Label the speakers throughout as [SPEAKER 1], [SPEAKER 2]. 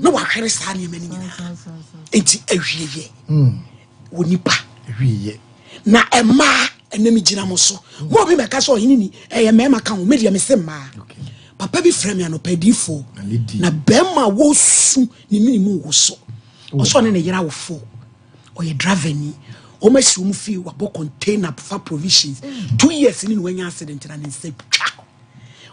[SPEAKER 1] Na wahwere saa nneɛma no nyinaa. Nti awieyɛ wɔ nipa.
[SPEAKER 2] Awieyɛ.
[SPEAKER 1] Na mmaa ɛnɛ me gyina mo so. Mo obi mɛka sɛ ɔhene ni ɛyɛ mmarima ka ho me deɛ me se mmaa. Papa bi frɛ me anɔpa adiifoɔ na bɛrima wɔsu ne mene mu wo so. Ɔsɛ ɔne ne yere awofo ɔyɛ driver ni. Wɔn asi wɔn fie wabɔ container fa provisions. 2 years ni na wanya accident na ne nsa twa.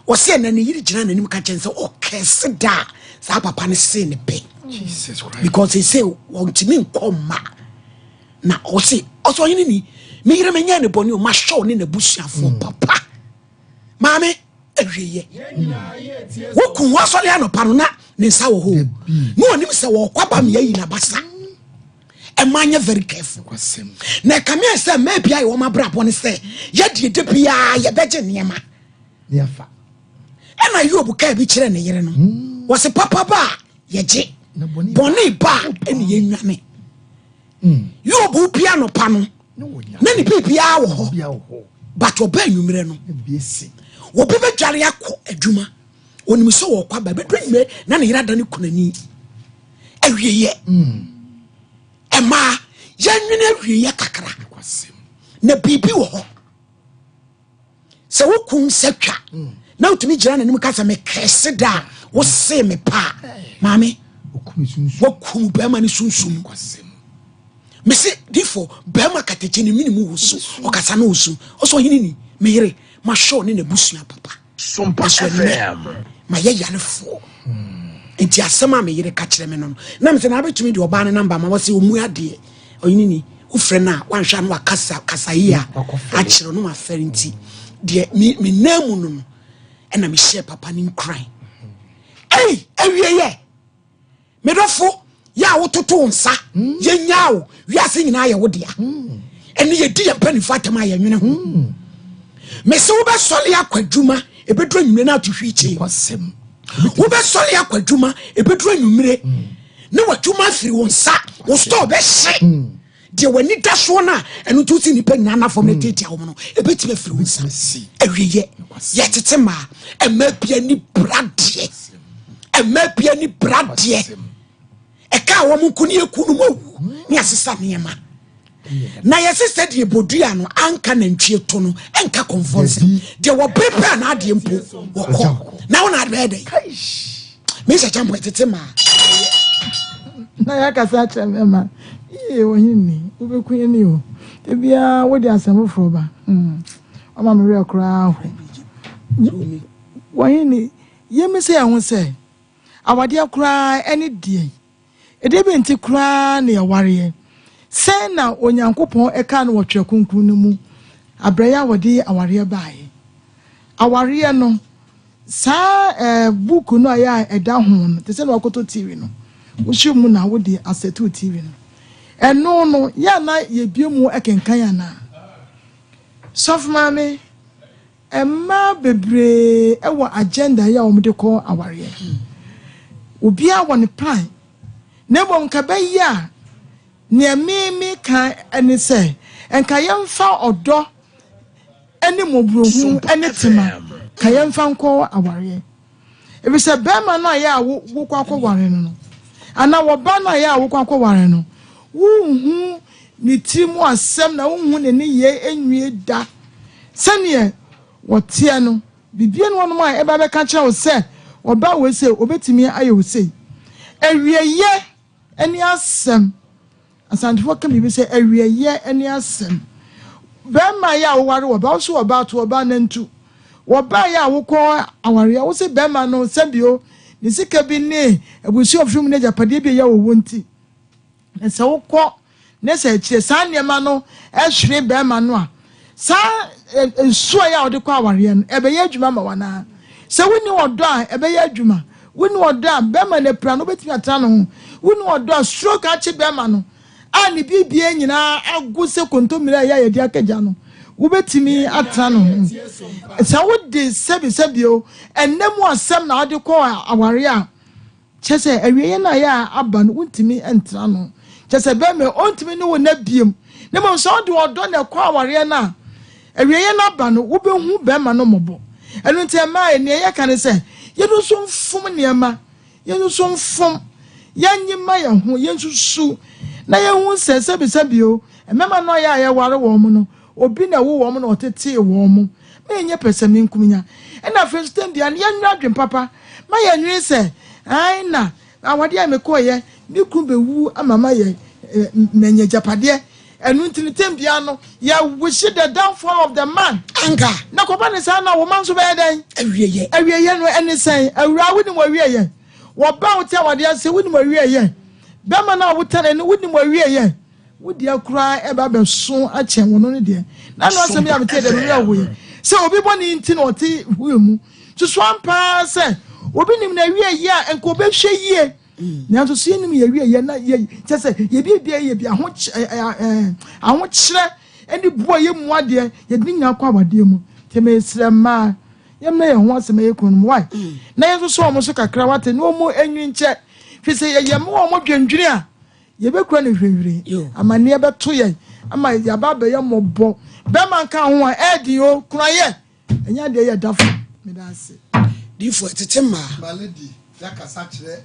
[SPEAKER 1] Ɔsɛ ɛna ne yere gyina n'anim ka kyɛn sɛ ɔkɛse da a saa papa no see ne pɛ.
[SPEAKER 2] Jesus Christ.
[SPEAKER 1] Because they say wɔntumi nkɔ mma na ɔse ɔsɛ ɔhene ni me yere menyɛ ne bɔne o mahwɛ wo ne n'abusuafoɔ papa maame awieyɛ woku ho asɔre anɔpa no na ne nsa wɔ hɔ na ɔnim sɛ wɔkɔ aba me ayi n'abasa. Ɛma nyɛ very careful na ɛkame ayɛ sɛ mmaa bia yɛ wɔn abrabɔ ne sɛ yɛdeɛ de biara yɛbɛgye nneɛma ɛna Yob kaa bi kyerɛ ne yere no wɔse papa ba a yɛgye bɔne ba a ɛne yɛnwane. Yob pia anɔpa no na ne biribiara wɔ hɔ but ɔba anwummerɛ no obi bɛdware akɔ adwuma onim sɛ wɔkɔ aba bɛduru anwummerɛ na ne yere ada ne kunani. Awieyɛ ɛmaa yɛnwene awieyɛ kakra na biribi wɔ hɔ sɛ woku nsa twa na wotumi gyina n'anim ka sɛ mekɛse da a wosee me paa maame wakum bɛrima no sunsum. Mese difo bɛrima katakye ne mene mu wo so ɔkasa no wo so ɔsɛ ɔhene ni meyere mahwɛ ne n'abusua papa ɛso ɛnnɛ mayɛ yarefoɔ nti asɛm a meyere ka kyerɛ me no na mesɛ na abɛtumi de ɔbaa no namba ma wɔsɛ ɔmu adeɛ ɔhene ni wofrɛ no a wanhwɛ a no wakasa kasa yi a akyerɛ no wafɛre nti deɛ me nan mu no ɛna mehyɛ papa no nkuran. Ei awieyɛ medɔfo yɛ a wototo wo nsa yɛnyaa wo wiase nyinaa yɛ wo dea ɛne yɛdi yɛn mpanimfoɔ atam a yɛnwene ho mese wobɛsɔle akɔ adwuma ɛbɛduru anwummere no ato hwii kyee wobɛsɔle akɔ adwuma ɛbɛduru anwummere ne w'adwuma afiri wo nsa wo store bɛhye deɛ w'ani da soɔ no a ɛno nti wosi nnipa nyinaa nafam no tiatia wo no ɛbɛtumi afiri wo nsa. Awieyɛ yɛtete maa ɛma bia ni bradeɛ ɛma bia ni bradeɛ ɛka a wɔn nko ne eku no mu awu ne asesa nneɛma na yɛsɛ sɛ deɛ bodua no anka nantwie to no ɛnka kɔnfɔnsɛm deɛ wɔpere pɛ na adeɛ mpo wɔkɔ na wɔn ade bɛyɛ dɛ mesa kyampo ɛtete maa
[SPEAKER 3] na yɛakasa akyerɛ mmarima yie ɔhene wobɛku yɛn o ebiara wode asɛm foforɔ ba ɔma me werɛ koraa ho wɔhene yɛmi sɛ yɛn ho sɛ awadeɛ koraa ɛne deɛ ɛdeɛ bi nti koraa ne yɛwareɛ sɛn na Onyankopɔn ɛka no wɔ Twerɛ Kronkron no mu abrɛyɛ a wɔde awareɛ baeɛ awareɛ no saa buku no a yɛ a ɛda ho no te sɛ na wakɔtɔ TV no wohyɛ mu na wode asɛto TV no ɛno no yɛ a na yɛbie mu ɛkenkan anaa sɔfo maame mmaa bebree ɛwɔ agenda yi a wɔde kɔ awareɛ obiara wɔ ne plan na mmom nka bɛyɛ a nea mímí kan ɛne sɛ nka yɛmfa ɔdɔ ɛne mmɔborɔhu ɛne tema ka yɛmfa nkɔ awareɛ ebisɛ bɛrima no a yɛ a wokɔ akɔware no anaa wɔba no a yɛ a wokɔ akɔware no wonhu ne tiri mu asɛm na wonhu ne ne yɛ enwie da sɛneɛ wɔteɛ no bibie no wɔnom a ɛba bɛka kyerɛ wo sɛ ɔba wɔ sɛ obetumi ayɛ wo sei awieyɛ ɛne asɛm Asantefoɔ ka biribi sɛ awieyɛ ɛne asɛm bɛrima yɛ a woware wɔba wo so wɔba ato ɔba nantu wɔba yɛ a wokɔ awareɛ wo sɛ bɛrima no sɛbio ne sika bi ne abusua ofiri mu ne agyapadeɛ bi a ɛyɛ wɔ wɔ nti na sɛ wokɔ ne sɛ akyire saa nneɛma no ɛhwere bɛrima no a saa nsuo a wɔde kɔ awareɛ no ɛbɛyɛ adwuma ma wɔn sɛ wonni ɔdɔ a ɛbɛyɛ adwuma wonni ɔdɔ a bɛrima no apira no wobɛtumi atena ne ho wonni ɔdɔ a stroke akye bɛrima no a ne bibie nyinaa ago sɛ kontommire a ɛyɛ a yɛde akagya no wobɛtumi atena ne ho sɛ wode sɛbisɛbio ɛnɛ mu asɛm na wode kɔ awareɛ a kyɛ sɛ awieɛ no a yɛ a aba no wontumi ntena no kyɛ sɛ bɛrima ɔntumi ne wo na biem ne mmom sɛ wode ɔdɔ na ɛkɔ awareɛ no a awieɛ no aba no wobɛhu bɛrima no mmɔbɔ ɛno nti ɛmaa nea yɛka ne sɛ yɛno nso mfom nneɛma yɛno nso mfom. Yɛnnye mma yɛn ho, yɛnsusu na yɛnhu sɛ sɛbisɛbi o, mmarima no a yɛ a yɛware wɔn no, obi na ɛwo wɔn na ɔtetee wɔn. Ma yɛnyɛ pɛsɛmenkominya. Ɛna afei nso tɛm biara no, yɛnnwene adwene papa. Ma yɛnnwene sɛ, ae na awadeɛ a mekɔeɛ, me kunu bɛwu ama mayɛ, manya agyapadeɛ. Ɛno nti no, tɛm biara no, yɛ wish the downfall of the man.
[SPEAKER 1] Anka.
[SPEAKER 3] Na kɔba ne saa na wo ma nso bɛyɛ dɛn?
[SPEAKER 1] Awieɛ.
[SPEAKER 3] Awieɛ no ɛne sɛn? Awuraa, wonim w'awieɛ. Wɔba a wote awadeɛ ase, wonim w'awieɛ. Bɛrima no a wotane no, wonim w'awieɛ. Wo deɛ koraa ɛba bɛso akyɛn wɔn no deɛ. Na ano asɛm yi a metee deɛ me werɛ hoeɛ. Sɛ obi bɔne nti na ɔte hue mu. Susu ampa ara sɛ obi nim n'awieɛ a, nka ɔbɛhwɛ yie. Nanso so yɛnim yɛn awieɛ na yɛ kyɛ sɛ yɛ biribiara yɛ bi ahokyerɛ ne bu a yɛmmu adeɛ yɛde ne nyinaa kɔ awadeɛ mu. Nti mesrɛ mmaa yɛmmrɛ yɛn ho ase ma yɛn kununom why na yɛn nso so wɔn so kakra wate na wɔn enwi nkyɛ fi sɛ yɛyɛ ma wɔn dwendwene a yɛbɛkura no hwirihwiri amanneɛ bɛto yɛn ama yɛaba abɛyɛ mmɔbɔ bɛrima nka ho a ɛɛden o kunayɛ Ɛnyɛ adeɛ yɛ da fam. Meda ase.
[SPEAKER 1] Difoɔ ɛtete mmaa.
[SPEAKER 2] My lady yakasa kyerɛ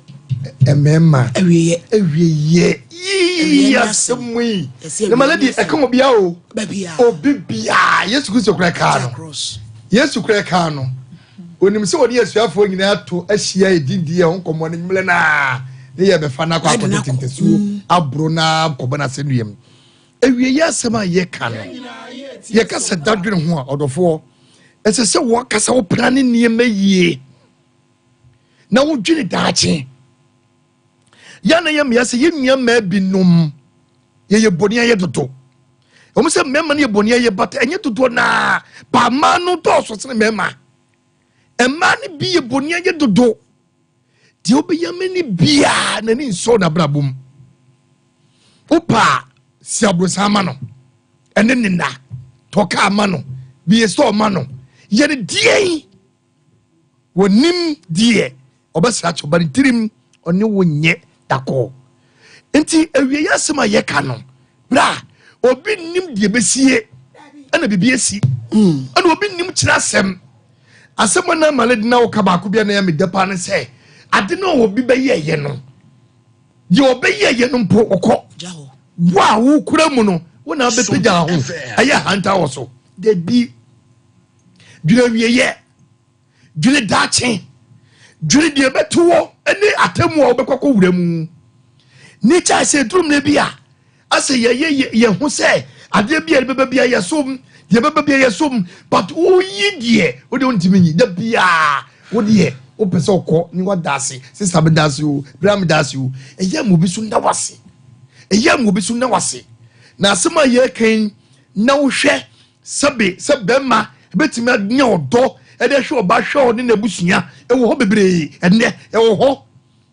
[SPEAKER 2] mmarima.
[SPEAKER 1] Awieɛ.
[SPEAKER 2] Awieɛ. Yii asɛm yi. Na my lady ɛka obia o.
[SPEAKER 1] Babia.
[SPEAKER 2] Obi bia. Yesu Kristo kura kaa no. Yesu kura kaa no. Onim sɛ wɔne asuafoɔ nyinaa to ahyia edindi yɛ ho nkɔmmɔ no nwummerɛ naa ne yɛ bɛfa no akɔ akɔtete ntasuo aboro na akɔbɔ no asɛnnua mu. Awieeɛ asɛm a yɛka no, yɛka sɛ dadwene ho a, ɔdɔfoɔ, ɛsɛ sɛ wɔkasa wopra ne nneɛma yie na wodwene daakye. Yɛn na yɛ mmea sɛ yɛn nua mmaa binom yɛyɛ bɔne ayɛ dodo. Wɔn sɛ mmarima no yɛ bɔne ayɛ bata ɛnyɛ dodoɔ naa ba mmaa no dɔɔso sene mmarima. Mmaa no bi yɛ bɔne ayɛ dodo. Deɛ wobɛyɛ ama ni biara n'ani nsɔ n'abrabɔ mu. Wopɛ a si aborosan ma no ɛne ne nna tɔ kaa ma no bie store ma no yɛ no deɛn wɔnim deɛ ɔbɛsra kyɛ ɔba ne tirim ɔne wo nyɛ dakɔ nti awieɛ asɛm a yɛka no bra obi nim deɛ bɛsie ɛna biribi asi ɛna obi nim kyerɛ asɛm asɛm a na amale de na woka baako bi a na yɛ meda paa ne sɛ ade no a obi bɛyɛɛyɛ no deɛ ɔbɛyɛɛyɛ no mpo ɔkɔ wo a wokura mu no wo na wobɛpagya ho ɛyɛ hanta wɔ so dabi dwene awieyɛ dwene daakye dwene deɛ ɛbɛto wɔ ne atemmu a wobɛkɔ akɔwura mu ne kyae sɛ ɛduru mmerɛ bi a asɛ yɛyɛ yɛn ho sɛ adeɛ bi a ɛbɛba bi a yɛsom deɛ ɛbɛba bi a yɛsom but woyi deɛ wode wontumi nyi da biaa wodeɛ wopɛ sɛ ɔkɔ ne wada ase sista meda ase o bra meda ase o ɛyɛ ma obi so nna wase ɛyɛ ma obi so nna wase na asɛm a yɛka na wohwɛ Sɛbe sɛ bɛrima bɛtumi anya ɔdɔ de ahwɛ ɔba hwɛ ɔne n'abusua ɛwɔ hɔ bebree ɛnnɛ ɛwɔ hɔ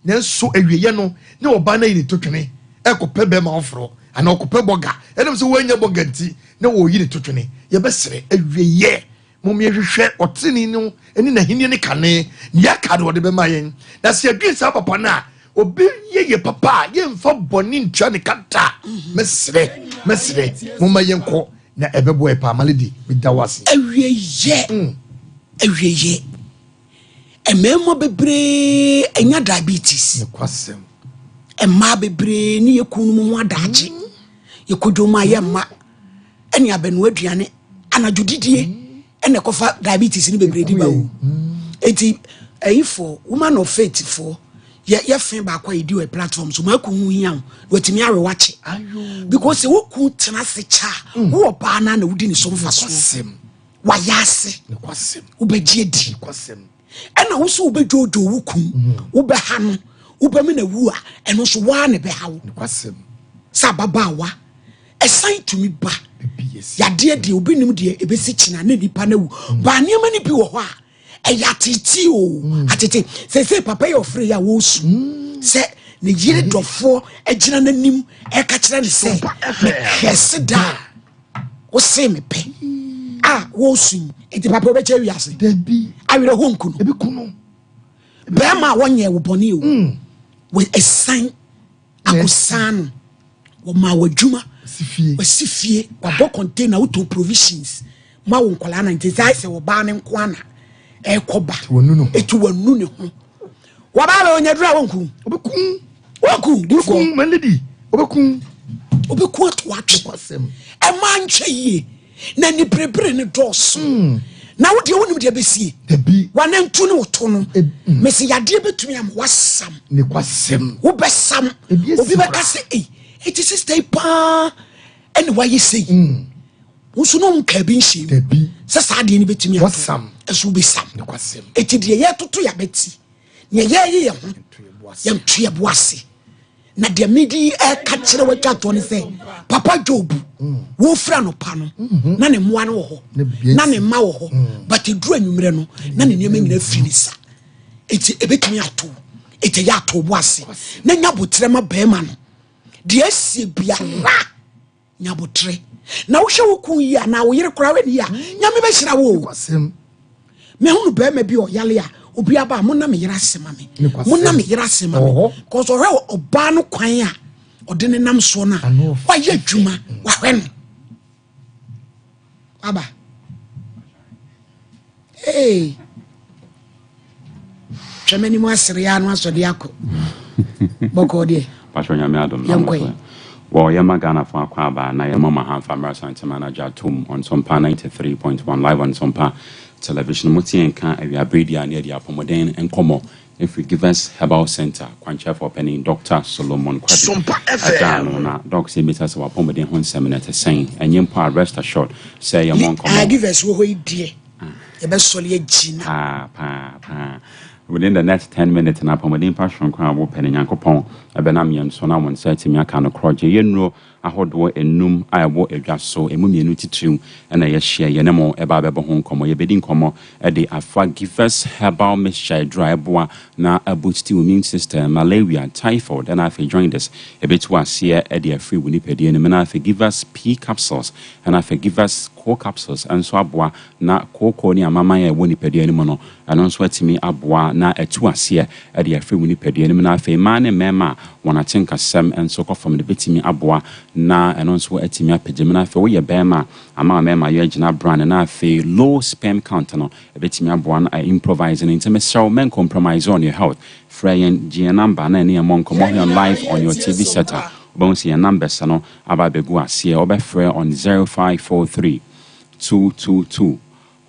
[SPEAKER 2] nanso awieɛ no ne ɔba no ayi ne totwene ɛkɔpɛ bɛrima foforɔ anaa ɔkɔpɛ bɔga ɛnam sɛ wɔanya bɔga nti na wɔyi ne totwene yɛbɛsrɛ awieɛ mom yɛhwehwɛ ɔtene no ne n'ahenni ne kane nea aka no ɔde bɛma yɛn na sɛ yɛdwen saa papa no a Obi yɛ yɛ papa a, yɛmfa bɔne ntua ne ka da. Mɛsrɛ, mɛsrɛ, momma yɛnkɔ na ɛbɛboa yɛ paa. Malady, meda wo ase.
[SPEAKER 1] Awieyɛ, mm. Awieyɛ. Mmarima bebree anya diabetes.
[SPEAKER 2] Nokwasɛm.
[SPEAKER 1] Mmaa bebree ne yɛ kunu mu ho adaakye. Mm. Yɛkɔdwom a yɛmma ɛne abɛnoa aduane anadwo didie. Mm. Ɛna ɛkɔfa diabetes no bebree di ba o. Eti ɛyifoɔ woman of faith foɔ yɛ yɛ fe baako a yɛdi wɔ platform so maa kun ho hia o watumi awe wakye because sɛ woku tena ase kyɛ a mm. wowɔ baa no na wodi ne so mfa so wayɛ ase wobɛgye adi ɛna wo so wobɛdwoodwoo wo kun mm. wobɛha no wobɛme na wu a ɛno nso woa na ɛbɛha wo sɛ ababaawa Ɛsan tumi ba. Yadeɛ deɛ obi nim deɛ ebesi kyina ne nipa no awu. Mm. Ba nneɛma no bi wɔ hɔ a ɛyɛ atete o mm. atete. Sese papa yɛ ɔfrɛ yi a wɔresu mm. sɛ ne yere dɔfoɔ agyina n'anim ɛka kyerɛ ne sɛ mehwɛ se da a wose mepɛ a wɔresu yi nti papa wobɛkyɛ wiase awerɛhoɔ nku no bɛrima a wɔnyɛ wo bɔne o wɔ ɛsan Akosaa no, wɔmaa wo adwuma, wasi fie, wabɔ container, wotɔn provisions ma wo nkwadaa na nti sɛ ayɛ sɛ ɔbaa no nko ana ɛkɔ ba, ɛti wanu ne ho. Wɔbaa bɛ ɔnya duru a wɔnku.
[SPEAKER 2] Ɔbɛku.
[SPEAKER 1] Ɔbɛku difoɔ.
[SPEAKER 2] Ɔbɛku my lady, ɔbɛku.
[SPEAKER 1] Ɔbɛku ato atwe. Ɛma nkyɛ yie na niberebere ne dɔɔso. Na wo deɛ, wonim deɛ bɛsie.
[SPEAKER 2] Dabi.
[SPEAKER 1] Wanantu ne woto no. Mesi yadeɛ bɛtumi ama wasam.
[SPEAKER 2] Ne kwasɛm.
[SPEAKER 1] Wobɛsam.
[SPEAKER 2] Ebi esi
[SPEAKER 1] Obi bɛka
[SPEAKER 2] koraa.
[SPEAKER 1] sɛ, ei, ɛti sister yi paa ɛne wayɛ sei. Wo nso na ɔnka bi nhyɛ mu.
[SPEAKER 2] Dabi.
[SPEAKER 1] Sɛ saa adeɛ no bɛtumi ato.
[SPEAKER 2] Wasam.
[SPEAKER 1] Ɛso wobɛsam.
[SPEAKER 2] Ne kwasɛm.
[SPEAKER 1] Ɛti deɛ yɛtoto yɛabɛti, neɛ yɛyɛ yɛ ho, yɛnto yɛ bo ase. Na deɛ mede ɛka kyerɛ watwa toɔ ne sɛ, Papa Job wɔfiri anɔpa no na ne mmoa no wɔ hɔ,
[SPEAKER 2] Na biribiara
[SPEAKER 1] na ne
[SPEAKER 2] nsi.
[SPEAKER 1] mma wɔ hɔ, but ɛduru anwummerɛ no na ne nneɛma nyinaa firi ne sa. Ɛnti ɛbɛtumi ato, ɛnti ɛyɛ ato bo ase na nya abotrɛ ma bɛrima no. Deɛ asie biara, nya abotrɛ na wohwɛ wo kun yi a na wo yere koraa wɛne yi a, Nyame bɛhyira wo o.
[SPEAKER 2] Kwasɛm.
[SPEAKER 1] Mehunu bɛrima bi a ɔyale a, obi aba a, monna me yere ase ma me.
[SPEAKER 2] Ne kwasɛm.
[SPEAKER 1] Monna me yere ase ma me.
[SPEAKER 2] Ɔhɔ.
[SPEAKER 1] Kɔsɛ ɔhwɛ ɔbaa no kwan a ɔde ne nam soɔ no a,
[SPEAKER 2] Ano ɔfɛ.
[SPEAKER 1] wayɛ adwuma, wahwɛ no aba. Hey. Hwɛ m'anim asere a no asɔde akɔ bɔkɔɔ deɛ.
[SPEAKER 4] Pastor, Nyame adom na
[SPEAKER 1] Yɛnkɔ yi.
[SPEAKER 4] mo wɔ yɛma Ghanafoɔ akɔ aba na yɛma ma hamfa mmra Santema no agye atom on Sompa 93.1, live on Sompa Television. Mote yɛn ka awiaberɛ di a ne yɛde apɔmɔden nkɔmmɔ ɛfiri Givers Herbal Center, kwankyerɛfoɔ panin Dr Solomon Kwabi
[SPEAKER 5] Sompa
[SPEAKER 4] agya no.
[SPEAKER 5] FM.
[SPEAKER 4] Na Doc, sɛ mbisa sɛ wapɔmɔden ho nsɛm no ɛte sɛn? Ɛnyɛ mpo a, rest assured sɛ yɛmmɔ
[SPEAKER 1] Ah,
[SPEAKER 4] nkɔmmɔ.
[SPEAKER 1] Givers wɔ hɔ yi deɛ, yɛbɛsɔre agyina.
[SPEAKER 4] Paa paa paa, within the next 10 minutes na apɔmɔden pa soronko a wopɛ no, Nyankopɔn ɛbɛnam yɛn so na wɔn nsa atumi aka no korɔ gye. Yɛnnuro ahodoɔ enum a ɛwɔ adwa so, emu mmienu titiriw ɛna yɛahyia yɛne mo ɛba abɛbɔ ho nkɔmmɔ. Yɛbɛdi nkɔmmɔ ɛde afa Givers Herbal Mixture aduro a ɛboa na aboost wo immune system, malaria, typhoid ɛna afei jaundice ɛbɛtu aseɛ ɛde afiri wo nipadua no mu, na afei Givers P capsules ɛna afei Givers Co capsules nso aboa na kooko ne amaman a ɛwɔ nipadua no mu no, ɛno nso atumi aboa na ɛtu aseɛ ɛde afiri wo nipadua no mu, na afei mmaa ne mmarima a wɔn atenkasɛm nso kɔ fam no, bɛtumi aboa na ɛno nso atumi apagya mu, na afei woyɛ bɛrima a, ama mmarima yɛ agyina brane, na afei low sperm count no, ɛbɛtumi aboa no improvise no. Nti mesrɛ wo, men compromise on your health. Frɛ yɛn, gye yɛn number na ɛne yɛn mmɔ nkɔmmɔ here on live on your TV set a wobɛhu sɛ yɛn numbers no aba abɛgu aseɛ. Wobɛfrɛ on 0543 222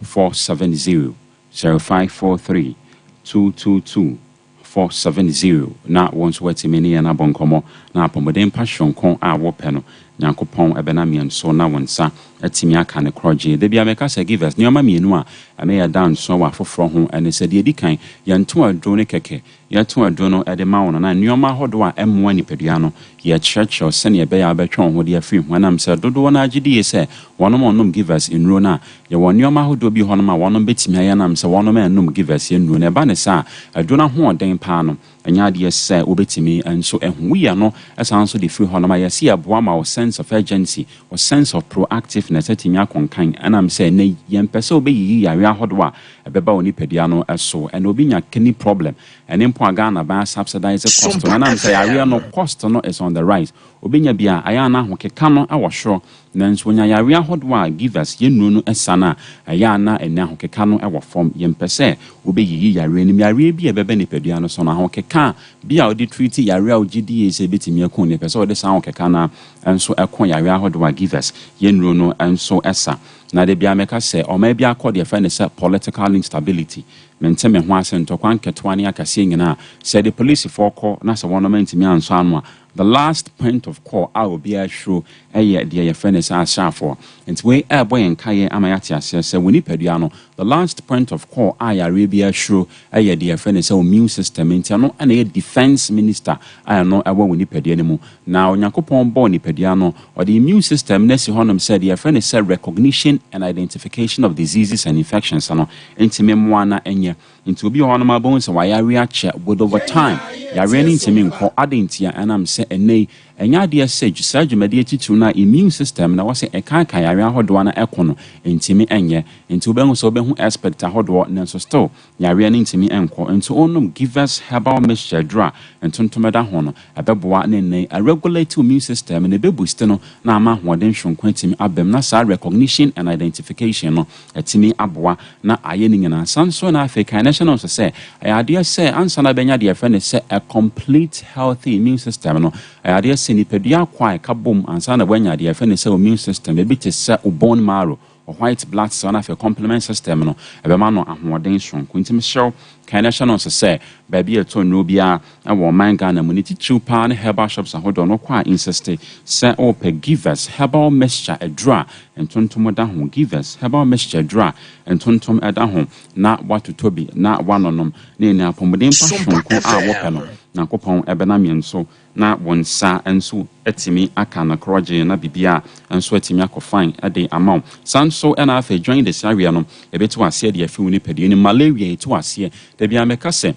[SPEAKER 4] 470, 0543 222 470, na wɔn nso watumi ne yɛn abɔ nkɔmmɔ na apɔmuden pa soronko a wɔpɛ no, Nyankopɔn ɛbɛnam yɛn so na wɔn nsa atumi aka ne korɔgye. Da bia mɛka sɛ Givers nneɛma mmienu a ɛmɛ yɛ da nso wɔ afoforɔ ho ɛne sɛ, deɛ ɛdi kan, yɛnto aduro ne kɛkɛ. Yɛto aduro no ɛde ma wo no, na nneɛma ahodoɔ a ɛmmoa nipadua no, yɛkyerɛkyerɛw sɛnea ɛbɛyɛ a wobɛtwe wo ho de afiri ho. Ɛnam sɛ dodoɔ no agye die sɛ wɔnom ɔnom Givers nnuro no a, yɛwɔ nneɛma ahodoɔ bi hɔnom a wɔnom bɛtumi ayɛ nam sɛ wɔnom ɛnnom Givers yɛ nnuro no. Ɛba ne saa, aduro no ahoɔden paa no, ɛnyɛ adeɛ sɛ wobɛtumi nso ɛho woyɛ no. Ɛsan nso de firi hɔnom a, yɛsi yɛboa ma wo sense of urgency, wo sense of proactiveness atumi akɔnkan. Ɛnam sɛ ɛnɛ yɛmpɛ sɛ wobɛyiyi yare ahodoɔ a ɛbɛba wo nipadua no so. Ɛna obi nya kidney problem, ɛne mpo a Ghana ban subsidize cost no, ɛnam sɛ yareɛ no cost no is on the rise. Obi nya bi a, ayɛ ana ahokeka no ɛwɔ soro, nanso onya yareɛ ahodoɔ a Givers yɛnnuro no ɛsa no a, ɛyɛ ana ɛnɛ ahokeka no ɛwɔ fam. Yɛmpɛ sɛ wobɛyiyi yareɛ no mu. Yareɛ bi a ɛbɛbɛ nipadua no so no, ahokeka bi a wode treat yareɛ a wogye die sɛ ɛbɛtumi ako no, yɛpɛ sɛ wode saa ahokeka no nso ɛko yareɛ ahodoɔ a Givers yɛnnuro no nso ɛsa. Na de bia mɛka sɛ ɔman bi akɔ deɛ fɛ ne sɛ political instability, mente me ho ase, ntɔkwa nketewa ne akɛseɛ nyinaa, sɛ de polisifoɔ kɔ na sɛ wɔnom ntumi ansɔ ano a, the last point of call a obiara hwero ɛyɛ deɛ yɛfrɛ no sɛ asraafoɔ. Nti wei ɛɛbɔ yɛn kaeɛ ama yɛate aseɛ sɛ wɔ nipadua no, the last point of call a yareɛ bi ahwero ɛyɛ deɛ yɛfrɛ no sɛ immune system. Nti ɛno ɛna ɛyɛ defense minister a ɛno ɛwɔ wɔ nipadua no mu. Na Onyankopɔn bɔɔ nipadua no, ɔde immune system no asi hɔnom sɛ deɛ yɛfrɛ no sɛ recognition and identification of diseases and infections no ntumi mmoa na ɛnyɛ. Nti obi wɔ hɔnom abɛhu sɛ wayare akyɛ, with over time yareɛ no ntumi nkɔ ade. Nti a ɛnam sɛ ɛnɛ yi ɛnyɛ adeɛ sɛ saa dwumadie titiriw no a immune system na wɔsɛ ɛkaaka yareɛ ahodoɔ no ɛko no ntumi ɛnyɛ. Nti wobɛhu sɛ wobɛhu expert ahodoɔ, nanso still yareɛ no ntumi ɛnkɔ. Nti wonom Givers Herbal Mixture duro a ntontom da ho no, ɛbɛboa ne nnɛ aregulate immune system na ɛbɛboost no na ama ahoɔden soronko atumi abam na saa recognition and and identification no atumi aboa na ayɛ ne nyinaa. San so na afei kan na hyɛ no nso sɛ ɛyɛ adeɛ sɛ ansa na bɛnya deɛ yɛfrɛ no sɛ a complete healthy immune system no, ɛyɛ adeɛ sɛ nipadua akɔ a ɛka bom ansa na woanya deɛ yɛfrɛ no sɛ immune system, ebi te sɛ wo bone marrow, white blood cell na afei complement system no, ɛbɛma no ahoɔden sononko. Nti mesrɛ wo, kan na hyɛ no nso sɛ baabi a ɛtɔ nnuro biara ɛwɔ ɔman Ghana mu ne titiriw paa ne herbal shops ahodoɔ no kɔ a, insist sɛ ɔrepɛ Givers Herbal Mixture aduro a ntontom da ho, Givers Herbal Mixture aduro a ntontom da ho, na watotɔ bi na wanonom na ɛni apɔmuden pa sononko a wɔpɛ no. Nyankopɔn ɛbɛnam yɛn so na wɔn nsa nso atumi aka no korɔgye na biribia nso atumi akɔ fine de ama wo. San so ɛna afei jaundice areɛ no, ɛbɛtu aseɛ de afi wo nipadua no. Malaria ɛtu aseɛ. Da bia mɛka sɛ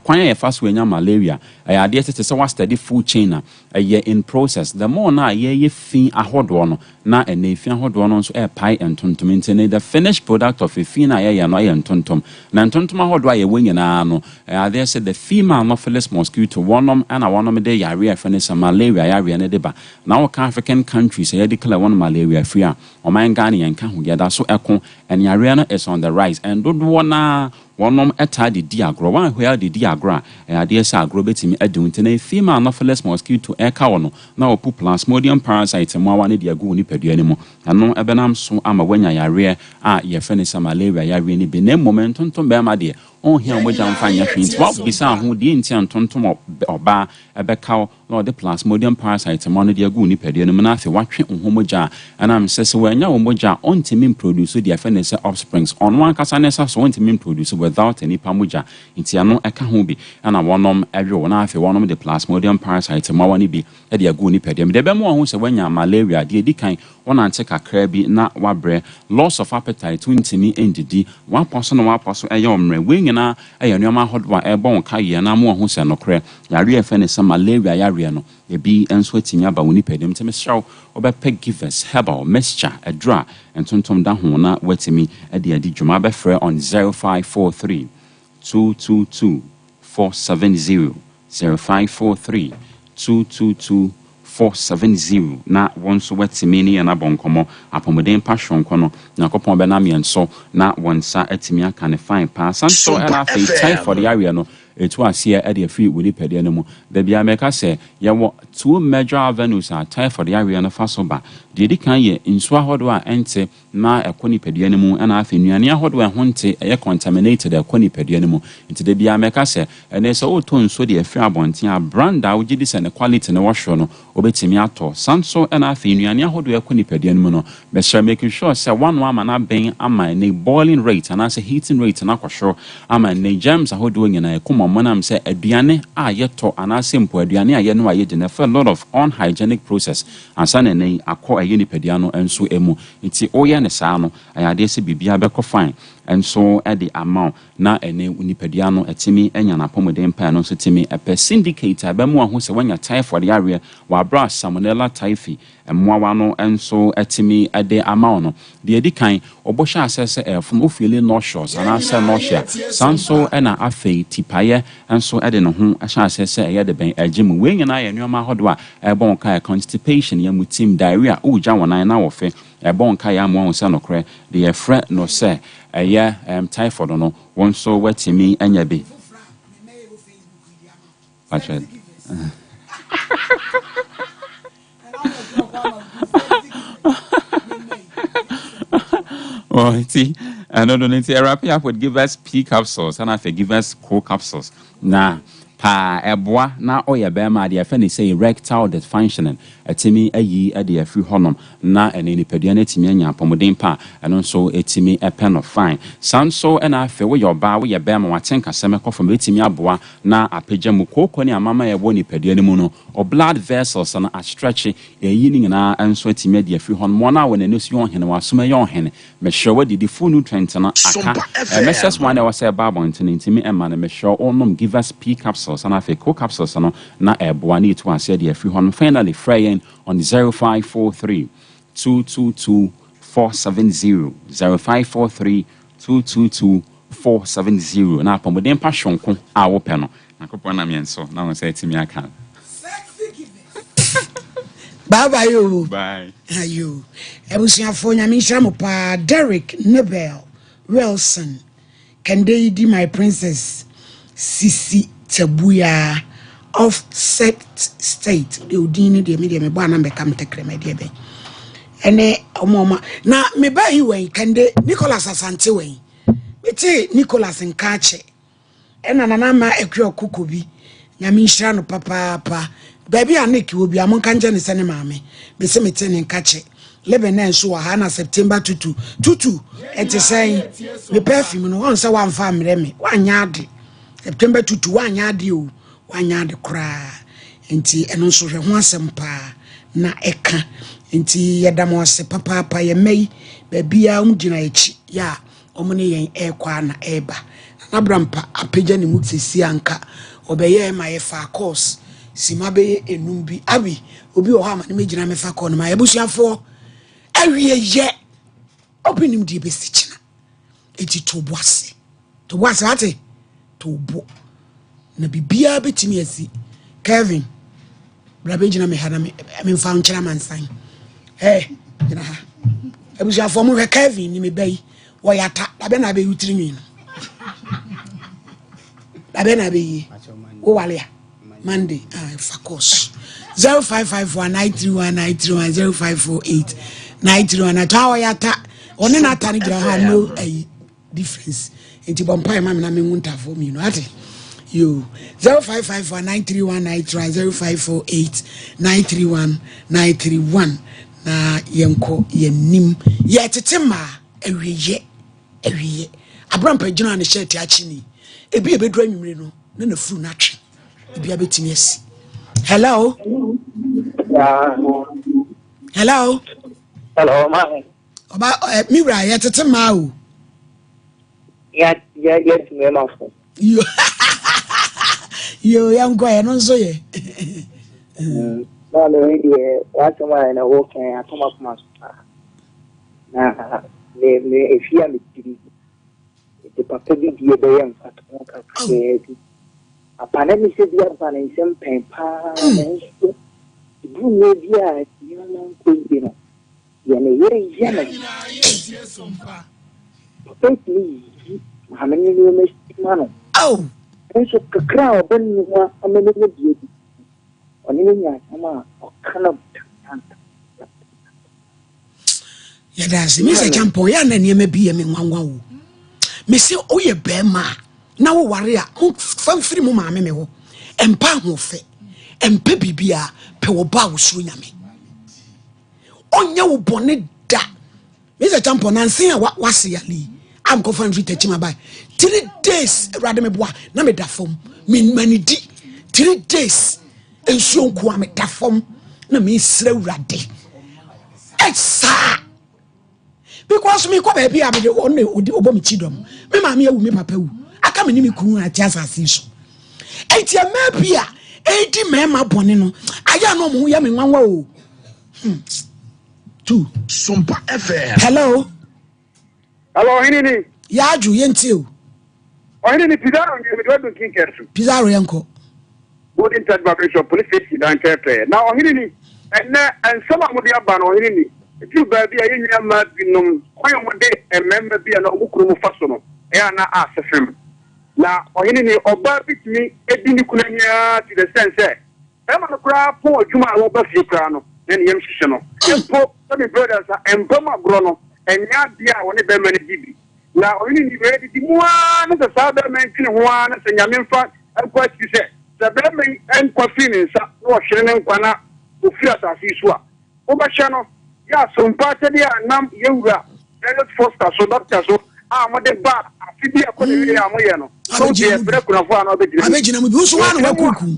[SPEAKER 4] kwan a yɛfa so anya malaria ɛyɛ adeɛ tete sɛ woastudy food chain a ɛyɛ in process. The more na yɛyɛ fi ahodoɔ no, na ɛnɛ fi ahodoɔ no nso ɛrepae ntontom. Nti ne the finished product of efi no a yɛyɛ no ɛyɛ ntontom, na ntontom ahodoɔ a yɛwɔ nyinaa no, ɛyɛ adeɛ sɛ the female Anopheles mosquito wɔnom ɛna wɔnom de yareɛ a yɛfrɛ no sɛ malaria yareɛ no de ba. Na wɔka African countries a yɛdeclare wɔn malaria free a, ɔman Ghana yɛn ka ho. Yɛda so ɛko, ɛne yareɛ no is on the rise. Ɛn dodoɔ naa wɔnom ɛtaa de di agorɔ. Wɔn ahwɛ de di agorɔ a, ɛyɛ adeɛ sɛ agorɔ bɛtumi adi wo. Nti na female Anopheles mosquito ɛka wɔ no na wɔpu Plasmodium parasite mmoawa no de agu wo nipadua no mu. Ɛno ɛbɛnam so ama woanya yareɛ a yɛfrɛ no sɛ malaria yareɛ no bi. Na mmom ntontom bɛrima deɛ, ɔnhia mogya mfa nyɛ hwee. Nti wabisa ho deɛ nti a ntontom ɔbaa ɛbɛka wo na ɔde Plasmodium parasite mmoa no de agu wo nipadua no mu na afei watwe wo ho mogya a ɛnam sɛ wɔanya wo mogya a, ɔntumi mproduce deɛ ɛfɛ ne sɛ offsprings. Ɔno ankasa ne nsa so ɔntumi mproduce without nipa mogya. Nti ɛno ɛka ho bi ɛna wɔnom ɛwe wo na afei wɔnom de Plasmodium parasite mmoawa no bi ɛde agu wo nipadua mu. Deɛ ɛbɛma wɔn ho sɛ wɔanya malaria, deɛ ɛdi kan, wɔnante kakra bi na wabrɛ, loss of appetite, wontumi ndidi, wapɔ so na wapɔ so ɛyɛ ɔmmerɛ. Wei nyinaa ɛyɛ nneɛma ahodoɔ a ɛbɔ wɔn ka yie na ama wɔn ho sɛ nokorɛ yareɛ ɛfɛ ne sɛ malaria yareɛ no ebi nso atumi aba wɔn nipadua mu. Nti mesrɛ wo, wobɛpɛ Givers Herbal Mixture aduro a ntontom da ho na watumi de adi dwuma. Bɛfrɛ on 0543 222 470, 0543 222 470, na wɔn nso watumi ne yɛn abɔ nkɔmmɔ. Apɔmuden pa soronko no, Nyankopɔn bɛnam yɛn so na wɔn nsa atumi aka ne fine paa. San so ɛna afei typhoid yareɛ no ɛtu aseɛ ɛde afiri wɔ nipadua no mu. Baabi a mɛka sɛ yɛwɔ two major avenues a typhoid yareɛ no fa so ba. Deɛ ɛdi kan yɛ nsuo ahodoɔ a ɛnte na ɛkɔ nipadua no mu, ɛna afei nnuane ahodoɔ a ɛho nte, ɛyɛ contaminated, ɛkɔ nipadua no mu. Nti da biara mɛka sɛ ɛnɛ sɛ wotɔ nsuo deɛ ɛfiri abɔnten a, brand a wogye di sɛ ne quality no wɔ soro no, wobɛtumi atɔ. San so ɛna afei nnuane ahodoɔ ɛkɔ nipadua no mu no, bɛhyɛ making sure sɛ wano ama no abɛn ama ne boiling rate anaasɛ heating rate no akɔ soro ama ne germs ahodoɔ nyinaa ɛkɔ mɔmɔ. Nam sɛ aduane a yɛtɔ anaasɛ mpo aduane a yɛno a yɛgye no, ɛfɛ a lot of unhygienic process ansa na ɛnɛ yi akɔ ɛyɛ nipadua no nso mu. Nti woyɛ ne saa no, ɛyɛ adeɛ sɛ biribiara bɛkɔ fine nso ɛde ama wo na ɛne nipadua no ɛtumi anya n'apɔmuden pa. Ɛno nso tumi ɛpɛ syndicate a ɛbɛmo aho sɛ woanya typhoid yareɛ wɔabrɛ a Salmonella typhi mmoawa no nso ɛtumi ɛde ama wo no. Deɛ ɛdi kan, ɔbɔhyɛ asɛ sɛ ɛfom, wofeel nauseous anaasɛ nausea. Saa nso ɛna afei tipaeɛ nso ɛde ne ho ɛhyɛ asɛ sɛ ɛyɛ de bɛn ɛgye mu. Wei nyinaa yɛ nneɛma ahodoɔ a ɛbɔ wo kae. Constipation, yɛ mu tim, diarrhea, wogya wɔn nan na wɔfɛ, ɛbɔ wo nkaeɛ ama wo sɛ nokorɛ deɛ yɛfrɛ no sɛ ɛyɛ typhoid no, wɔn nso watumi anya bi. Patrick. Well, nti ɛno no nti ɛwrap up with Givers P capsules ɛna afei Givers Co capsules na paa ɛboa na ɔyɛ bɛrima adeɛ ɛfɛ ne sɛ erectile dysfunctioning ɛtumi ayi ɛde afiri hɔnom na ɛne nipadua no atumi anya apɔmuden pa a ɛno nso ɛtumi ɛpɛ no fine. Saa nso ɛna afei woyɛ ɔbaa, woyɛ bɛrima, wate nkasɛm ɛkɔ fam, ɛtumi aboa na apagya mu kooko ne amama ɛwɔ nipadua no mu no, ɔ blood vessels no astretch, ɛyi ne nyinaa nso atumi adi afiri hɔ no. Wɔn a wɔn ani so yɛ ɔhene, wɔasom ɛyɛ ɔhene, mehyɛ wɔdidi full nutrient no aka MSS one ɛwɔ sɛ ɛba abɔnten ntumi ɛma no. Mehyɛ ɔnom Givers P capsules ɛna afei Co capsules no na ɛboa ne etu aseɛ de afiri hɔ no. Finally, frɛ yɛn on 0543 222 470, 0543 222 470, na apɔmuden pa sonko a wopɛ no, Nyankopɔn nam yɛn so na wɔn nsa atumi aka.
[SPEAKER 1] Sexy Givers. Bye bye o.
[SPEAKER 4] Bye.
[SPEAKER 1] Ayo. Abusuafoɔ Nyame nhyira mo paa. Derrick Nibel Wilson Kɛndɛ my princess Sisi Tabuya of Set State. Deɛ odin ne deɛ me deɛ mebɔ anam bɛka me tɛkrɛma deɛ bɛn. Ɛne ɔmo ɔma na me ba yi wɛn Kɛndɛ Nicholas Asante wɛn. Mete Nicholas nka akyɛ. Ɛna Nana Ama Akua Ɔkoko bi, Nyame nhyira no papaapa. Baabi a Nick wɔ bia monka nkyɛ ne sɛ ne maame. Mese mete ne nka kyɛ. Leben nɛ nso wɔ ha na September tutu. Tutu, ɛte sɛn? Me perfume no, wɔn sɛ wamfa mmerɛ me. Wanyɛ ade. September tutu, wanyɛ ade o. Wanyɛ ade koraa. Nti ɛno nso hwɛ ho asɛm paa na ɛka. Nti yɛda mo ase papaapa. Yɛ mma yi, baabiara wɔn gyina akyi. Yɛ a Wɔn ne yɛn ɛrekɔ ara na ɛreba. Nana Abrampa apagya ne mu sesie a anka ɔbɛyɛɛ ma yɛfaa course sima bɛyɛ enum bi. Abi, obi wɔ hɔ a ma ne mɛgyina mɛfa kɔɔ no ma abusuafoɔ. Awieyɛ, obi nim deɛ ɛbɛsi kyena. Eti to bo ase. To bo ase wate? To bo. Na biribiara bɛtumi asi. Kevin, bra bɛgyina me ha na memfa wo nkyerɛ amansan. Eh, gyina ha. Abusuafoɔ mo hwɛ Kevin ni me ba yi. Wɔyɛ ata. Dabɛ na abɛyi wo tiri nwi no. Dabɛ na abɛyi. Wo wale a? Monday. Ah, fa course. 0554 931 931 0548 931. Ata ɔyɛ ata. Ɔne n'ata no gyina hɔ a no ayi. Difference nti bɔ mpaeɛ ma me na menwu ntafoɔ mmienu ate yo 0554 931 931 0548 931 931 na yɛnkɔ yɛnim yɛtete mmaa awieyɛ awieyɛ abrampa gyina ne hyɛ akyi ni ebi ebeduru anwummere no na nafuru no atwe ebi abɛtumi asi hello hello
[SPEAKER 5] hello maame
[SPEAKER 1] Ɔba ɛ mi wura yɛ tete maa o.
[SPEAKER 5] Ya ya yɛ tu mɛma fo.
[SPEAKER 1] Yo yo yɛ nkɔ yɛ no nso yɛ.
[SPEAKER 5] Maame wei deɛ w'asɛm a na wɔka yi atɔ m'akoma so paa. Na me me efie a mete bi mede papa bi deɛ bɛyɛ mfatoho kakraa bi. Papa na ne sɛ bi aba ne nsam pɛn paa nanso ɛduru mmerɛ bi a nneɛma nkɔ yie no Deɛ ne yere yɛ no Papa yi tumi yiyi maame no nneɛma si ma no. Nanso kakra a ɔbɛnoa ama no anya bi adi no, ɔne no nya asɛm a ɔka no tantantan.
[SPEAKER 1] Yɛda ase. Mr. Champon, yɛ na nneɛma bi yɛ me nwanwa o. Mese woyɛ bɛrima a na woware a fa mfiri mo maame me hɔ. Ɛmpa ahoɔfɛ, ɛmpɛ biribiara, pɛ wɔ ba a wosuro Nyame. Ɔnyɛ wo bɔne da. Mr. Champon, nanse a wase yale yi, a mekɔfa mfiri takyim abae. 3 days, awurade meboa, na meda fam. Manidi. 3 days, nsuo nko a meda fam na mesrɛ awurade. Ɛsaa. Because mekɔ baabi a mede ɔno na ɔbɔ me kyi dɔm. Me maame awu, me papa wu. Aka me ne me kunu a ɛte asase yi so. Enti mmaa bi a ɛredi mmarima bɔne no, ayɛ a na wɔn ho yɛ me nwanwa o. Two.
[SPEAKER 6] Sompa FM.
[SPEAKER 1] Hello.
[SPEAKER 7] Hello, ɔhene ni.
[SPEAKER 1] Yaadwo, yɛntie o.
[SPEAKER 7] Ɔhene ni Pizarro ni mede wadu nkinkɛ so.
[SPEAKER 1] Pizarro yɛnkɔ.
[SPEAKER 7] Golden Touch Barber Shop police station dan pɛɛpɛɛ. Na ɔhene ni, ɛnnɛ nsɛm a mode aba no ɔhene ni, ɛduru baabi a yɛn nua mmaa binom kwan a wɔde mmarima bi a na wɔn kunu mu fa so no, ɛyɛ a na ase fem. Na ɔhene ni, ɔbaa bi tumi di ne kunu ani ara to the extent sɛ barima no koraa pɔn adwuma a wɔba fie koraa no, na ne yam hyehye no. Mpo sɛ me brothers a mpa mu agorɔ no, ɛnyɛ adeɛ a wɔne barima no di bi. Na ɔhene ni, wei didi mu ara na sɛ saa barima yi dwene ho ara na sɛ Nyame mfa nkɔ akyiri sɛ, sɛ barima yi nkwa firi ne nsa na ɔhwere ne nkwa na ɔfiri asase yi so a, wobɛhwɛ no yɛ asompa akyɛdeɛ a nam yɛn wura Elliot Foster so, dɔkta so, a mode ba afe bi a ɛkɔ n'awieɛ a moyɛ no, na wode ɛbrɛ kunafoɔ a na
[SPEAKER 1] ɔbɛgyina mu bi. Wo nso woa na woakunkum.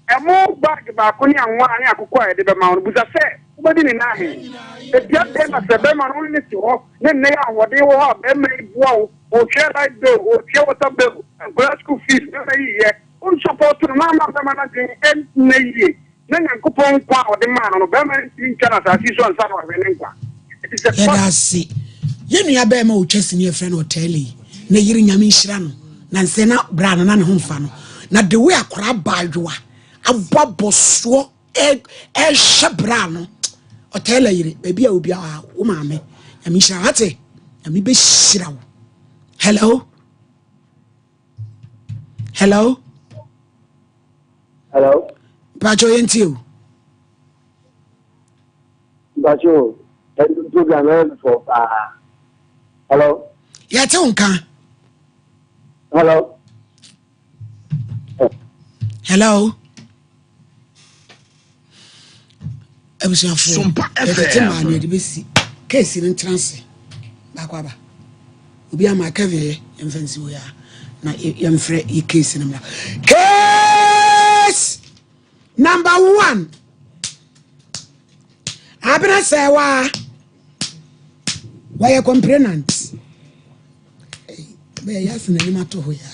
[SPEAKER 7] Ɛmo bag baako ne anwa ne akokɔ a yɛde bɛma wo no, bisa sɛ wobɛdi ne nna ahe? Ebia dɛn na sɛ bɛrima no wo ne no te hɔ na nnɛ yi ahoɔden wɔ hɔ a bɛrima yi boa wo, ɔtua light bill, ɔtua water bill, nkwadaa school fees, bɛrima yi yɛ, wo nsɔpɔɔto no na ama bɛrima no adwene nna yie na Nyankopɔn nkwa a ɔde maa no no, bɛrima no ntumi ntwa no asase yi so ansa na wahwɛ ne nkwa. Ɛte sɛ
[SPEAKER 1] Yɛda ase. Yɛn nua bɛrima a ɔtwa sini yɛfrɛ no Ɔtɛɛle yi, ne yere Nyame nhyira no, nansɛ na bra no na ne ho mfa no. Na the way akwaraa abaayewa abɔ abɔsoɔ. Ɛhwɛ bra no ɔtɛɛlɛ yere baabi a obi a wo maame nyame nhyira wate nyame bɛhyira wo. Hello, hello,
[SPEAKER 5] hello.
[SPEAKER 1] Mpakyɛ yɛntie o.
[SPEAKER 5] Mpakyɛ o, program ɛyɛ fɔ paa. Hello.
[SPEAKER 1] Yɛte wo nka.
[SPEAKER 5] Hello.
[SPEAKER 1] Hello. Abusuafoɔ yɛtete maa no yɛde bɛsi keesi no ntena ase baako aba obi ama Kevin yɛ yɛmfa nsi wɔ yɛ a na yɛmfrɛ yɛ keesi no mmra. Case number one, Abena Sɛwa wɔyɛ complainant bɛyɛ yɛ asena anim ato hɔ yɛ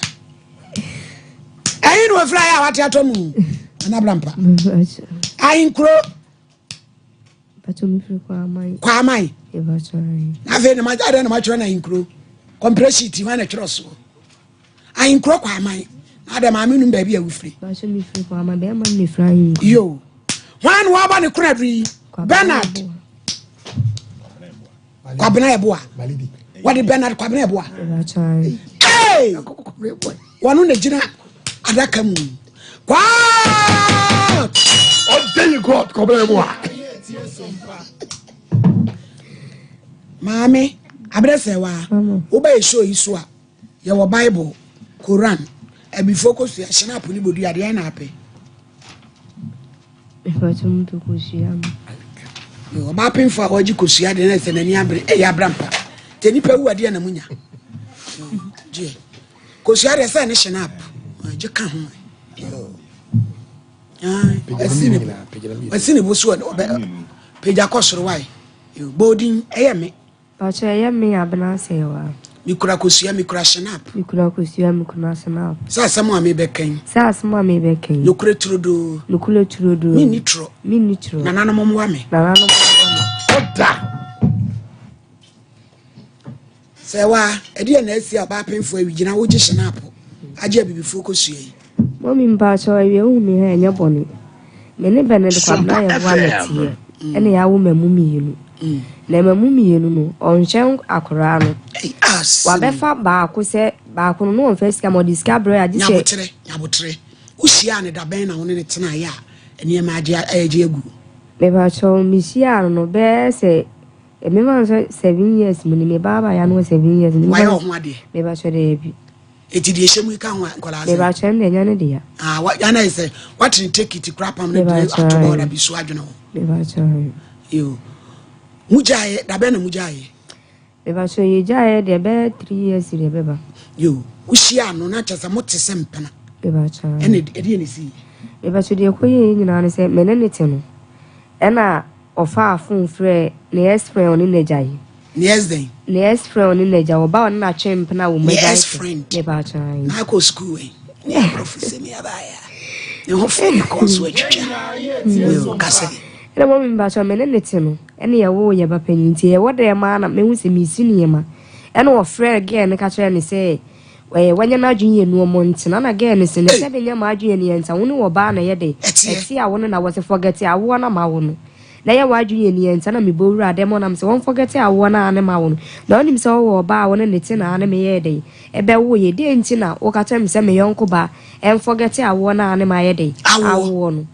[SPEAKER 1] ɛyi na wɔfira yɛ a wate atɔ mu anabrampa ahenkuro Kwaman na afei na magya dɛ na matwerɛ no ahenkuro kɔmprɛ sheet hwan na twerɛ soɔ ahenkuro Kwaman na adɛ maame num baabi a wofiri yo hwan na waba ne kora duru yi Bernard Kwabena Ɛboa wɔde Bernard Kwabena Ɛboa ee wɔn na gyina adaka mu kwaa.
[SPEAKER 2] Ɔde yi God Kwabena Ɛboa.
[SPEAKER 1] Maame abrɛsɛ wa wobɛyɛ show yi so a yɛwɔ Bible, Koran, abifo kosua, hyɛnap ne bodua adeɛ na apɛ.
[SPEAKER 6] Mepakyɛw mepɛ kosua no.
[SPEAKER 1] Ɔbaa pemfo a ɔgye kosua deɛ na sɛ n'ani abere ɛyɛ abrampa. Te nipa wu adeɛ na munya. Gye kosua deɛ sɛ ne hyɛnap gye ka ho. Ɛsi ne bo so ɔbɛ pagya kɔ soro wae. Boodin ɛyɛ me.
[SPEAKER 6] Pakyɛ ɛyɛ me Abena Asɛewa.
[SPEAKER 1] Mekura kosua, mekura shenap.
[SPEAKER 6] Mekura kosua, mekura shenap.
[SPEAKER 1] Sɛ asɛm a mebɛka yi.
[SPEAKER 6] Sɛ asɛm a mebɛka yi.
[SPEAKER 1] Nokorɛ turodoo.
[SPEAKER 6] Nokorɛ turodoo.
[SPEAKER 1] Menni torɔ.
[SPEAKER 6] Menni torɔ.
[SPEAKER 1] Nananom mmoa me.
[SPEAKER 6] Nananom mmoa me.
[SPEAKER 2] Ɔda.
[SPEAKER 1] Sɛ wa, ɛdeɛ na asi a ɔbaa pemfoɔ awi gyina wogye shenap agye abibifoɔ kosua yi.
[SPEAKER 6] Mɔmi mpakyɛw awia wohu me ha ɛnyɛ bɔne. Me ne Bernard Kwabena yɛboa na teɛ ɛna yɛawo mamu mmienu. Na mamu mmienu no ɔnhyɛ akoraa no. Wabɛfa baako sɛ baako no na ɔmfa sika ma ɔde sika brɛ agye sɛ.
[SPEAKER 1] Nyabotere nyabotere wohyia ne da bɛn na wo ne ne tenaeɛ a nneɛma agye agye agu.
[SPEAKER 6] Mepakyɛw mehyia no no bɛyɛ sɛ mema no sɛ 7 years mu ni me ba abaayewa no wɔ 7 years ni.
[SPEAKER 1] Wayɛ ɔho adeɛ.
[SPEAKER 6] Mepakyɛw daabi.
[SPEAKER 1] Eti deɛ ɛhyɛ mu yi ka ho a nkwadaa sɛ.
[SPEAKER 6] Mebakyɛ no deɛ ɛnyɛ ne dea.
[SPEAKER 1] Ah wa yana yɛ sɛ watene tekiti kura pam ne de ato bɔɔda bi so adwene ho.
[SPEAKER 6] Mebakyɛ.
[SPEAKER 1] Yo. Mu gyaeɛ dabɛn na mu gyaeɛ.
[SPEAKER 6] Mebakyɛ yɛ gyaeɛ deɛ bɛyɛ 3 years deɛ bɛba.
[SPEAKER 1] Yo. Wohyia no na kyɛ sɛ mo te sɛ mpena.
[SPEAKER 6] Mebakyɛ.
[SPEAKER 1] Ɛna ɛdeɛ ne si.
[SPEAKER 6] Mebakyɛ deɛ ɛkɔ yɛ nyinaa ne sɛ me ne ne te no ɛna ɔfaa phone frɛ ne ex friend ɔne n'agya yi.
[SPEAKER 1] Ne ex dɛn?
[SPEAKER 6] Ne ex friend ɔne n'agya ɔba ɔne n'atwe mpena wɔ mu
[SPEAKER 1] agya. Ne ex friend.
[SPEAKER 6] Ne ba atwe.
[SPEAKER 1] Na akɔ sukuu wɛn. Ne aborɔfo sɛ mi abaaya. Ne ho fɛ ne kɔn so atwitwa. Yo kasa yi.
[SPEAKER 6] Ɛna mo mi ba me ne ne te no ɛne yɛwoo yɛ ba panyin nti yɛwɔ dɛm maa na mehu sɛ mesi nneɛma ɛna ɔfrɛ girl no ka kyerɛ ne sɛ wanya n'adwene yɛ nu ɔmo ntena na girl no sɛ ne sɛ bɛnya m'adwene yɛ ne yɛn nta wo ne ɔbaa na yɛ de ɛte a wo ne na wɔsɛ forget awoɔ na ma wo no na yɛ w'adwene yɛ ni yɛn nta na mebɔ wura dɛm ɔnam sɛ wɔn forget awoɔ na ne ma wo no na ɔnim sɛ ɔwɔ ɔbaa a wo ne ne te na ne meyɛ de ɛbɛwo yɛ deɛ nti na woka kyerɛ me sɛ me yɔnko ba ɛnforget awoɔ na ne ma yɛ de awoɔ no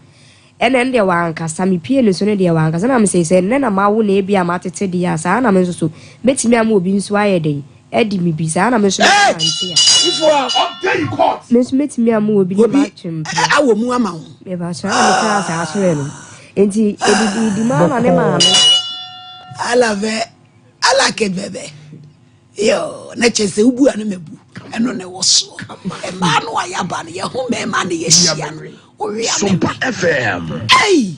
[SPEAKER 6] ɛna ɛno deɛ wankasa mepie ne so no deɛ wankasa na mesɛ sɛ nnɛ na mawo na ebi a matete deɛ a saa na me nso so mɛtumi ama obi nso ayɛ den ɛdi me bi saa na me nso mɛnante
[SPEAKER 1] a
[SPEAKER 6] me nso mɛtumi ama obi ne matwe mpena
[SPEAKER 1] awɔ mu ama wo
[SPEAKER 6] mebakyerɛ na mekaa saa kyerɛ no nti ɛdididi ma na ne maame
[SPEAKER 1] alabɛ alake bɛbɛ yo na kyerɛ sɛ wobu a no mabu ɛno na ɛwɔ soɔ ɛmaa no a yɛaba no yɛho mmarima ne yɛhyia no
[SPEAKER 8] Sompa FM.
[SPEAKER 1] Ei!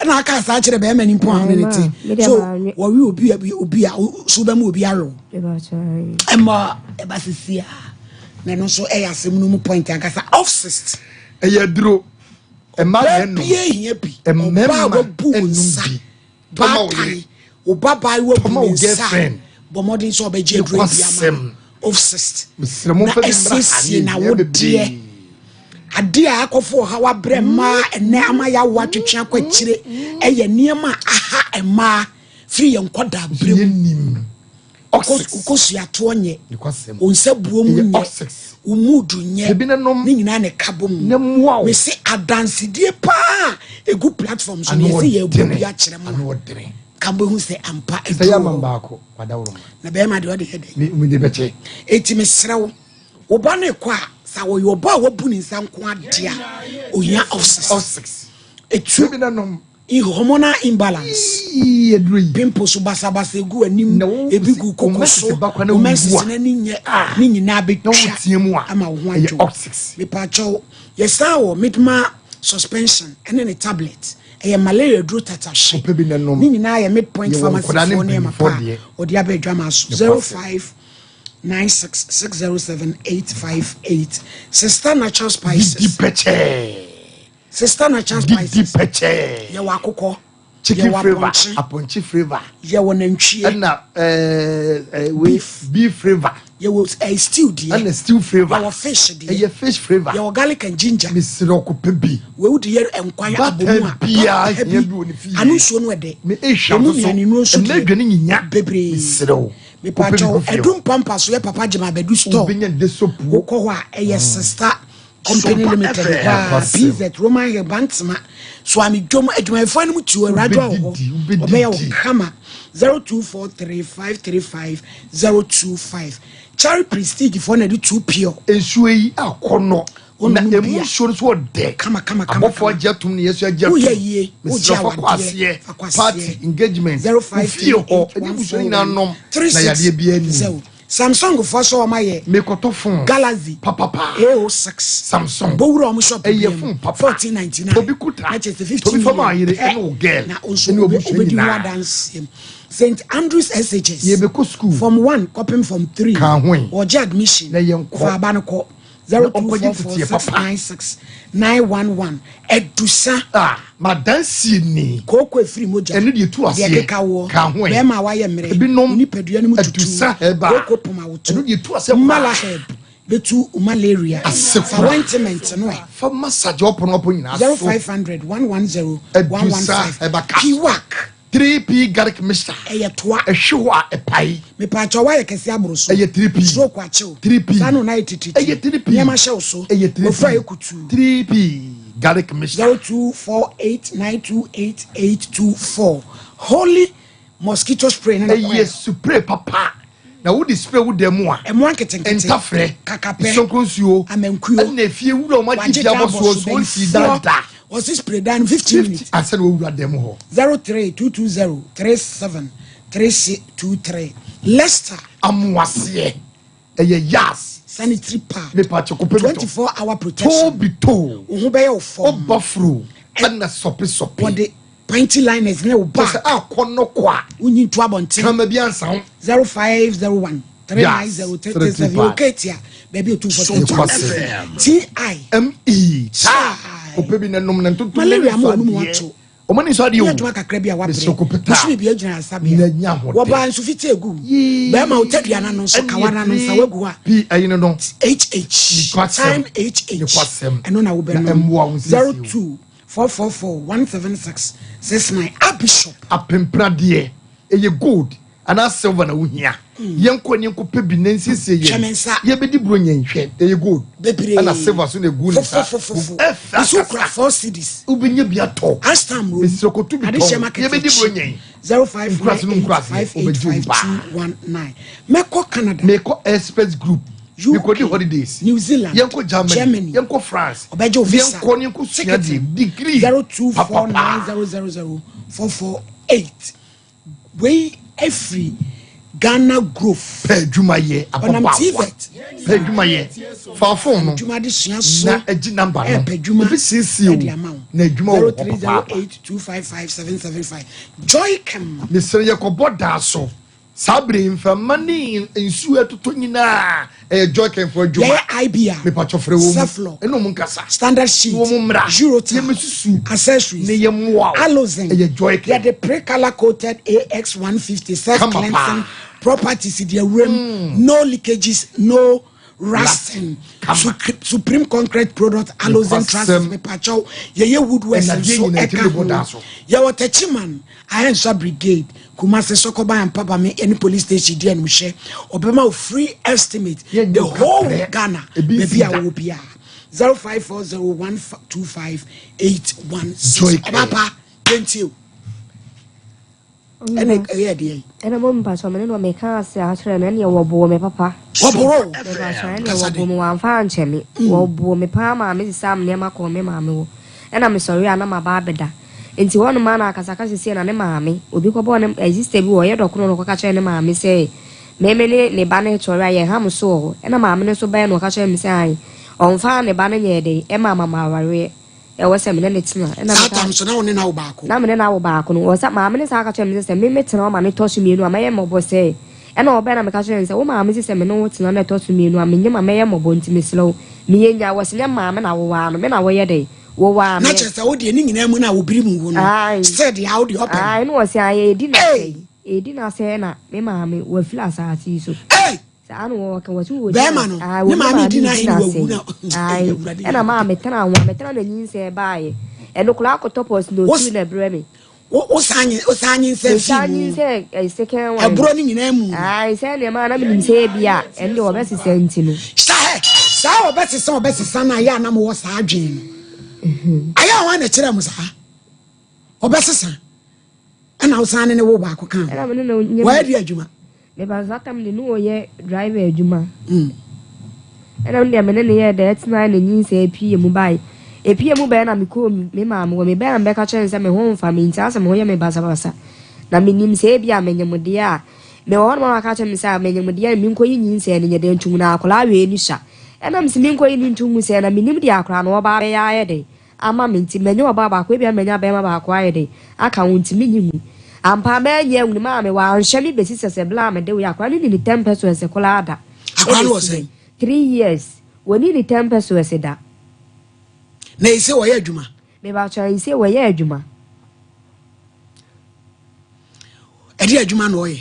[SPEAKER 1] Ɛna aka saa kyerɛ bɛrima ni mpo a ɔne ne te. So wɔwe obi a obi a so bɛma obi awe wo. Ɛma ɛba sisi a na ɛno nso ɛyɛ asɛm no mu point ankasa off sist.
[SPEAKER 2] Ɛyɛ aduro. Ɛma yɛn nom.
[SPEAKER 1] Bie hia bi. Ɔbaa wabu nsa. Baatan. Ɔba baa wabu ne nsa. Bɔ mmɔden sɛ ɔbɛgye aduro bi ama no. Off sist. Na ɛsiesie na wodeɛ. Adeɛ a akɔfo ɔhaw abrɛ mmaa ɛnɛ ama yɛawo atwetwe akɔ akyire ɛyɛ nneɛma a aha mmaa firi yɛn nkɔdaa berɛ mu. Wokɔsuatoɔ nyɛ, wo nsa buo mu nyɛ, wo mood nyɛ, ne nyinaa na ɛka bɔ mu. Mese adansedie paa ɛgu platform so no yɛsɛ yɛbɔ bi akyerɛ mo a ka bɛhu sɛ ampa ɛduru na bɛrima deɛ ɔde yɛ dɛ. Enti mesrɛ wo wo ba no kɔ a sɛ ɔyɛ ɔba a wabu ne nsa nko adeɛ a ohia oxys etu hormonal imbalance pimples basabasa egu anim ebi gu koko so wo menses no ani nyɛ ah. ne nyinaa bɛtwa ama wo ho adwo mepaakyɛw yɛsan wɔ midma suspension ɛne ne tablet ɛyɛ malaria duro tatahye ne nyinaa yɛ midpoint pharmacy foɔ nneɛma pa a ɔde aba adwama so 05 96 607 858 Sister Natural Spices.
[SPEAKER 2] Didi pɛkyɛɛ.
[SPEAKER 1] Sister Natural Spices.
[SPEAKER 2] Didi pɛkyɛɛ.
[SPEAKER 1] Yɛwɔ akokɔ.
[SPEAKER 2] Chicken flavour. Apɔnkye flavour.
[SPEAKER 1] Yɛwɔ nantwie.
[SPEAKER 2] Ɛna ɛɛ ɛɛ beef. Beef flavour.
[SPEAKER 1] Yɛwɔ ɛɛ stew deɛ.
[SPEAKER 2] Ɛna stew flavour.
[SPEAKER 1] Yɛwɔ fish deɛ.
[SPEAKER 2] Ɛyɛ fish flavour.
[SPEAKER 1] Yɛwɔ garlic and ginger.
[SPEAKER 2] Mesrɛ wo kɔpɛ bi.
[SPEAKER 1] Wei wode yɛ nkwan abomu a.
[SPEAKER 2] Bata biara hia bi wɔ ne fie.
[SPEAKER 1] Ano nsuo no ɛdɛ.
[SPEAKER 2] Me ehwam
[SPEAKER 1] Emu nnuane nnuro nso
[SPEAKER 2] deɛ.
[SPEAKER 1] deɛ.
[SPEAKER 2] Ɛnna aduane nyinya.
[SPEAKER 1] Bebree.
[SPEAKER 2] Mesrɛ wo.
[SPEAKER 1] Mepatwɔ ɛdu mpampa so yɛ papa gyema abɛdu store.
[SPEAKER 2] Wobɛnya de soap.
[SPEAKER 1] Wokɔ hɔ a ɛyɛ sister company limited hɔ a PZ Roman Hill Bantama Suame dwom adwumayɛfoɔ anom tuo awurade wɔ hɔ ɔbɛyɛ wo kama 0243535025 Cherry Prestige foɔ na ɛde 2 pure.
[SPEAKER 2] Nsuo yi akɔnɔ na emu nsuo no so ɔdɛ
[SPEAKER 1] kama kama kama
[SPEAKER 2] abɔfoɔ agye atum na yɛsɔ agye atum
[SPEAKER 1] woyɛ yie wogye
[SPEAKER 2] mesrɛ fa kɔ
[SPEAKER 1] awadeɛ
[SPEAKER 2] aseɛ
[SPEAKER 1] fa kɔ aseɛ
[SPEAKER 2] party engagement ofie hɔ ɛne abusua nyinaa nom na yadeɛ biara ni
[SPEAKER 1] 0 Samsung foɔ so wɔn ayɛ
[SPEAKER 2] mekɔtɔ phone
[SPEAKER 1] Galaxy
[SPEAKER 2] papapa
[SPEAKER 1] A06
[SPEAKER 2] Samsung
[SPEAKER 1] bowura wɔn shop
[SPEAKER 2] ɛyɛ
[SPEAKER 1] bi mu
[SPEAKER 2] phone papa
[SPEAKER 1] 1499
[SPEAKER 2] tobi kuta
[SPEAKER 1] na kyerɛ sɛ 15
[SPEAKER 2] tobi fama
[SPEAKER 1] million
[SPEAKER 2] ayere
[SPEAKER 1] pɛ
[SPEAKER 2] ɛne wo girl
[SPEAKER 1] na nso
[SPEAKER 2] ɛne
[SPEAKER 1] obe
[SPEAKER 2] obusua
[SPEAKER 1] obedi ho
[SPEAKER 2] nyinaa
[SPEAKER 1] adanseɛ St Andrews SHS
[SPEAKER 2] yɛbɛkɔ school
[SPEAKER 1] form 1 kɔpem form 3
[SPEAKER 2] ka ho yi
[SPEAKER 1] wɔgye admission
[SPEAKER 2] na yɛnkɔ
[SPEAKER 1] fa aba no kɔ
[SPEAKER 2] na ɔnkɔgye nteteɛ papa.
[SPEAKER 1] 0244696911 Adusa.
[SPEAKER 2] Ah, madansie ni.
[SPEAKER 1] Kooko efiri mogya.
[SPEAKER 2] Ɛno deɛ tu aseɛ.
[SPEAKER 1] Deɛ keka woɔ.
[SPEAKER 2] Ka ho ɛ.
[SPEAKER 1] Bɛrima a wayɛ mmerɛ.
[SPEAKER 2] Ebinom.
[SPEAKER 1] Wo nipadua no mu tutu.
[SPEAKER 2] Adusa herbal.
[SPEAKER 1] Kooko poma wo to.
[SPEAKER 2] Ɛno deɛ tu aseɛ koraa.
[SPEAKER 1] Mala herb bɛtu wo malaria.
[SPEAKER 2] Ase
[SPEAKER 1] Fa
[SPEAKER 2] koraa.
[SPEAKER 1] ointment no ɛ.
[SPEAKER 2] Fa massage ɔpono ɔpo nyinaa so.
[SPEAKER 1] 0500 110
[SPEAKER 2] Adusa
[SPEAKER 1] 115.
[SPEAKER 2] herbal capsule.
[SPEAKER 1] Piwak.
[SPEAKER 2] 3P garlic mixture.
[SPEAKER 1] Ɛyɛ toa.
[SPEAKER 2] Ɛhwe hɔ a ɛpae.
[SPEAKER 1] Mepaakyɛw woayɛ kɛse aboro so.
[SPEAKER 2] Ɛyɛ 3P.
[SPEAKER 1] Stroke akye wo.
[SPEAKER 2] 3P.
[SPEAKER 1] Saa na wo nan ayɛ tititiri.
[SPEAKER 2] Ɛyɛ 3P.
[SPEAKER 1] Nneɛma hyɛ wo so.
[SPEAKER 2] Ɛyɛ 3P.
[SPEAKER 1] W'afuru ayɛ kutuu.
[SPEAKER 2] 3P garlic mixture.
[SPEAKER 1] 0248928824 Holy mosquito spray ne ne
[SPEAKER 2] Ɛyɛ
[SPEAKER 1] coil.
[SPEAKER 2] spray papa. Na wode spray wo dan mu a.
[SPEAKER 1] Ɛmoa nketenkete.
[SPEAKER 2] Ntafrɛ.
[SPEAKER 1] Kakapɛ.
[SPEAKER 2] Nsonko nsuo.
[SPEAKER 1] Amankuo.
[SPEAKER 2] Ɛna efie wura wɔn agye
[SPEAKER 1] Wagye
[SPEAKER 2] fie abɔ
[SPEAKER 1] dan abɔ
[SPEAKER 2] soɔ
[SPEAKER 1] so
[SPEAKER 2] so wɔnsi dan
[SPEAKER 1] bɛyifoɔ.
[SPEAKER 2] da.
[SPEAKER 1] Ɔsi spray dan no 15 minutes.
[SPEAKER 2] Ansa na wawura dan mu hɔ.
[SPEAKER 1] 03220 37 3623 Leicester.
[SPEAKER 2] Amoaseɛ. Ɛyɛ yas.
[SPEAKER 1] Sanitary pad.
[SPEAKER 2] Mepa kyɛ kɔpɛ bi tɔ.
[SPEAKER 1] 24 hour protection.
[SPEAKER 2] Too bi too.
[SPEAKER 1] Wo ho bɛyɛ wo fɔmm.
[SPEAKER 2] Ɔba furo. Ɛna sɔpe sɔpe.
[SPEAKER 1] Wɔde panty liners ne wo bag.
[SPEAKER 2] Kyɛ sɛ akɔ no kɔ a.
[SPEAKER 1] Wonyi nto abɔnten.
[SPEAKER 2] Kraman bi ansa ho.
[SPEAKER 1] 0501 390 337 Yɛwɔ Ketia baabi otumfoɔ sɛ
[SPEAKER 2] Sumpa FM.
[SPEAKER 1] T I
[SPEAKER 2] M E Chai. Kɔpɛ bi na nom na ntontom
[SPEAKER 1] Malaria ma
[SPEAKER 2] n'ani
[SPEAKER 1] wɔn
[SPEAKER 2] sɔ
[SPEAKER 1] mu
[SPEAKER 2] adeɛ.
[SPEAKER 1] ato.
[SPEAKER 2] Wɔn ani sɔ adeɛ o.
[SPEAKER 1] Nyɛ adwuma kakra bi a wabrɛ.
[SPEAKER 2] Mesrɛ kɔpɛ taa.
[SPEAKER 1] Bosome bi agyina asabea.
[SPEAKER 2] Na nya ahoɔden.
[SPEAKER 1] Wɔbaa nso fiti egu. Bɛrima wo tadua no ano nso kawa no ano nsa wagu hɔ a.
[SPEAKER 2] P ayi no no.
[SPEAKER 1] HH. Time HH.
[SPEAKER 2] Nokwasɛm.
[SPEAKER 1] Ɛno na wobɛnom.
[SPEAKER 2] Na ɛmmoa wo nsiesie o.
[SPEAKER 1] 02 444 176 69 Abishop.
[SPEAKER 2] Apempradeɛ, ɛyɛ gold anaa silver na wohia. Yɛnkɔ ne yɛnkɔpɛ bi na nsiesie yɛn.
[SPEAKER 1] Hwɛ me nsa.
[SPEAKER 2] Yɛbɛdi buronya yi, hwɛ, ɛyɛ gold.
[SPEAKER 1] Bebree.
[SPEAKER 2] Ɛna silver so na egu ne nsa.
[SPEAKER 1] Fofofofofo.
[SPEAKER 2] Ɛfɛ
[SPEAKER 1] Nso
[SPEAKER 2] akasa.
[SPEAKER 1] kura 4 cedis.
[SPEAKER 2] Wobɛnya bi atɔ.
[SPEAKER 1] Astam room.
[SPEAKER 2] Mesrɛ kɔto bi
[SPEAKER 1] Adehyɛ
[SPEAKER 2] tɔn.
[SPEAKER 1] market
[SPEAKER 2] Yɛbɛdi
[SPEAKER 1] akyi.
[SPEAKER 2] buronya yi.
[SPEAKER 1] 05
[SPEAKER 2] Nkurase no nkurase, wobɛgye wo paa.
[SPEAKER 1] 98585219. Mɛkɔ Canada.
[SPEAKER 2] Mekɔ Express Group.
[SPEAKER 1] UK,
[SPEAKER 2] Mekɔdi holidays.
[SPEAKER 1] New Zealand,
[SPEAKER 2] Yɛnkɔ Germany.
[SPEAKER 1] Germany.
[SPEAKER 2] Yɛnkɔ France.
[SPEAKER 1] Ɔbɛgye wo visa.
[SPEAKER 2] Yɛnkɔ ne yɛnkɔ sua deɛ. Degree. Papapa.
[SPEAKER 1] 0249000448. Wei efiri Ghana Growth.
[SPEAKER 2] Pɛ adwuma yɛ
[SPEAKER 1] Ɔnam
[SPEAKER 2] ababaawa.
[SPEAKER 1] TVET.
[SPEAKER 2] Pɛ adwuma yɛ. Fa phone no.
[SPEAKER 1] Adwuma de sua so.
[SPEAKER 2] Na agye number no.
[SPEAKER 1] Ɛpɛ adwuma.
[SPEAKER 2] Ebi siesie
[SPEAKER 1] Ɛde
[SPEAKER 2] o.
[SPEAKER 1] ama wo.
[SPEAKER 2] Na adwuma wɔ hɔ papaapa.
[SPEAKER 1] 0308255775. Joycam.
[SPEAKER 2] Mesrɛ yɛkɔbɔ daa so. Saa bere yi mframa ne nsuo ɛtotɔ nyinaa ɛyɛ Joycam fo adwuma.
[SPEAKER 1] Yɛyɛ IBR.
[SPEAKER 2] Mepatwɔ frɛ wɔn mu.
[SPEAKER 1] Ceflor.
[SPEAKER 2] Ɛne wɔn nkasa.
[SPEAKER 1] Standard sheet.
[SPEAKER 2] Ne wɔn mmra.
[SPEAKER 1] Eurotab.
[SPEAKER 2] Yɛmmɛsusu.
[SPEAKER 1] Accessories.
[SPEAKER 2] Ne yɛ mmoa wo.
[SPEAKER 1] Alozen.
[SPEAKER 2] Ɛyɛ Joycam.
[SPEAKER 1] Yɛde pre-color coated AX150 self
[SPEAKER 2] Kama
[SPEAKER 1] cleansing
[SPEAKER 2] paa.
[SPEAKER 1] properties di awuram. No leakages, no. Rusting, Supreme Concrete Product, Alozen Trusses, mepakyɛw, yɛyɛ woodworks nso ɛka ho. Yɛwɔ Techiman, Ahensa Brigade, Kumasi, Sokoban, Ampabame, ɛne police station di animhyɛ. Ɔbɛma wo free estimate the whole Ghana, baabi a wɔwɔ biara. 0540125816. Ɔbapa, yɛntie o. Ɛna ɛyɛ deɛ.
[SPEAKER 6] Ɛna mo mpatsɔ me ne no meka ase akyerɛ no ɛne wɔboo me papa.
[SPEAKER 1] Wɔboro.
[SPEAKER 6] Mpatsɔ ɛne wɔboo me wɔamfa ankyɛ me. Wɔboo me paa maa me sesaa me nneɛma kɔɔ me maame hɔ. Ɛna mesɔre a na maba abɛda. Nti hɔnom a na akasakasa sie na ne maame obi kɔbɔɔ ne eh, sister bi wɔ ɔyɛ dɔkono na ɔkɔka kyerɛɛ ne maame sɛ me me ne ne ba no retɔre a yɛnha mo so wɔ hɔ. Ɛna maame no nso bae na ɔka kyerɛɛ me sɛ ae ɔmfaa ne ba no nyɛɛ dɛn ɛmaa mama awareɛ. Ɛwɔ sɛ me ne no tena. Ɛna
[SPEAKER 1] Saa
[SPEAKER 6] meka.
[SPEAKER 1] tam so na wo ne no awo baako.
[SPEAKER 6] Na me ne no awo baako no, ɔsa, maame no san ka kyerɛɛ me sɛ, sɛ me metena hɔ ma no tɔ so mmienu a, mɛyɛ mmɔbɔ sɛ. Ɛna ɔbae na meka kyerɛɛ no sɛ, wo maame se sɛ me ne wo tena na ɛtɔ so mmienu a, menyem a, mɛyɛ mmɔbɔ, nti mesrɛ wo, meyɛ nyaa. Wɔse nyɛ maame na wowaa no, me na woyɛ dɛn? Wowaa
[SPEAKER 1] Na
[SPEAKER 6] me.
[SPEAKER 1] kyerɛ sɛ wo deɛ ne nyinaa mu no a wɔbirim wo no,
[SPEAKER 6] Ae.
[SPEAKER 1] still deɛ a wo deɛ ɔpɛ no.
[SPEAKER 6] Ae, ɛna ɔse, ae, ɛdi no
[SPEAKER 1] Ei!
[SPEAKER 6] asɛe, ɛdi no asɛe na me maame, wafiri asaase yi so.
[SPEAKER 1] Ei!
[SPEAKER 6] Saa na wɔka wɔsi wɔ
[SPEAKER 1] Bɛrima no,
[SPEAKER 6] ah,
[SPEAKER 1] ne maame di n'ahe na wawu na
[SPEAKER 6] Ae, ɛna maa metena ho a metena na nyinsɛn baeɛ. Ɛno koraa akɔtɔ pɔs na otu na ɛbrɛ me.
[SPEAKER 1] Wosan nyinsɛn fii mu.
[SPEAKER 6] Nyinsɛn eh, second one.
[SPEAKER 1] Ɛborɔ no nyinaa mu.
[SPEAKER 6] Ae, sɛ nneɛma a na menim sɛ ebi a ɛno deɛ wɔbɛsesa nti no.
[SPEAKER 1] Sɛ saa wɔbɛsesa wɔbɛsesa no ayɛ a na mowɔ saa adwene no. Mhm. Ayɛ a wɔn na ɛkyerɛ mo saa. Wɔbɛsesa. Ɛna wosan ne ne wo baako ka ho. Wɔayɛ di adwuma.
[SPEAKER 6] Me ba saa tam de ne ɔyɛ driver adwuma. Ɛna me deɛ me ne no yɛɛ dɛ ɛtenae na nyinsɛn epie mu bae. Epie mu bae na mekɔɔ me maame hɔ. Mebae a mebɛka kyerɛɛ no sɛ me ho mfa me nti asɛ me ho yɛ me basabasa. Na menim sɛ ebia menyem deɛ a mewɔ hɔ no ma waka kyerɛ me sɛ menyem deɛ a menkɔyi nyinsɛn no nyɛ dɛ ntom na akwadaa wei ani sua. Ɛna mese menkɔyi no ntom mu sɛ na menim deɛ akwadaa no ɔba abɛyɛ ayɛ dɛn. Ama me nti manya ɔbaa baako ebia manya bɛɛma baako ayɛ dɛn aka ho nti menye ngu. Ampa manyi angu no maame wanhwɛ me besi sɛsɛ bla a mede woeɛ akora no nni ne tɛmpɛ so ɛse koraa da.
[SPEAKER 1] Akora no wɔ
[SPEAKER 6] Ebesi
[SPEAKER 1] sɛn?
[SPEAKER 6] dɛn? Three years wɔnni ne tɛmpɛ so ɛse da.
[SPEAKER 1] Na ese wɔyɛ adwuma?
[SPEAKER 6] Mebakyɛw ese wɔyɛ adwuma.
[SPEAKER 1] Ɛdeɛ adwuma na ɔyɛ?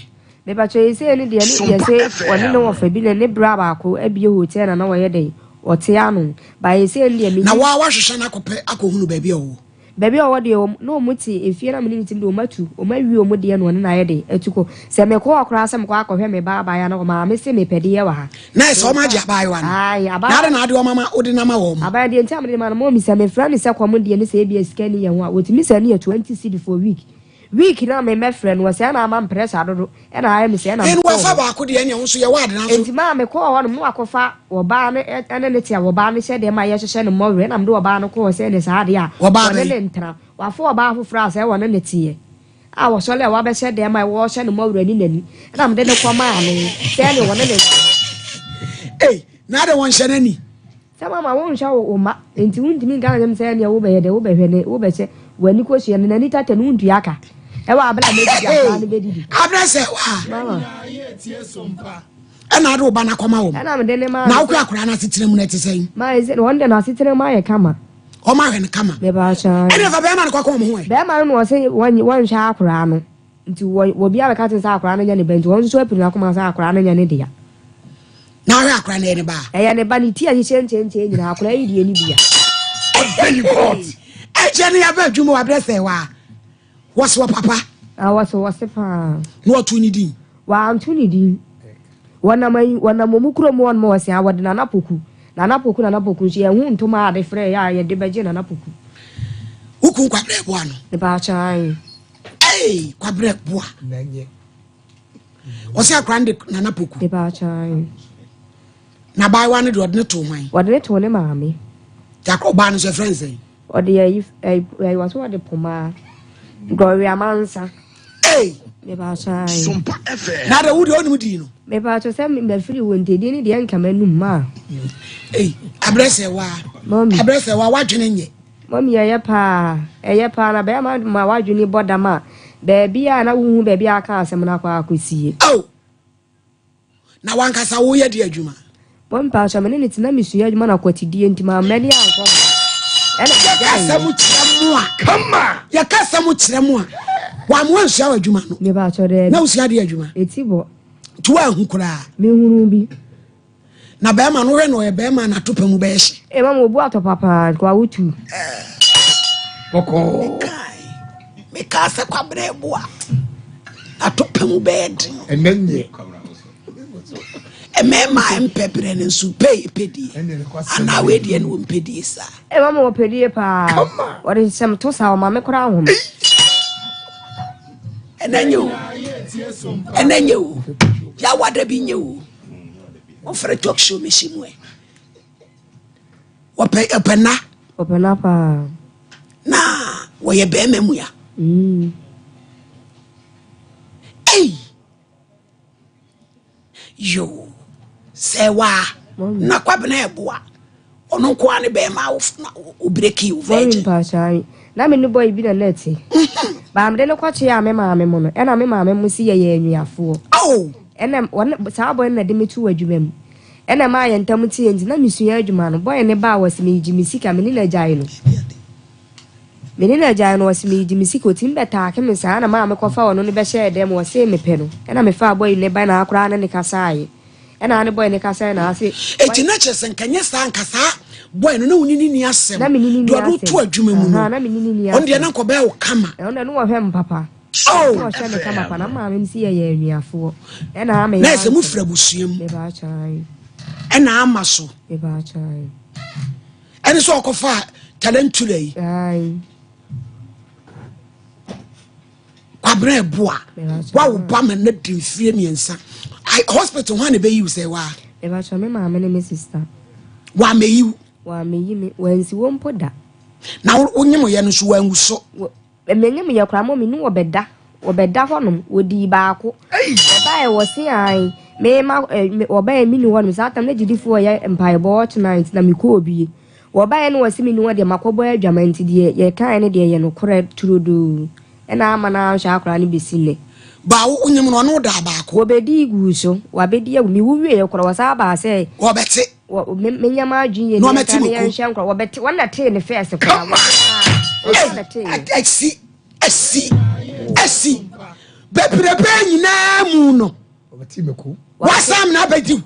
[SPEAKER 6] Mepakyɛ yi sei ne deɛ ne yɛ se ɔne ne wɔfa bi na ne bra baako abie hotel na na wɔyɛ dɛn ɔte ano ba yɛ sei ne deɛ
[SPEAKER 1] me Na waa wahwehwɛ no akɔpɛ akɔhunu baabi a ɔwɔ?
[SPEAKER 6] Baabi a ɔwɔ deɛ wɔn na wɔn te efie na me ne ne te mu deɛ wɔn atu wɔn awie wɔn deɛ na ɔne no ayɛ dɛn atu kɔ sɛ mekɔ hɔ koraa sɛ mekɔ akɔhwɛ me ba abaayewa no maame se mepɛ deɛ wɔ ha.
[SPEAKER 1] Na ɛsɛ wɔn agye abaayewa no?
[SPEAKER 6] Ae abaayewa.
[SPEAKER 1] Na adɛn na ade wɔn ama wode no ama wɔn?
[SPEAKER 6] Abaayewa deɛ nti a mede no ma no mɔmi sɛ mefrɛ no sɛ kɔm deɛ ne sɛ ebia sika nni yɛn ho a wɔtumi sɛ ne yɛ 20 cedi for week Week no a me mɛfrɛ no ɔsɛ ɛna ama me pressure dodo ɛna ayɛ me sɛ ɛna
[SPEAKER 1] Ɛn
[SPEAKER 6] mekɔɔ
[SPEAKER 1] wafa
[SPEAKER 6] hɔ.
[SPEAKER 1] baako deɛ ɛneɛ wo nso yɛ wɔ ade nanso.
[SPEAKER 6] Nti maa mekɔɔ hɔ nom na wakɔfa ɔbaa no ɛne ne te a ɔbaa no hyɛ dɛm a yɛhyehyɛ no mmɔwerɛ ɛna mede ɔbaa no kɔɔ sɛ ɛne saa adeɛ a
[SPEAKER 1] Ɔbaa
[SPEAKER 6] wɔne
[SPEAKER 1] bɛn?
[SPEAKER 6] ne ntena. Wafa ɔbaa foforɔ a sɛ wɔne ne teɛ a wɔsɔre a wabɛhyɛ dɛm a wɔhyɛ no mmɔwerɛ ne n'ani ɛna mede no kɔmaa no sɛ ɛne wɔne ne ntena.
[SPEAKER 1] Ei na adɛn wɔnhyɛ n'ani?
[SPEAKER 6] Sɛ mama wonhwɛ wo mma nti wontumi nka asɛm sɛ ɛneɛ wobɛyɛ dɛ wobɛhwɛ ne wobɛhyɛ w'ani kosua no n'ani tata no wontua ka ɛwɔ abere a mɛdidi akwadaa no bɛdidi.
[SPEAKER 1] Abrɛ sɛ wa.
[SPEAKER 6] Mama.
[SPEAKER 1] Ɛna ade wo ba no akɔma wɔn.
[SPEAKER 6] Ɛna mede ne maa.
[SPEAKER 1] Na wokɔ akwadaa no asetena mu no ɛte sɛn?
[SPEAKER 6] Maa ɛsɛ wɔn de n'asetena mu ayɛ kama.
[SPEAKER 1] Wɔn ahwɛ no kama.
[SPEAKER 6] Meba akyɛn.
[SPEAKER 1] Ɛna fa bɛrima no kɔkɔ wɔn ho ɛ.
[SPEAKER 6] Bɛrima no na ɔsɛ wɔn wɔnhwɛ akwadaa no. Nti wɔ obiara bɛka kyerɛ sɛ akwadaa no nyɛ ne ba nti wɔn nso apiri n'akoma sɛ akwadaa no nyɛ ne dea.
[SPEAKER 1] Na ahwɛ akwadaa no ɛyɛ ne ba a.
[SPEAKER 6] Ɛyɛ ne ba ne ti a hyehyɛ nkyɛnkyɛn nyinaa akwadaa yi deɛ ne bia.
[SPEAKER 1] Ɔbɛyi court. Ɛkyɛ ne yaba adwuma wɔ abrɛ sɛ wa wɔse wɔ papa.
[SPEAKER 6] Na wɔse wɔse paa.
[SPEAKER 1] Na wɔto ne din.
[SPEAKER 6] Wɔanto ne din. Wɔnam ayi wɔnam wɔn kurom hɔ nom wɔse a wɔde Nana Poku Nana Poku Nana Poku nso yɛn ho ntoma a de frɛ yɛ a yɛde bɛgye Nana Poku.
[SPEAKER 1] Wo kun Kwabrɛ boa no.
[SPEAKER 6] Mepaakyɛw ae.
[SPEAKER 1] Hey, Kwabrɛ boa. Ɔsɛ akora no de Nana Poku.
[SPEAKER 6] Mepaakyɛw ae.
[SPEAKER 1] Na abaayewa no deɛ ɔde ne too hwan?
[SPEAKER 6] Wɔde ne too ne maame.
[SPEAKER 1] Yakɔ ɔbaa no nso ɛfrɛ nsɛn?
[SPEAKER 6] Ɔde ayi ɛyi ɛyi wɔsɛ ɔde pomaa Gloria Mansa.
[SPEAKER 1] Hey.
[SPEAKER 6] Mepaakyɛw ae.
[SPEAKER 8] Sompa FM.
[SPEAKER 1] Na de wo deɛ ɔnim dii no.
[SPEAKER 6] Mepaakyɛw sɛ mafiri wo nti din ne deɛ nka m'anum maa.
[SPEAKER 1] Hey, abrɛ sɛ waa.
[SPEAKER 6] Mami.
[SPEAKER 1] Abrɛ sɛ waa wadwene nyɛ.
[SPEAKER 6] Mami ɛyɛ paa ɛyɛ paa na bɛrima ma wadwene bɔ dam a baabi a na wohu baabi a aka asɛm no akɔ akɔsie.
[SPEAKER 1] Oh. Na wankasa woyɛ de adwuma?
[SPEAKER 6] Bɔ mpakyɛ me ne ne te na mesua adwuma na kwatidie nti mamma ani ankɔ ho. Ɛna
[SPEAKER 1] Yɛka
[SPEAKER 6] megyaeɛ.
[SPEAKER 1] asɛm kyerɛ mo a.
[SPEAKER 8] Kama!
[SPEAKER 1] Yɛka asɛm kyerɛ mo a. Wammoa ansua w'adwuma no.
[SPEAKER 6] Mepakyɛ daabi.
[SPEAKER 1] Na wosua adeɛ adwuma?
[SPEAKER 6] Eti bɔ.
[SPEAKER 1] Nti woanhu koraa?
[SPEAKER 6] Mehunuu bi.
[SPEAKER 1] Na bɛrima no wohwɛ no ɔyɛ bɛrima a n'atopa mu bɛyɛ hye.
[SPEAKER 6] Ee mama obu atɔ papa nka wawo tu.
[SPEAKER 2] Kɔkɔɔ.
[SPEAKER 1] Mekaa sɛ Kwabena ɛboa n'atopa mu bɛyɛ den.
[SPEAKER 2] Ɛnɛ nyɛ.
[SPEAKER 1] Mmarima a mpɛ berɛ no nso pɛ yɛ pɛdie anaa wei deɛ no wɔmpɛ die saa.
[SPEAKER 6] Ee mama wɔpɛ die paa. Wɔde nsɛm to saa ɔma me koraa nhome.
[SPEAKER 1] Ɛnɛ nyɛ o. Ɛnɛ nyɛ o. Yawada bi nyɛ o. Wɔfrɛ talk show mehyɛ mu ɛ. Wɔpɛ ɔpɛ nna.
[SPEAKER 6] Ɔpɛ nna paa.
[SPEAKER 1] Na wɔyɛ bɛrima mu ya. Mm. Ei. Yoo. Sɛ waa na kwabena ɛboa. Ɔno nko ara ne bɛrima a wobreki wo virgin.
[SPEAKER 6] Mami na me ne boy bi na na ɛte. Baa mede no kɔkye a me maame mo no ɛna me maame mo si yɛyɛ anuafoɔ.
[SPEAKER 1] Oh.
[SPEAKER 6] Ɛna wɔn saa boy no na de me to adwuma mu. Ɛna ɛmaa yɛn ntam teeɛ nti na mesua adwuma no. Boy no baa ɔse meregye me sika, me ne no agyae no. Me ne no agyae no ɔse meregye me sika, ɔtumi bɛtaake me saa na maa mekɔfa ɔno no bɛhyɛɛ dɛm ɔse mepɛ no. Ɛna mefaa boy no ba na koraa ne no kasaeɛ. Ɛna ne boy no kasaeɛ na ase.
[SPEAKER 1] Eti na kyerɛ sɛ nka nyɛ saa nka saa boy no na wo ne no nni asɛm.
[SPEAKER 6] Na me ne no nni
[SPEAKER 1] Deɛ ɔde wo
[SPEAKER 6] asɛm.
[SPEAKER 1] to adwuma mu no,
[SPEAKER 6] Ahaa, na me ne no nni
[SPEAKER 1] ɔno deɛ
[SPEAKER 6] asɛm.
[SPEAKER 1] na nka ɔbɛyɛ wo kama.
[SPEAKER 6] Ɛno deɛ na ɔhwɛ me papa.
[SPEAKER 1] Oh!
[SPEAKER 6] Na ɔhwɛ me kama pa na maame si yɛyɛ anuafoɔ. Ɛna ama
[SPEAKER 1] Na ɛsɛ mo firi abusua mu. Ɛna ama so. Ɛne sɛ ɔkɔfa talentula yi. Kwabena ɛboa. Wawo ba ma na di mfie mmiɛnsa. Hospital hɔ a na ɛbɛyi wo sɛ waa.
[SPEAKER 6] Mebakyɛ me maame ne me sister.
[SPEAKER 1] Wa mɛyi wo.
[SPEAKER 6] Wa mɛyi me. Wansi wo mpo da.
[SPEAKER 1] Na wonyem yɛ no so wangu so.
[SPEAKER 6] M'anim yɛ koraa mɔ me nu wɔbɛda wɔbɛda hɔnom wɔdii baako wɔbaeɛ wɔse ae mema wɔbaeɛ me nu hɔnom saa tam na gyidifoɔ yɛ mpaebɔ ɔkyena nti na mekɔɔ bie wɔbaeɛ no wɔse me nu hɔ deɛ makɔbɔ adwama nti deɛ yɛkaeɛ no deɛ yɛ nokorɛ turodoo ɛna ama no anhwɛ akoraa no bɛsi nnɛ.
[SPEAKER 1] Ba wo wonyem no ɔne wo daa baako.
[SPEAKER 6] Wɔbɛdii guu so wɔabɛdi agu mewu wieɛ koraa wɔsan baa sɛ.
[SPEAKER 1] Wɔbɛte.
[SPEAKER 6] Wɔ me menya m'adwene yɛ
[SPEAKER 1] Na
[SPEAKER 6] ni
[SPEAKER 1] ɔmɛte
[SPEAKER 6] nka ne
[SPEAKER 1] mako.
[SPEAKER 6] yɛnhwɛ nkorɔ wɔbɛte wɔn na tee ne fɛs koraa
[SPEAKER 1] Kama.
[SPEAKER 6] wɔn na tee
[SPEAKER 1] Ei, asi asi asi bebrebe nyinaa mu no
[SPEAKER 2] Ɔbɛte mako.
[SPEAKER 1] wasan na abɛdi wo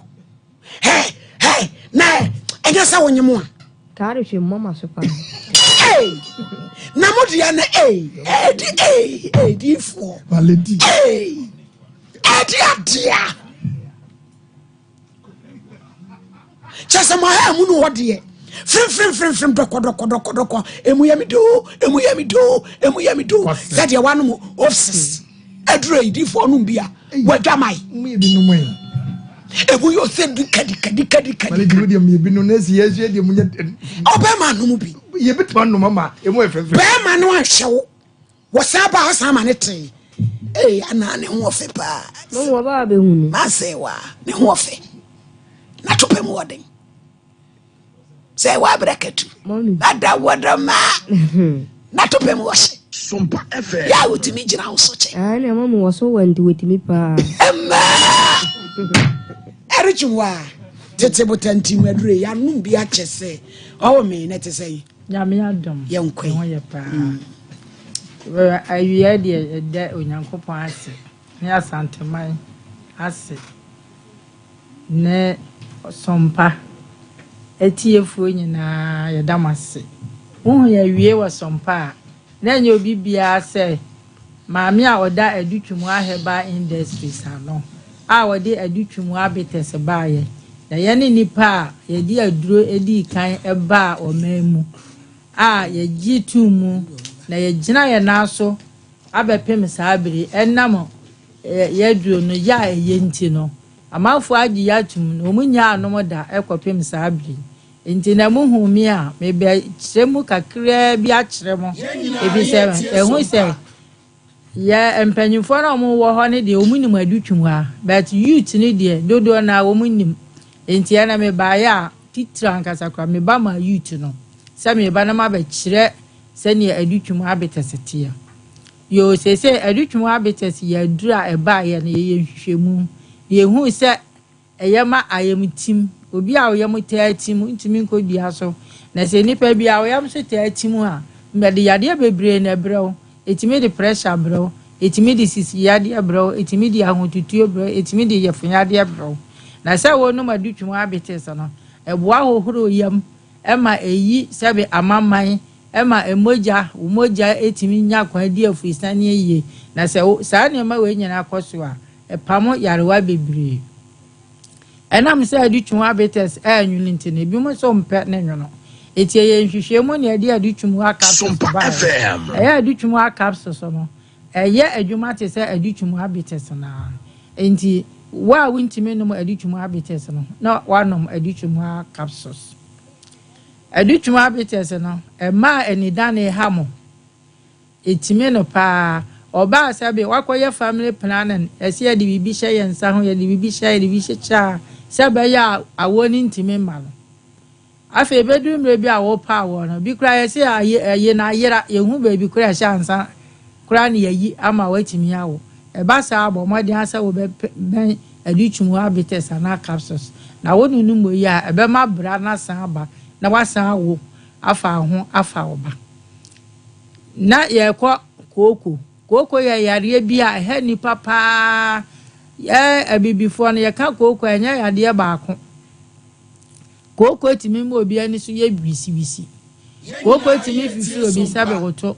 [SPEAKER 1] hɛ hɛ na ɛnyɛ sɛ wonyem a
[SPEAKER 6] kaa de hwɛ mmɔ ma so paa
[SPEAKER 1] Ei, na mo deɛ no ei ɛdi ei ɛdifoɔ
[SPEAKER 2] Malady.
[SPEAKER 1] ei ɛdi adea kyɛ sɛ mo aha mu no hɔ deɛ fremfremfremfrem dɔkɔdɔkɔdɔkɔdɔkɔ emu yɛ me doo emu yɛ me doo emu yɛ me doo sɛdeɛ wanom offices aduro yi difoɔ nom bi a wadwaman emu yɛ ɔsɛ du kadi kadi kadi kadi ɔbɛrima nom bi bɛrima no anhwɛ wo Wɔsan ba ɔsan ma ne tee. Ee anaa ne ho ɔfɛ paa.
[SPEAKER 6] Mo wɔ ba abɛhu no.
[SPEAKER 1] Masɛ wa ne ho ɔfɛ. Na to pɛ mu ɔden. Sɛ wa abira katu. Ada wɔdɔ ma. Na to pɛ mu ɔhye.
[SPEAKER 8] Sompa FM.
[SPEAKER 1] Yɛ a wotumi gyina wo so kyɛ.
[SPEAKER 6] Ah na mama wɔ so wɔ nti wotumi paa.
[SPEAKER 1] Ɛma. Ɛrekye wa tete botantim adure yanom bi akyɛ sɛ ɔwɔ me na ɛte sɛ yi.
[SPEAKER 9] Nyame adom
[SPEAKER 1] Yɛnkɔ
[SPEAKER 9] ne
[SPEAKER 1] yi.
[SPEAKER 9] ho yɛ paa. Awia deɛ yɛda Onyankopɔn ase ne Asanteman ase ne Ɔsɔmpa atiefoɔ nyinaa yɛda mo ase. Wohu yɛn awie wɔ Sɔmpa a, na ɛnyɛ obi biara sɛ Maame a ɔda Adutwumua Herbal Industries ano a ɔde Adutwumua Bitters baeɛ, na yɛne nnipa a yɛde aduro dii kan baa ɔman mu a yɛgye too mu na yɛgyina yɛn nan so abɛpem saa bere yi ɛnam yɛn aduro no yɛ a ɛyɛ nti no, amanfoɔ agye yɛn atom na wɔn nyaa anom da kɔpem saa bere yi. Enti na muhu me a, mebɛkyerɛ mu kakraa bi akyerɛ mo, efisɛ ɛho sɛ yɛ mpanyinfoɔ no a wɔn wɔ hɔ no deɛ wɔn nim adutwum ha, but youth no deɛ dodoɔ no ara wɔn nim. Enti ɛna mebaeɛ a titire ankasa koraa meba maa youth no sɛ meba na mabɛkyerɛ sɛdeɛ adutwum abetɛse teɛ. Yoo, seesei adutwum abetɛse yɛ aduro a ɛbaeɛ no yɛyɛ nhwehwɛmu na yɛhuu sɛ Ɛyɛ ma ayamtim. Obi a ɔyam taa tim ntumi nkɔ dua so. Na sɛ nipa bi a ɔyam nso taa tim a, ɛde yadeɛ bebree na ɛbrɛ wo. Ɛtumi de pressure brɛ wo, ɛtumi de sisi yadeɛ brɛ wo, ɛtumi de ahotutuo brɛ wo, ɛtumi de yafunu yadeɛ brɛ wo. Na sɛ wonom adutwum abetes no, ɛboa hohoro yam, ɛma ɛyi sɛbe amaman, ɛma mogya, wo mogya tumi nya kwan di afurusiane yie. Na sɛ saa nneɛma wei nyinaa kɔ so a, ɛpamo nyarewa bebree. Ɛnam sɛ adutwum abetes ɛnwono nti no, ebinom nso mpɛ ne nwono. Enti ɛyɛ nhwehwɛmu na yɛde adutwum capsules baeɛ. Ɛyɛ adutwum capsules no, ɛyɛ adwuma te sɛ adutwum abetes no ara. Enti wo a wontumi nnom adutwum abetes no, na woanom adutwum capsules. Adutwum abetes no, ɛmma anidane ha mo. Ɛtumi no paa. Ɔbaa sɛbe wakɔyɛ family planning, ɛsɛ yɛde biribi hyɛ yɛn nsa ho, yɛde biribi hyɛ, yɛde biribi hyehyɛ a, sɛ ɛbɛyɛ a awoɔ no ntumi mma no. Afei ɛbɛduru mmerɛ bi a wopɛ awoɔ no, bi koraa yɛse aye no ayera, yɛnhu baabi koraa ɛhyɛ ansa koraa na yɛayi ama woatumi awo. Ɛba saa a, bɔ mmɔden ara sɛ wobɛbɛn adutwum habitus anaa capsules, na wo ne no mmɔ yi a, ɛbɛma bra no asan aba na woasan awo afa wo ho afa wo ba. Na yɛrekɔ kooko. Kooko yɛ yareɛ bi a ɛha nnipa paa. Yɛn abibifoɔ no, yɛka kooko a, ɛnyɛ yadeɛ baako. Kooko tumi ma obi ani so yɛ wisiwisi. Kooko tumi fifiri obi sɛbe woto.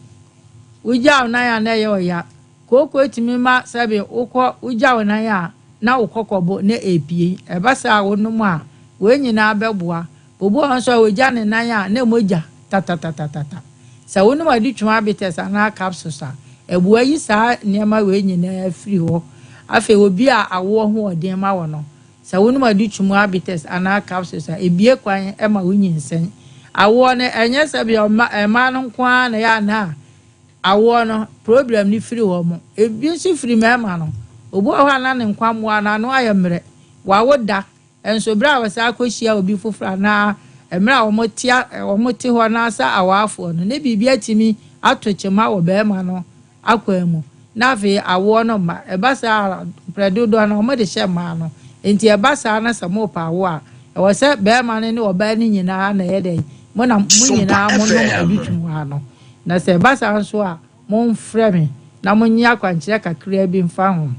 [SPEAKER 9] Wogya wo nan a na ɛyɛ ɔya. Kooko tumi ma sɛbe wokɔ wogya wo nan a na wo kɔkɔbo na ɛrepue. Ɛba saa a wonom a, wei nyinaa bɛboa. Obi wɔ hɔ nso a ogya ne nan a na mogya tatatatatata. Sɛ wonom adutwum abetes anaa capsules a, ɛboa yi saa nneɛma wei nyinaa firi hɔ. Afei obi a awoɔ ho ɔden ma wo no, sɛ wonom adutwum abetes anaa capsules a, ɛbue kwan ma wonyinsɛn. Awoɔ no, ɛnyɛ sɛ bia mmaa no nko ara na ɛyɛ anaa awoɔ no, problem no firi wɔn. Ebi nso firi mmarima no. Obi wɔ hɔ a na ne nkwammoa no ano ayɛ mmerɛ, wawo da, Nso berɛ a wɔsan kɔhyia obi foforɔ anaa mmerɛ a wɔte wɔte hɔ no ara sɛ awaafoɔ no, ne biribi atumi ato kyema wɔ barima no akwan mu, na afei awoɔ no mma. Ɛba saa a, mprɛ dodoɔ no wɔde hyɛ mmaa no. Enti ɛba saa na sɛ morepɛ awoɔ a, ɛwɔ sɛ barima no ne ɔbaa no nyinaa na ɛyɛ dɛn? Mo na mo nyinaa monom adutwumwaa no. Na sɛ ɛba saa nso a, momfrɛ me na monnye akwankyerɛ kakraa bi mfa ho.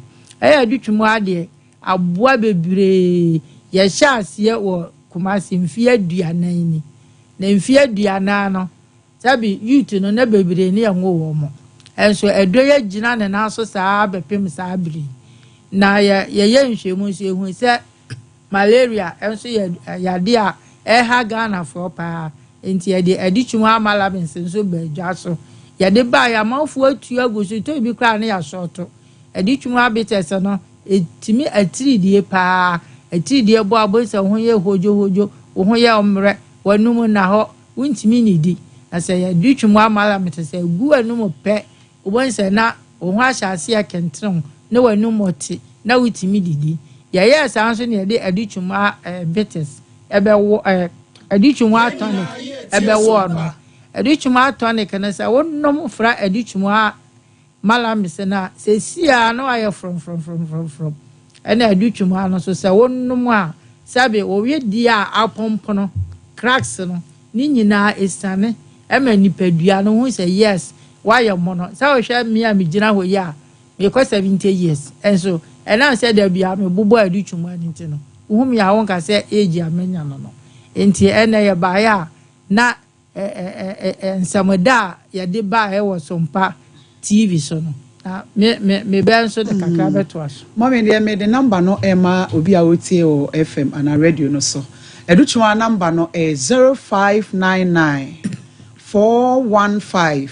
[SPEAKER 9] Ɛyɛ adutwumwaa deɛ, Aboa bebree. Yɛhyɛɛ aseɛ wɔ Kumasi mfeɛ aduanan ni. Na mfeɛ aduanan no, sɛbe youth no na bebree ne yɛnwoo wɔn. Nso aduro yi agyina ne nan so saa ara bɛpem saa bere yi. Na yɛ yɛyɛ nhwehwɛmu nso yɛhuu sɛ malaria nso yɛ yadeɛ a ɛha Ghanafoɔ paa. Nti yɛde aditwum amalabins nso baa dwa so. Yɛde baeɛ amanfoɔ atu agu so, tɔ bi koraa ne yɛasɔɔto. Aditwum habitus no, ɛtumi atiridie paa. Atiridie bɔ a, wobɛhu sɛ wo ho yɛ hodwohodwo, wo ho yɛ mmerɛ, w'anum nna hɔ, wontumi nnidi. Na sɛ aditwum amalgamate sɛ ɛgu w'anum pɛ, wobɛhu sɛ na wo ho ahyɛ aseɛ kentene wo, na w'anum te, na wotumi didi. Yɛyɛɛ saa nso na yɛde aditwum bitters ɛbɛwɔ, aditwum tonic ɛbɛwɔɔ no. Aditwum tonic no sɛ wonom fra aditwum Malamese no a, seesei ara na wayɛ frɔmfrɔmfrɔmfrɔm. Ɛna adutwum ha no nso, sɛ wonom a, sɛbe wo wedeɛ a apompono, cracks no, ne nyinaa ɛsiane ma nipadua no hu sɛ yes, woayɛ mono. Sɛ wohwɛ me a megyina hɔ yi a, merekɔ 70 years, nso ɛnam sɛ da biara mebobɔ adutwum ha no nti no, wohu me a wonka sɛ age a manya no no. Enti ɛnnɛ yɛbaeɛ a, na Nsɛmda a yɛde baeɛ wɔ Sompa TV so no, na me me me bɛ nso de kakra bɛtoa so.
[SPEAKER 10] Mummy deɛ mede number no rema obi a ɔretie wɔ FM anaa radio no so. Adutwuma number no ɛyɛ 0599 415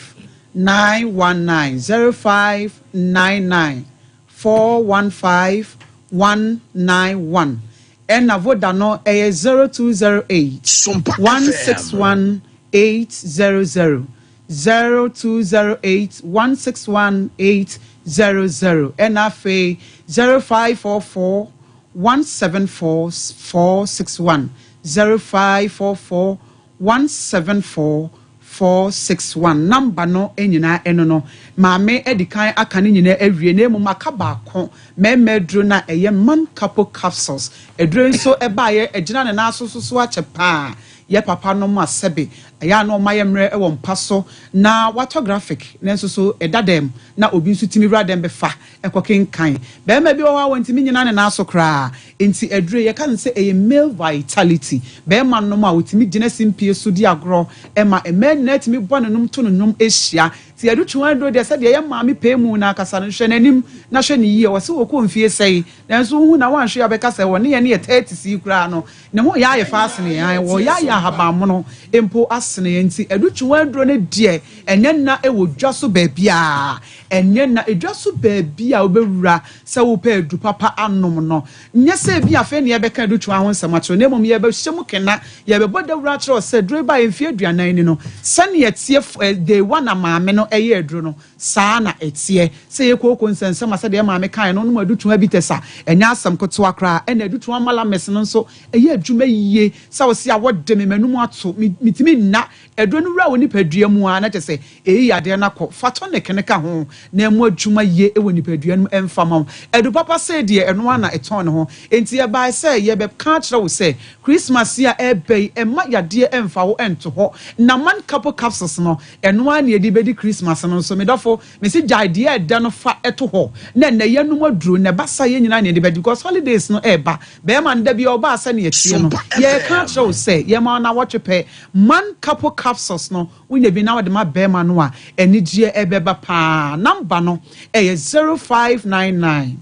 [SPEAKER 10] 919 0599 415 191 Ɛna voda no ɛyɛ 0208 161 800, 0208 161 800, ɛna afei 0544 174 461, 0544 174 461 number no nyinaa ɛno no maame adi kan aka ne nyinaa awie na mmom aka baako mmarima aduro no a ɛyɛ man capo capsules aduro yi nso ɛbaeɛ agyina ne nan so so so akyɛ paa yɛ papa nom a sɛbe Ɛyɛ a na ɔma yɛ mmerɛ wɔ mpa so na watɔ graphic nanso so ɛda dɛm na obi nso tumi wura dɛm bɛfa kɔ kenkan. Barima bi wɔ hɔ a wɔntumi nnyina ne nan so koraa nti aduro yi yɛka no sɛ ɛyɛ male vitality. Barima nom a ɔtumi gyina simpie so di agorɔ ma mmaa nyinaa tumi bɔ ne nom to no nnwom hyia. Nti adutwuo aduro deɛ sɛdeɛ yɛ maame pɛɛ mu no ankasa no hwɛ n'anim na hwɛ no yie. Ɔse ɔkɔ mfie sɛe nanso wohu no a woanhwɛ yie a wobɛka sɛ ɔne yɛn yɛ thirties yi koraa no Ne ho yɛ ayɛ fa asene yɛn, aane, wɔyɛ ayɛ ahabammono mpo asene yɛn. Nti adutwuwa aduro no deɛ, ɛnyɛ nna wɔ dwa so baabiara. Ɛnyɛ nna, dwa so baabi a wobɛwura sɛ wopɛ aduru papa anom no. Nyɛ sɛ ebia afei na yɛrebɛka adutwuwa ho nsɛm akyerɛ wo, na mmom yɛrebɛhyɛ mu kena, yɛrebɛbɔ dawuro akyerɛ wo sɛ aduro yi baeɛ mfeɛ aduanan ni no, sɛdeɛ ɛteɛ day one a maame no yɛɛ aduro no, Saa na ɛteɛ. Sɛ ɛyɛ kooko nsɛnsɛm a, sɛdeɛ maame kaeɛ no, wonom adutoa bitters a, ɛnyɛ asɛm ketewa koraa. Ɛna adutoa malamis no nso, ɛyɛ adwuma yie. Sɛ wo se awɔ de me, m'anum ato, me, metumi nna. Aduro no wura wo nipadua mu ara, na kyerɛ sɛ, ɛyi yadeɛ no akɔ. Fa tonic no ka ho, na ɛmmɔ adwuma yie wɔ nipadua no mu mfa ma wo. Adu papa sei deɛ, ɛno ara na ɛtɔn ne ho. Enti yɛbaeɛ sɛ yɛrebɛka akyerɛ wo sɛ, Christmas yi a ɛreba yi, mma yadeɛ mmfa wo nnto hɔ. Naman Capo Capsules no, Ɛno ara na yɛde bɛdi Christmas no nso. Me dɔfo, mese gyae deɛ ɛdɛ no fa to hɔ na ɛnnɛ yɛnom aduro na ɛba saa yɛn nyinaa na yɛde bɛgye because holidays no ɛreba. Bɛrima no da biara ɔba a sɛdeɛ ɛteɛ no yɛreka akyerɛ wo sɛ yɛma wo nnawɔtwe pɛ. Man Couple Capsules no wonya bi na wode ma bɛrima no a anigyeɛ ɛbɛba paa. Number no ɛyɛ 0599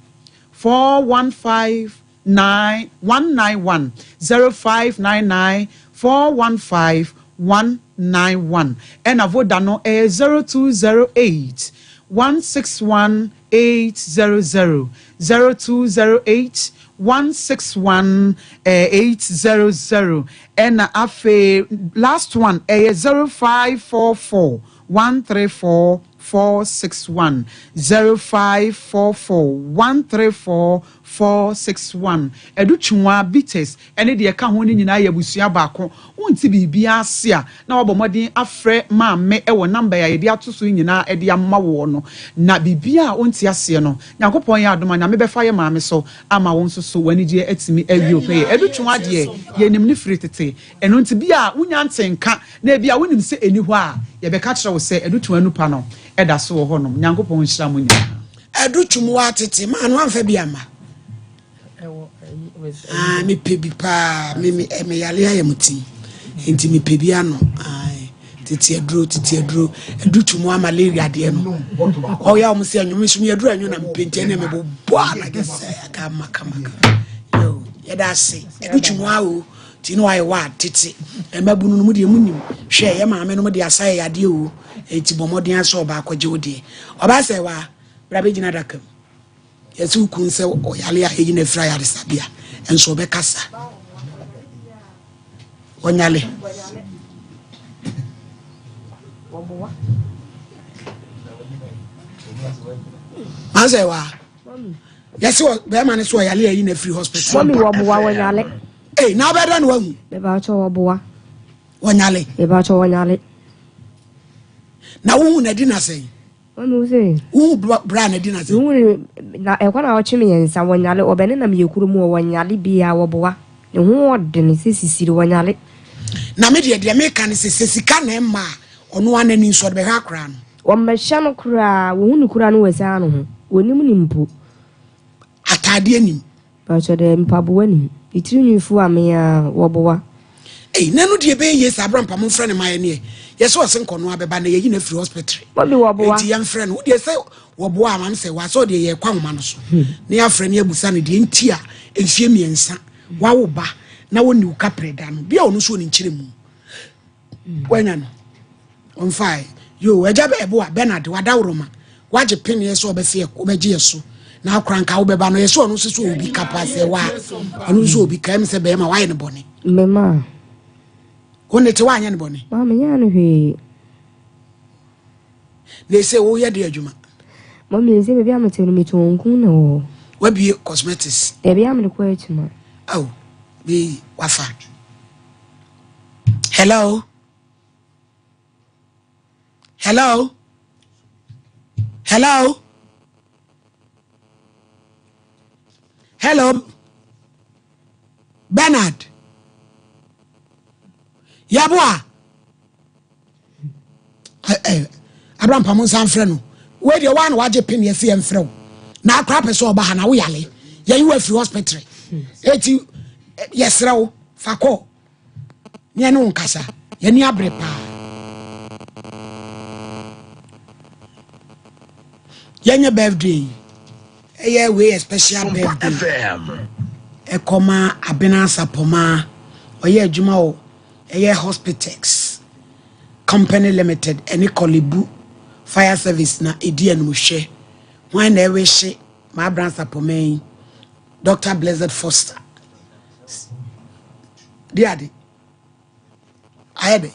[SPEAKER 10] 415 9 191 0599 415 191 ɛna voda no ɛyɛ 0208 161 800 0208 161 800 ɛna afei last one ɛyɛ 0544 134 461 0544 134 461 Adu Twunwa, Bitters, ne deɛ ɛka ho no nyinaa yɛ abusua baako. Wonte biribiara ase a, na woabɔ mmɔden afrɛ Maame wɔ number a yɛde ato so yi nyinaa de ama woɔ no. Na biribiara a wonte aseɛ no, Nyankopɔn yɛ adom a, Nyame bɛfa yɛ Maame so ama wo nso so w'anigyeɛ atumi awie wo pɛyɛ. Adu Twunwa deɛ, yɛnim no firi tete. Ɛno nti bi a wonya nte nka, na ebia wonim sɛ ɛnni hɔ a, yɛbɛka kyerɛ wo sɛ Adu Twunwa Nupa no da so wɔ hɔnom. Nyankopɔn nhyira mo nyinaa.
[SPEAKER 1] Adu twum wa tete maa no amfa bi amma. Ah, mepɛ bi paa. Me me eh, me yale ayɛ mo ti. Nti mepɛ bi ano. Ah, tete aduro, tete aduro. Adu twum wa malaria deɛ no. Ɔyɛ ɔmo sɛ anwom nso me aduro anwo na mepɛ nti ɛna mebɔ bɔ anadwo sɛ aka maka maka. Yo, yɛda ase. Adu twum wa o. Ti no ayɛ wa tete. Mmabunu no mu deɛ mu nim. Hwɛ, yɛ maame no mu de asa yɛ yadeɛ o. Enti bɔ mmɔden ara sɛ ɔbaa kɔgye wo deɛ. Ɔbaa sɛ waa, bra bɛgyina adaka mu. Yɛse wo kun sɛ ɔyale a yɛyi no afiri ayaresabea, nso ɔbɛkasa. Ɔnyale. Mansɛ waa, yɛse bɛrima no sɛ ɔyale a yɛyi no afiri hospital.
[SPEAKER 6] Mami wɔboa wɔnyale.
[SPEAKER 1] Ee, na abɛdɛ na wahu.
[SPEAKER 6] Mebakyɛ wɔboa.
[SPEAKER 1] Wɔnyale.
[SPEAKER 6] Mebakyɛ wɔnyale.
[SPEAKER 1] Na wohu na di na sɛn?
[SPEAKER 6] Mami wo sɛ.
[SPEAKER 1] Wohu bra na di na sɛn?
[SPEAKER 6] Wohu na ɛkɔ na ɔtwe me yɛn nsa wɔnyale ɔbɛne nam yɛ kuro mu wɔnyale bia wɔboa ne ho ɔdene sɛ sisiri wɔnyale.
[SPEAKER 1] Na me deɛ deɛ meka ne sɛ sɛ sika na ɛmma a ɔno ara n'ani nso ɔde bɛhwɛ akora no.
[SPEAKER 6] Wɔmmɛhyɛ no koraa wɔhu no koraa no wɔasiane no ho wɔnim no mpo.
[SPEAKER 1] Ataadeɛ nim.
[SPEAKER 6] Pakyɛ dɛ mpaboa nim. Ne tiri nwi fu a me aa wɔboa.
[SPEAKER 1] Ei na ɛno deɛ ɛbɛyɛ yie saa abrampa mo mfrɛ no ma yɛneɛ yɛsɛ ɔse nkɔnoa bɛba na yɛyi no afiri hospital
[SPEAKER 6] Mami wɔboa.
[SPEAKER 1] enti yɛmfrɛ no wodeɛ sɛ wɔboa a maame sɛ wa sɛ ɔdeɛ yɛkɔ ahoma no so na yɛafrɛ no yɛabusa no deɛ nti a mfie mmiɛnsa wawo ba na wɔnni wo kaprɛ da no bia ɔno nso ɔne nkyerɛ mu wanya no ɔmfae yo agya bɛɛbo a Bernard wadaworoma wagye peneɛ sɛ ɔbɛfe wobɛgye yɛ so na akora nka wobɛba no yɛ sɛ ɔno nso sɛ obi ka pa sɛ wa ɔno nso obi ka ɛm sɛ bɛrima wayɛ no bɔne
[SPEAKER 6] mema
[SPEAKER 1] wo ne te woanyɛ no bɔne
[SPEAKER 6] ma menyɛ no hwee
[SPEAKER 1] na ɛsɛ woyɛ de adwuma
[SPEAKER 6] mami sɛ baabi a mete no metɔn nku na wɔ
[SPEAKER 1] wabie cosmetics
[SPEAKER 6] baabi a mede kɔ adwuma
[SPEAKER 1] aw bi wafa Hello? Hello? Hello? Hello? Bernard? Yaboa? Abrampa mo nsa mfrɛ no. Wei deɛ waa na wagye pin yɛsi yɛn mfrɛ wo. Na akora pɛ sɛ ɔba ha na wo yale. Yɛyi wo afiri hospital. Eti yɛsrɛ wo fa kɔ. Ne yɛne wo nkasa. Yɛni abere paa. Yɛnyɛ birthday yi. Ɛyɛ wei yɛ special birthday. Ɛkɔma Abena Asapɔmaa. Ɔyɛ adwuma wɔ ɛyɛ Hospitex Company Limited ɛne Korle Bu Fire Service na ɛdi animhwɛ. Hwan na ɛwehye M'Abena Asapɔmaa yi? Doctor Blessed Foster. Di ade. Ayɛ dɛ.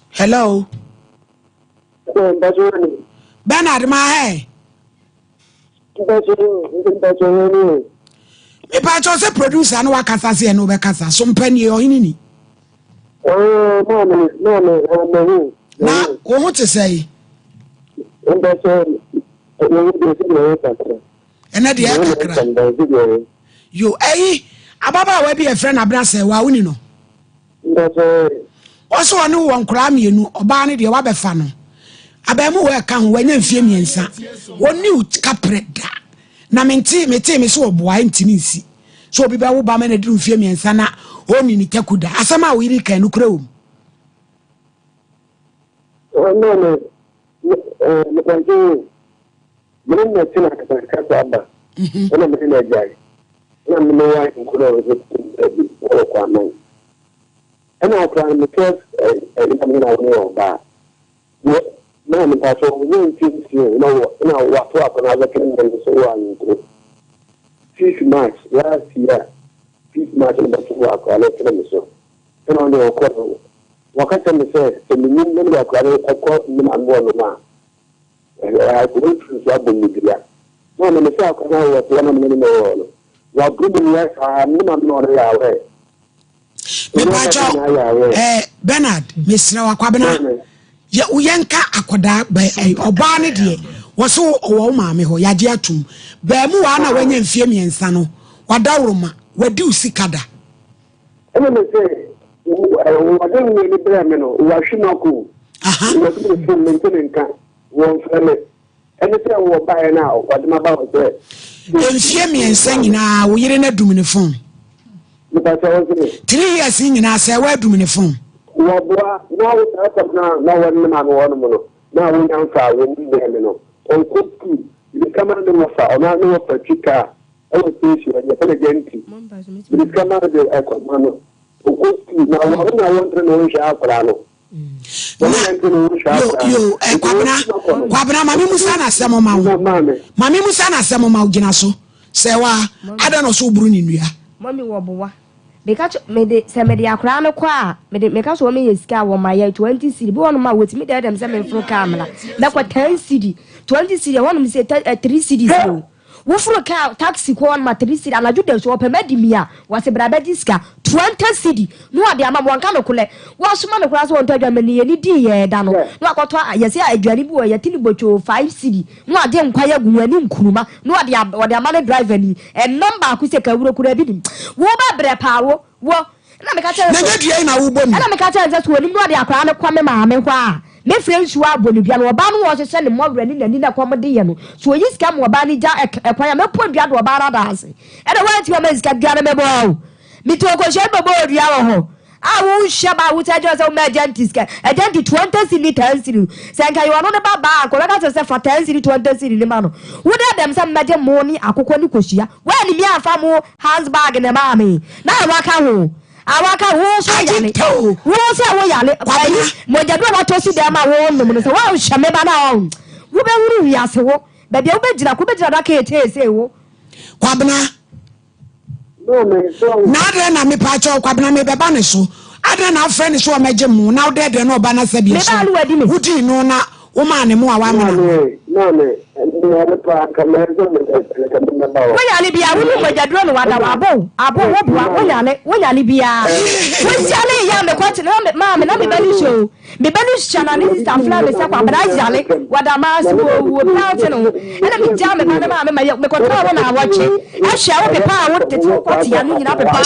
[SPEAKER 1] Hello. Bernard ma hɛ. Mepakyɛw sɛ producer no wakasa sɛ ɛne wobɛkasa so mpa nie ɔhene ni. Na wo ho te sɛ yi. Ɛnɛ deɛ kakra. Yo ɛyi ababaawa bi ɛfrɛ no abena sɛ wa woni no. Ɔse ɔne wo wɔ nkoraa mmienu, ɔbaa no deɛ wabɛfa no. Abaamuwa ɛka ho, wanya mfie mmiɛnsa. Ɔnni wo kaprɛ da. Na mente, metee me sɛ ɔboa ɛntimi nsi. Sɛ obi bɛwo ba ma no aduru mfie mmiɛnsa na ɔnni ne taku da. Asɛm a wo yere ka nokorɛ wɔ mu?
[SPEAKER 5] Maame, mepɔnkye o. Mene na te na akasakasa aba. Ɛna mene na agyae. Ɛna mene wɔ ahemfo na wɔsɛ bi wɔ kwaman. Ɛna akora no mekɛ ɛna mene na wɔne ɔbaa. Wɔ na mepatɔ wɔnyɛ mfimfini o na wɔ na wato akɔnɔ abɛtene mene no so wɔ ahemfo. 5 March last year 5 March na bɛto wɔ akora no tene me so. Ɛna ɔne ɔkɔ no wɔka kyerɛ me sɛ sɛ menim na mede akora no ɛkɔ ne maame wɔ nom a wɔmfiri so abɔ me dua. Na ɔno me sɛ akora no a wɔte na mene ne wɔ no. Wɔaboro me dua saa ne maame na ɔno yɛ awɛ.
[SPEAKER 1] Mepakyɛw eh, Bernard mesrɛ wo akwabena yɛ yɛnka akwadaa ɔbaa no deɛ wɔse ɔwɔ wo maame hɔ yɛagye atom baamu waa na wanya mfie mmiɛnsa no wadaworoma wadi wo sika da.
[SPEAKER 5] Ɛna me sɛ wɔde nneɛ no brɛ me no wɔahwe mu akɔ wɔde me fom mente ne nka wɔmfrɛ me ɛne sɛ wɔbaeɛ no a wɔde ma ba wɔ sɛ
[SPEAKER 1] mfie mmiɛnsa nyinaa wo yere no adum ne fon. 3 years nyinaa sɛ woadum ne fon.
[SPEAKER 5] Wɔboa na wo saa asɛm no a na wɔne ne maame wɔ nom no na wonya mfa wɔ mu brɛ me no ɔnkɔ sukuu mede sika ma ne wɔfa ɔno ara ne wɔfa twi kaa ɛwɔ station hɔ yɛfrɛ no gyanti mede sika ma no de ɛkɔ ma no ɔnkɔ sukuu na wɔn na wɔntere ne ho nhwɛ akwadaa no
[SPEAKER 1] na yo yo eh, kwabena kwabena maame musa na asɛm ma wo maame musa na asɛm ma wo gyina so sɛ wa adɛn na ɔso woburu ne nnua.
[SPEAKER 6] Mummy wɔ boa. Meka kyɛ mede sɛ mede akwadaa no kɔ a mede meka sɛ wɔn yɛ sika a wɔn ma yɛ 20 cedi bi wɔn ma wɔtumi dɛɛdɛm sɛ memforo kaa mmra mɛkɔ 10 cedi 20 cedi ɛhɔ nom sɛ 3 cedis o. Woforo kaa taxi kɔ hɔ ma 3 cedi anadwo da so ɔpɛ madi mi a wɔse bra bɛgye sika 20 cedi na wɔde ama me wɔnka nokorɛ wɔasoma me koraa sɛ wɔntɔ aduane ma ne yɛni dii yɛɛ da no na wakɔtɔ yɛse aduane bi wɔ yɛte ne botwoo 5 cedi na wagye nkwan agu ho ɛne nkuruma na wɔde wɔde ama ne driver ni ɛnam baako sɛ kawuro koraa bi nim wo bɛ brɛ paa wo wo Ɛna meka kyerɛɛ no
[SPEAKER 1] Na
[SPEAKER 6] sɛ,
[SPEAKER 1] nyɛ dua yi na wobɔ mu.
[SPEAKER 6] Ɛna meka kyerɛɛ no sɛ, sɛ ɔnim na ɔde akwadaa no kɔ me maame hɔ a, mɛfrɛ nsuo abɔ no dua no. Ɔbaa no a ɔhyehyɛ ne mmɔwerɛ ne n'ani na ɛkɔm de yɛ no, sɛ ɔyi sika ma ɔbaa no gya ɛkwan a, mɛpɔ dua de ɔbaa no ada ase. Ɛna woantumi amma sika dua no mebɔɔ wo. Metoo kɔhyɛn bɛbɔɔ dua wɔ hɔ. A wonhwɛ ba a wosan gyina hɔ sɛ woma agya nti sika. Agya nti 20 cedi ne 10 cedi no, sɛ nka ɛyɛ ɔno ne ba baa a, anka ɔbɛka kyerɛ sɛ fa 10 cedi 20 cedi no ma no. Wo dɛ dɛm sɛ mɛgye mo ne akokɔ ne kosua. Woanni amfa mo handbag na ɛmaa me. Na awa ka ho. Awa ka ho. Wo nso yale. Wo nso wo yale. Ayi mogyaduro a watɔ si dɛm a wonom no sɛ woanhwɛ me ba no a wobɛhunu wiase wo. Baabi a wobɛgyina ko wobɛgyina da keeteesei wo.
[SPEAKER 1] Kwabena. Na adɛn na mepaakyɛw Kwabena mebɛba ne so. Adɛn na afrɛ ne so ɔmɛgye mo na wodɛɛdɛɛ na ɔba na sɛ bi so. Wodii no na womaa ne mo a wamena.
[SPEAKER 5] Maame, maame,
[SPEAKER 6] Wonyane biaa wo nom mogyaduro no wada wo abo abo wo boa wonyane wonyane biaa woyale yɛ a mekɔ te na maame na me ba no sua o me ba no sua na ne sista frɛ me sɛ kwabena yale wada maa se wɔ wuo biaa nte ne ho ɛna me gyaa me ba no maame ma yɛ mekɔ tena wo na awɔtwe ɛhwɛ wo pepa a wo tete wo kɔ te ano nyina pepa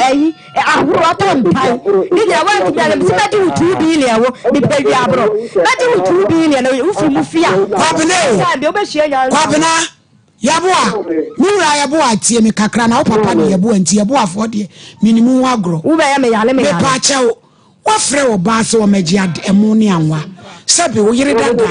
[SPEAKER 6] ɛyi Ahorow atɔ mpan ne nyinaa wantumi anyɛ mese mɛgye wo 2 billion wo mepɛ wiaborɔ mɛgye wo 2 billion na wofiri mu fi a
[SPEAKER 1] Kwabena o
[SPEAKER 6] time deɛ wobɛhyia nyansa
[SPEAKER 1] Kwabena Yɛboa me wura Yɛboa tie me kakra na wo papa de Yɛboa nti Yɛboafoɔ deɛ menim ho agorɔ
[SPEAKER 6] wobɛyɛ me yale me yale
[SPEAKER 1] Mepa kyɛw woafrɛ ɔbaa sɛ ɔmɛgye ade ɛmo ne anwa sɛbe wo yere dada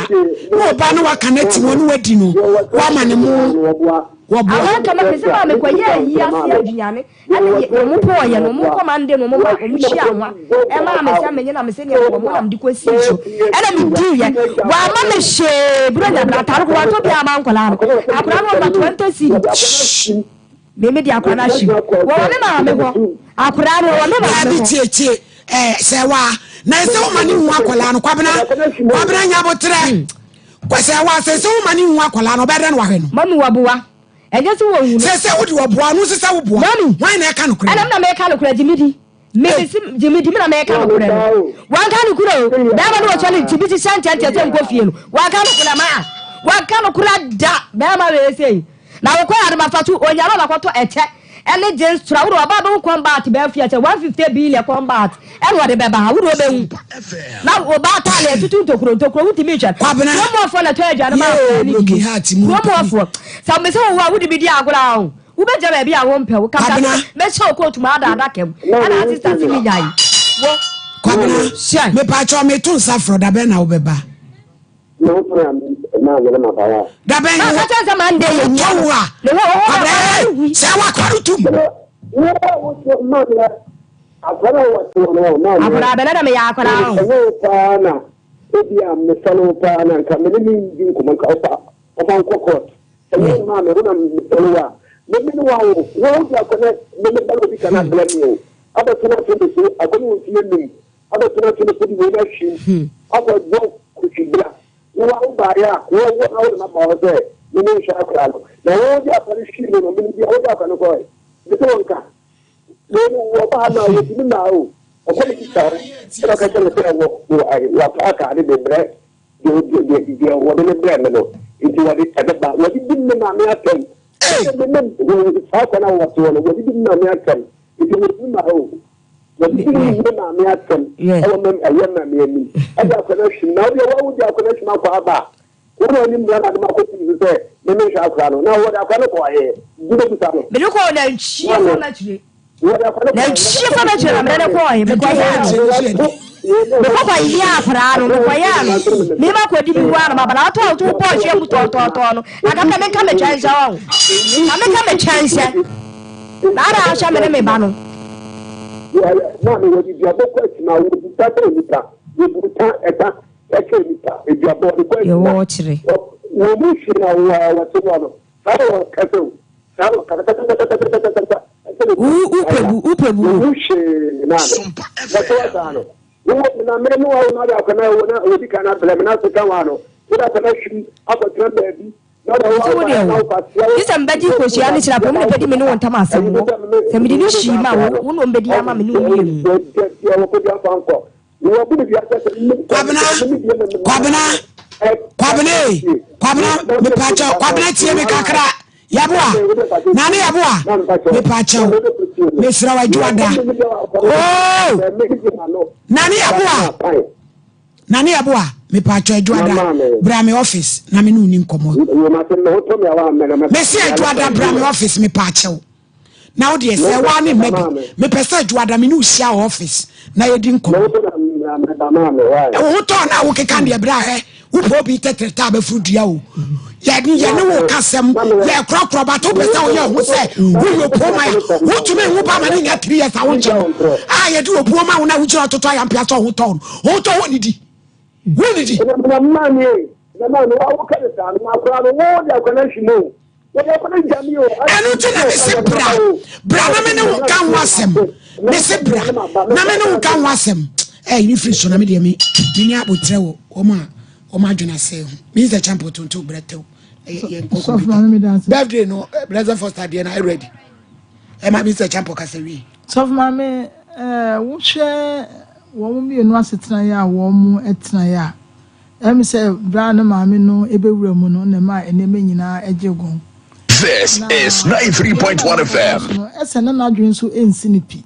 [SPEAKER 1] na ɔbaa no waka no ati mu ne wadi no woama ne mo wɔboa
[SPEAKER 6] Amanka ma pese maa mekɔyɛ ayi ase aduane Ɛna yɛ wɔn pɔɔ yɛ no wɔn kɔ mande no wɔn ma wɔn hyia anwa ɛmaa me sɛ menye na me sɛ nea wɔn nam de kɔ sii so ɛna me di yɛ wɔama me hyee buro nya bra atare ko wɔatɔ bi ama nkɔlaa no akora no ɔma 20 cedi me me di akora no ahye wɔwɔ me maame hɔ akora no wɔwɔ me maame hɔ.
[SPEAKER 1] Tie tie ɛɛ sɛ wa na ɛsɛ wɔn ma ne hu akɔlaa no kwabena kwabena nyabotrɛ kwasɛ wa sɛ sɛ wɔn ma ne hu akɔlaa no ɔbɛdɛ no wahwɛ no.
[SPEAKER 6] Mami waboa. Ɛnyɛ sɛ wɔnhu no.
[SPEAKER 1] Sɛ sɛ wode ɔboa ɔno nso sɛ woboa.
[SPEAKER 6] Mami.
[SPEAKER 1] Hwan na ɛka nokorɛ?
[SPEAKER 6] Ɛna me na meka nokorɛ, gye me di. Me me se gye me di, me na meka nokorɛ no. Wanka nokorɛ o. Bɛrima no wɔtwa ne ti bi hyehyɛ nkyɛnkyɛn sɛ nkɔ fie no. Wanka nokorɛ maa. Wanka nokorɛ da. Bɛrima wei sei. Na wokɔ yɛ adoma fa so onya na ɔbɛkɔtɔ ɛkyɛ ɛne jeans tra wode ɔbaa bɛhu combat bɛɛ fie ɛkyɛ 150 billion combat ɛna ɔde bɛba ha wode ɔbɛhu na ɔbaa ataale atutu ntokuro ntokuro wotumi nhwɛ
[SPEAKER 1] Kwabena
[SPEAKER 6] kurom ɔfoɔ na ɛtɔ aduane ma
[SPEAKER 1] Yee
[SPEAKER 6] akwadaa no
[SPEAKER 1] broken
[SPEAKER 6] die
[SPEAKER 1] heart mu
[SPEAKER 6] kurom
[SPEAKER 1] mpani.
[SPEAKER 6] ɔfoɔ sɛ mesɛ wo a wode bi di agorɔ a o wobɛgya baabi a wompɛ wo kasa
[SPEAKER 1] Kwabena.
[SPEAKER 6] mɛhyɛ wo kootu ma ada adaka mu ɛna asista se menyae wo
[SPEAKER 1] Kwabena
[SPEAKER 6] hyɛ
[SPEAKER 1] mepaakyɛw meto nsa frɛ wo dabɛn na wobɛba dabɛn
[SPEAKER 6] na ɔka kyerɛ sɛ Monday yɛ hia
[SPEAKER 1] wotɔ wo a
[SPEAKER 6] ne ho ɔho
[SPEAKER 1] Kwabena ee sɛ wakɔre tom
[SPEAKER 6] akwadaa bɛnɛ dɛ meyɛ akwadaa o
[SPEAKER 7] Ɛnyɛ wo paa na ebi a mefɛle wo paa na nka me ne ne ndi nkɔmmɔ nka wofa wofa nkɔ court. Ɛnyɛ wo maa me wo na mefɛle wo a me me ne wo awo wo wode akɔ na me me bɛlɛ obi ka na abrɛ me o abɛtena ato me so akɔ ne wo mfie num abɛtena ato me so de wei no ahwim akɔ bɔ kotwibra wo a wobaeɛ a wo wo na wode maba hɔ sɛ me ne nhwɛ akora no na wo wode akɔ no hwii me no me ne wode akɔ no kɔɛ me sɛ wo nka Wei no wɔba ha ma wɔtumi ma o ɔkɔ ne sista hɔ ɛna ɔka kyerɛ no sɛ wɔ wɔ watɔ ataade de brɛ deɛ deɛ deɛ wɔde ne brɛ me no nti wɔde ɛbɛba wɔde di me maame atɛm ɛsɛ me ne saa kwan a wɔte hɔ no wɔde di me maame atɛm nti wɔtumi ma o wɔde di me maame atɛm ɛwɔ mɛm ɛyɛ maame anim ɛde akɔnɔ ahwim na wɔde wɔn de akɔnɔ ahwim akɔ aba Wo na ɔnim mmara na ade ma kɔsi so sɛ me menhwɛ akora no. Na wɔde akora no kɔɔ he? Wobɛbisa no.
[SPEAKER 6] Mede kɔɔ nantwie fam akyire. Nantwie fam akyire na mede no kɔɔ he. Mekɔyɛɛ no. Mekɔ kɔyɛɛ akwadaa no. Mekɔyɛɛ no. Mema kɔdi me wu ano maba na ɔtɔ ɔto bɔɔ hwɛ mu tɔɔtɔɔtɔɔ no. Na ka sɛ menka me kyɛnhyɛ wɔ ho. Ka menka me kyɛnhyɛ. Na ada ahwɛ me ne me ba no.
[SPEAKER 7] Maame wɔde duabɔ kɔ akyima wɔbu ta sɛ nipa wɔbu ta ɛta Ɛkyɛ nipa eduabɔ ɔde kɔ adwuma.
[SPEAKER 6] Yɛwɔ kyerɛ.
[SPEAKER 7] Wɔn mu hwee na wɔ a wɔte hɔ no saa na wɔn kasa o saa na kasa kasa kasa kasa kasa kasa ɛsɛ ne
[SPEAKER 6] Wo wo pɛ bu wo pɛ bu.
[SPEAKER 7] Wɔn mu hwee na no wɔte hɔ saa no wowɔ na mene ne wɔn na de akɔna wɔ na wɔdi kan abrɛ me na se ka wɔn ano wɔde akɔna hwim akɔtena baabi
[SPEAKER 6] Nti wo deɛ wo, gye sɛ mebɛgye nkosua ne kyerɛ apɛ mu na bɛdi me ne wo ntam asɛm wɔ sɛ mede no hyii ma wo wo na ɔmbɛdi ama me ne wo mmienu.
[SPEAKER 1] Kwabena, Kwabena, Kwabena ee, Kwabena, mepaakyɛw, Kwabena tie me kakra. Yaboa, Nane Yaboa, mepaakyɛw, mesrɛ wo adwoada. Oh, Nane Yaboa, Nane Yaboa, mepaakyɛw adwoada, bra me office na me ne wo ni nkɔmmɔ. Mese adwoada bra me office mepaakyɛw. na wo deɛ sɛ waa ne mma bi mepɛ sɛ adwoada me ne wo hyia wɔ office na yɛdi nkɔmmɔ wo ho tɔɔ no a wokeka deɛ berɛ a hɛ wopɛ obi tɛtrɛtɛ a bɛforo dua o yɛne wo ka sɛm yɛkorɔkorɔ but wopɛ sɛ woyɛ ho sɛ woyɛ opuo ma a wotumi nwo ba ma ne nya 3 years a wonkyɛ no a yɛde opuo ma wo na wogyina ɔtotɔ ayampea sɛ wo ho tɔɔ no wo tɔ wo nidi wo nidi Ɛno nti na mese bra, bra na me ne wo nka ho asɛm. Mese bra na me ne wo nka ho asɛm. Ɛyi ne firi so na me deɛ me me ni abotrɛ wɔ wɔn a wɔn adwene asɛe ho. Means the champion tonto brɛ tew. Yɛn kɔ computer. Birthday no, eh, Blessed Foster deɛ na ready. Ɛma bi sɛ champo kasa wie.
[SPEAKER 3] Sɔfo maame, ɛɛ wohwɛ wɔn mmienu asetena yɛ a wɔn tena yɛ a, ɛm sɛ bere a ne maame no ebewura mu no na ɛma nneɛma nyinaa gye gɔn.
[SPEAKER 8] This is 93.1 FM.
[SPEAKER 3] Ɛsɛ na n'adwene nso nsi ne pi.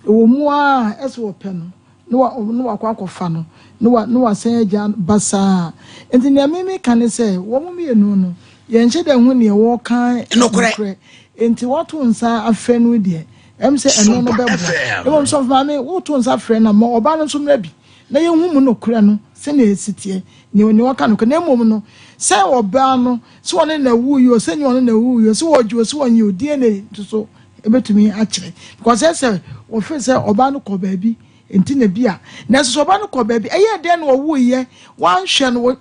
[SPEAKER 3] Ɛwɔ mu ara a ɛsɛ wɔpɛ no na wa na wakɔ akɔfa no na wa na wasan agya no basaa. Nti nea me meka ne sɛ wɔn mmienu no yɛnhyɛ da nhu nea wɔka nokorɛ. Nti wɔto nsa afrɛ no deɛ ɛm sɛ ɛno no bɛboa. Mmom sɔfo maame woto nsa frɛ no a ma ɔbaa no nso mmra bi na yɛnhu mu nokorɛ no sɛnea ɛsi teɛ nea nea wɔka nokorɛ na mmom no sɛ ɔbaa no sɛ ɔne na wuiɛ o sɛ nyɛ ɔne na wuiɛ o sɛ wɔgye o sɛ wɔnyɛ o DNA nso so Ebetumi akyerɛ because ɛsɛ wɔfeel sɛ ɔbaa no kɔ baabi nti na bi a nanso sɛ ɔbaa no kɔ baabi ɛyɛ dɛn na ɔwoeɛ wanhwɛ no wɔ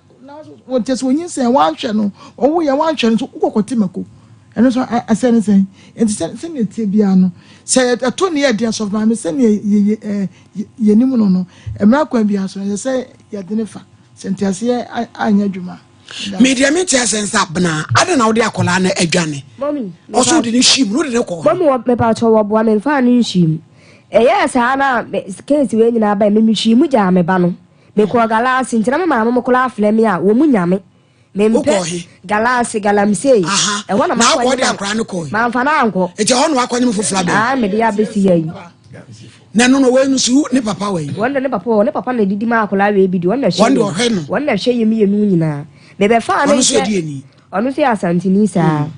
[SPEAKER 3] wɔn kyɛ sɛ onyinsɛn wanhwɛ no ɔwoeɛ wanhwɛ no so wokɔ kɔte mako ɛno nso asɛ ne sɛn nti sɛ sɛnea ɛteɛ biara no sɛ ɛto ne yɛ deɛ sɔfo maame sɛnea yɛ yɛ ɛɛ yɛnim no no mmara kwan biara so ɛsɛ sɛ yɛde ne fa sɛ nteaseɛ anyɛ adwuma.
[SPEAKER 1] Me deɛ me nte asɛ nsa abena adɛn na wode akwadaa no adwane ɔsɛ wode no hyim no wode no kɔ
[SPEAKER 6] mɔmi wɔ mepatwɔ wɔ boa me nfa no nhyim ɛyɛɛ saa na case wei nyinaa bɛn me mehwii mu gyaa me ba no mekɔɔ galaase nti na me maame mo koraa afrɛ me a wɔ mu nyame mempɛ galaase galamsey ɛhɔ na
[SPEAKER 1] makɔ de akwadaa no kɔɔ
[SPEAKER 6] mamfa no ankɔ
[SPEAKER 1] nti ɛhɔ na wakɔnyem foforɔ abɛn
[SPEAKER 6] ah mede abɛsi ha yi
[SPEAKER 1] Na ɛno no wei no so ne papa wɔ yi.
[SPEAKER 6] Wɔn de ne papa wɔ ne papa na edidi ma akwadaa wei bi di wɔn na hwɛ
[SPEAKER 1] wɔn de ɔhwɛ no
[SPEAKER 6] wɔn na hwɛ yɛ mmienu nyinaa mebɛfa
[SPEAKER 1] no sɛ
[SPEAKER 6] ɔno nso yɛ asantini saa mm.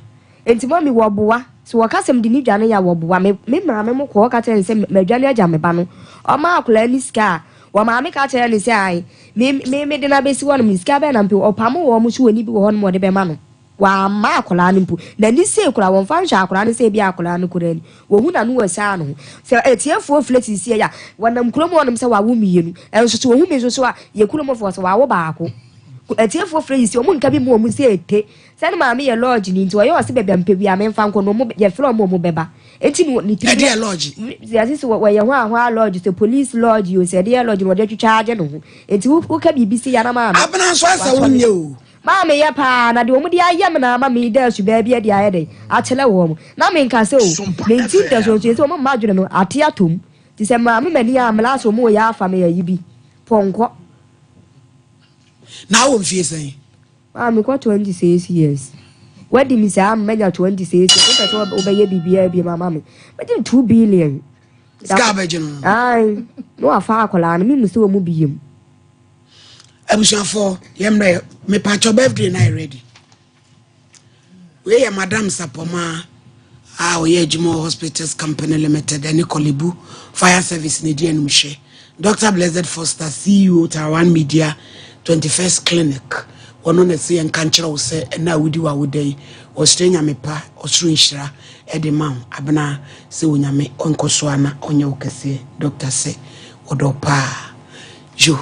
[SPEAKER 6] nti mɔmi wɔboa so wɔka sɛm de ne dwane yɛ wɔboa me me maame mo kɔɔ ka kyerɛ ne sɛ madwane agya me ba no ɔma akwadaa ne sika a wɔ maame ka kyerɛ ne sɛ ae me me me de no abɛsi hɔ nom sika bɛn na mpe ɔpamo wɔn mo so wɔ ni bi wɔ hɔ nom ɔde bɛma no Wamma akwadaa no mpo. N'ani sei koraa, wɔmfa nhwɛ akwadaa no sɛ ebia akwadaa no koraa ni. Wɔhu n'ano wɔ asiane ho. Sɛ atiefoɔ frɛ seesei a, wɔnam kurom hɔnom sɛ wawo mmienu. Nso sɛ wɔhu me nso so a, yɛ kuromfoɔ sɛ wawo baako. Atiefoɔ frɛ yi sɛ wɔn nka bi mu wɔn sɛ ete. Sɛ ne maame yɛ lodge ni nti ɔyɛ ɔse baabi a mpɛ bi a memfa nkɔ no wɔn yɛfrɛ wɔn wɔn bɛba. Enti no ne tiri.
[SPEAKER 1] Ɛdeɛ lodge?
[SPEAKER 6] Yɛse sɛ wɔyɛ hɔ a hɔ a lodge sɛ police lodge o sɛ ɛdeɛ lodge na wɔde atwitwa agye ne ho. Enti woka biribi sei a na maame.
[SPEAKER 1] Abena nso asɛ wonyɛ o.
[SPEAKER 6] Maa meyɛ paa, na deɛ wɔde ayɛ me na ama meda asubaa bi adi ayɛ dɛn akyerɛ wɔn. Na menka sɛ, O, mente ntasuo nso, wɔn mma adwene no ate atɔ mu. Te sɛ maame m'ani a mmra sɛ wɔreyɛ afa me ayi bi, pɔnkɔ.
[SPEAKER 1] Na wowɔ mfie sɛn?
[SPEAKER 6] Maa mekɔ 26 years. Wadi me saa ama manya 26 years. Wopɛ sɛ wobɛyɛ biribiara bi ma me. Mɛgye 2 billion.
[SPEAKER 1] Sika abɛgye no.
[SPEAKER 6] Ae, na wafa akwadaa no, memu sɛ wɔn bi yam.
[SPEAKER 1] Abusuafoɔ yɛ mmerɛ mepakyɛw birthday na ayɛ ready wei yɛ madam sapɔmaa a ɔyɛ adwuma wɔ hospitals company limited ɛne kɔlebu fire service na ɛdi anim hwɛ dr blessed foster ceo tarawan media 21st clinic wɔno na ɛsɛ yɛnka nkyerɛ wo sɛ ɛna a wodi w'awoda yi ɔsrɛ nyame pa ɔsoro nhyira ɛde ma wo abena sɛ onyame ɔnkɔ so ana ɔnyɛ wo kɛseɛ dr sɛ ɔdɔ paa Yo.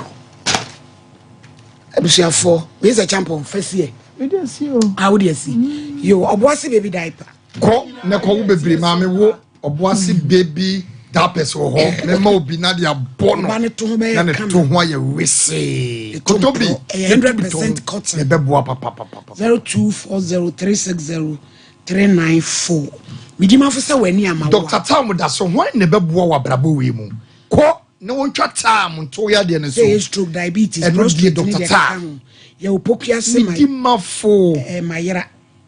[SPEAKER 1] Abusuafoɔ, wei sɛ champon fa si ɛ.
[SPEAKER 3] Mede asi o.
[SPEAKER 1] Ah, wode asi. Mm. Yo, ɔboase baby diaper.
[SPEAKER 2] Kɔ na kɔ wo bebree maame wo ɔboase mm. baby diapers wɔ hɔ mɛma obi na de abɔ no
[SPEAKER 1] na ne to ho bɛyɛ
[SPEAKER 2] na ne to ho ayɛ wesee koto bi
[SPEAKER 1] ɛyɛ 100% cotton
[SPEAKER 2] na ɛbɛboa papapapa.
[SPEAKER 1] 0240360394 midimafo sɛ w'ani ama wo
[SPEAKER 2] Dr. Tam da so hwan na ɛbɛboa wɔ abrabɔ wei mu kɔ na wɔntwa taa mo nto yadeɛ no so.
[SPEAKER 1] Sɛ stroke, diabetes,
[SPEAKER 2] ɛno
[SPEAKER 1] prostate
[SPEAKER 2] deɛ
[SPEAKER 1] ne
[SPEAKER 2] Dr.
[SPEAKER 1] deɛ
[SPEAKER 2] Taa.
[SPEAKER 1] ɛkeka ho. Yɛwɔ Pokuase ma
[SPEAKER 2] Medi mafo.
[SPEAKER 1] eh, Mayera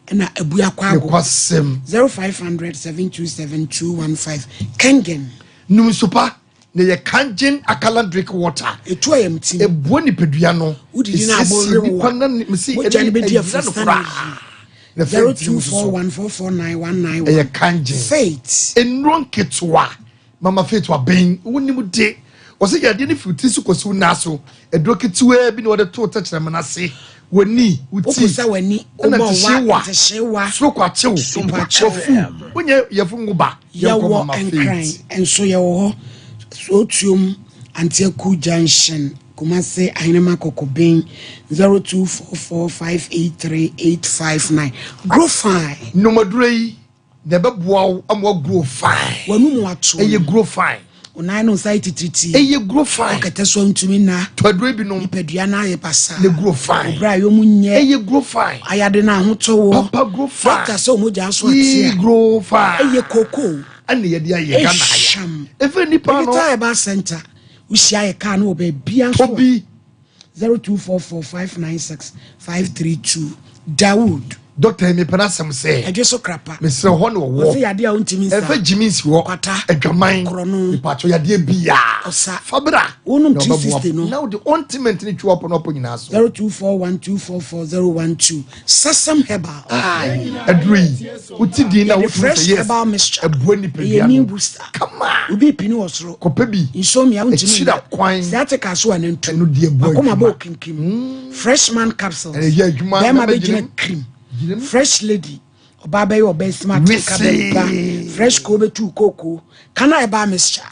[SPEAKER 1] ɛna Abua Kwago.
[SPEAKER 2] Nokwasɛm.
[SPEAKER 1] 0500 727 215 Kengen.
[SPEAKER 2] Nom nsu pa na yɛ Kangen alkaline drink water.
[SPEAKER 1] Etu ayamtim.
[SPEAKER 2] Ɛboa nipadua no.
[SPEAKER 1] Wodidi na abɔ
[SPEAKER 2] Ɛsiesie
[SPEAKER 1] nwe
[SPEAKER 2] nipa
[SPEAKER 1] wo
[SPEAKER 2] na ne mesi
[SPEAKER 1] Mogya no
[SPEAKER 2] ɛne
[SPEAKER 1] bɛdi
[SPEAKER 2] ɛyera no
[SPEAKER 1] afusane
[SPEAKER 2] koraa.
[SPEAKER 1] yie.
[SPEAKER 2] Na fɛ ntini mu soso.
[SPEAKER 1] 0241 449 191.
[SPEAKER 2] Ɛyɛ Kangen.
[SPEAKER 1] Faith.
[SPEAKER 2] Nnuro nketewa. Mama Faith waben, wonim de. Wɔsɛ yadeɛ no firi tiri so kɔsi wo nan so. Aduro ketewaa bi na wɔde too tɛkyerɛma no ase. W'ani, wo ti,
[SPEAKER 1] Woposa w'ani,
[SPEAKER 2] ɛna
[SPEAKER 1] wobɔ wa,
[SPEAKER 2] ntehyewa,
[SPEAKER 1] ntehyewa,
[SPEAKER 2] soro kwakyew,
[SPEAKER 1] mpakyew.
[SPEAKER 2] wafu, wonyɛ yɛfo ngo ba. Yɛnkɔ
[SPEAKER 1] Yɛwɔ
[SPEAKER 2] Mama
[SPEAKER 1] Nkran
[SPEAKER 2] Faith.
[SPEAKER 1] nso yɛwɔ hɔ. Sootuom, Anteaku Junction, Kumasi, Ahenema Kɔkɔben, 0244583859. Grow fine.
[SPEAKER 2] Nnomaduro yi na ɛbɛboa wo ama woagrow fine.
[SPEAKER 1] W'anum ato.
[SPEAKER 2] Ɛyɛ grow fine.
[SPEAKER 1] Onan no nsa yɛ titiritii.
[SPEAKER 2] Ɛyɛ grow fine.
[SPEAKER 1] Ɔkɛtɛ so ntumi nna.
[SPEAKER 2] Tɔ aduro bi nom.
[SPEAKER 1] Nipadua no ayɛ basaa.
[SPEAKER 2] Ne grow fine.
[SPEAKER 1] Obra yɛ ɔmu nyɛ.
[SPEAKER 2] Ɛyɛ grow fine.
[SPEAKER 1] Ayade no ahotɔ wɔ.
[SPEAKER 2] Papa grow fine.
[SPEAKER 1] Doctor sɛ ɔmogya so atea.
[SPEAKER 2] Yii grow fine.
[SPEAKER 1] Ɛyɛ koko.
[SPEAKER 2] Ɛna yɛde ayɛ Ghana ayɛ.
[SPEAKER 1] Ɛhyam.
[SPEAKER 2] Efe nipa no.
[SPEAKER 1] Digital Herbal Center. Wohyia yɛ kaa no wɔ baabi nso.
[SPEAKER 2] Obi.
[SPEAKER 1] 0244596532 Dawood.
[SPEAKER 2] Doctor yi mepɛ n'asɛm sɛ.
[SPEAKER 1] Ɛdwe so krapa.
[SPEAKER 2] Mesrɛ hɔ na ɔwɔ.
[SPEAKER 1] Ɔsɛ yadeɛ a wontumi nsa.
[SPEAKER 2] Ɛfɛ gyimi nsi hɔ.
[SPEAKER 1] Kwata.
[SPEAKER 2] Adwaman.
[SPEAKER 1] Korɔno.
[SPEAKER 2] Mepatwɔ yadeɛ biaa.
[SPEAKER 1] Ɔsa.
[SPEAKER 2] Fabra.
[SPEAKER 1] Wonom 360 no.
[SPEAKER 2] Na wode ointment ne twi wapɔ no apɔ nyinaa so.
[SPEAKER 1] 0241244012 Sasam Herbal.
[SPEAKER 2] Aduro yi. Wote din na
[SPEAKER 1] Yɛde
[SPEAKER 2] wotumi sɛ
[SPEAKER 1] fresh
[SPEAKER 2] yes.
[SPEAKER 1] herbal mixture.
[SPEAKER 2] Ɛboa
[SPEAKER 1] Ɛyɛ
[SPEAKER 2] nipadua
[SPEAKER 1] immune
[SPEAKER 2] no.
[SPEAKER 1] booster.
[SPEAKER 2] Kama.
[SPEAKER 1] Obi pini wɔ soro.
[SPEAKER 2] Kɔpɛ bi.
[SPEAKER 1] Insomnia wontumi
[SPEAKER 2] Ɛkyira
[SPEAKER 1] nna.
[SPEAKER 2] kwan.
[SPEAKER 1] Sciatica so a nantu.
[SPEAKER 2] Ɛno deɛ ɛboa
[SPEAKER 1] Akoma
[SPEAKER 2] adwuma.
[SPEAKER 1] bɔ kinkim. Fresh man capsules.
[SPEAKER 2] Ɛyɛ adwuma.
[SPEAKER 1] Bɛrima
[SPEAKER 2] Bɛma
[SPEAKER 1] bɛgyina
[SPEAKER 2] gyina
[SPEAKER 1] cream.
[SPEAKER 2] Gyina mu.
[SPEAKER 1] Fresh lady. Ɔbaa bɛyɛ ɔbaa smart.
[SPEAKER 2] Wese.
[SPEAKER 1] Nka bɛba. Fresh ko bɛtu kooko. Kana herbal mixture.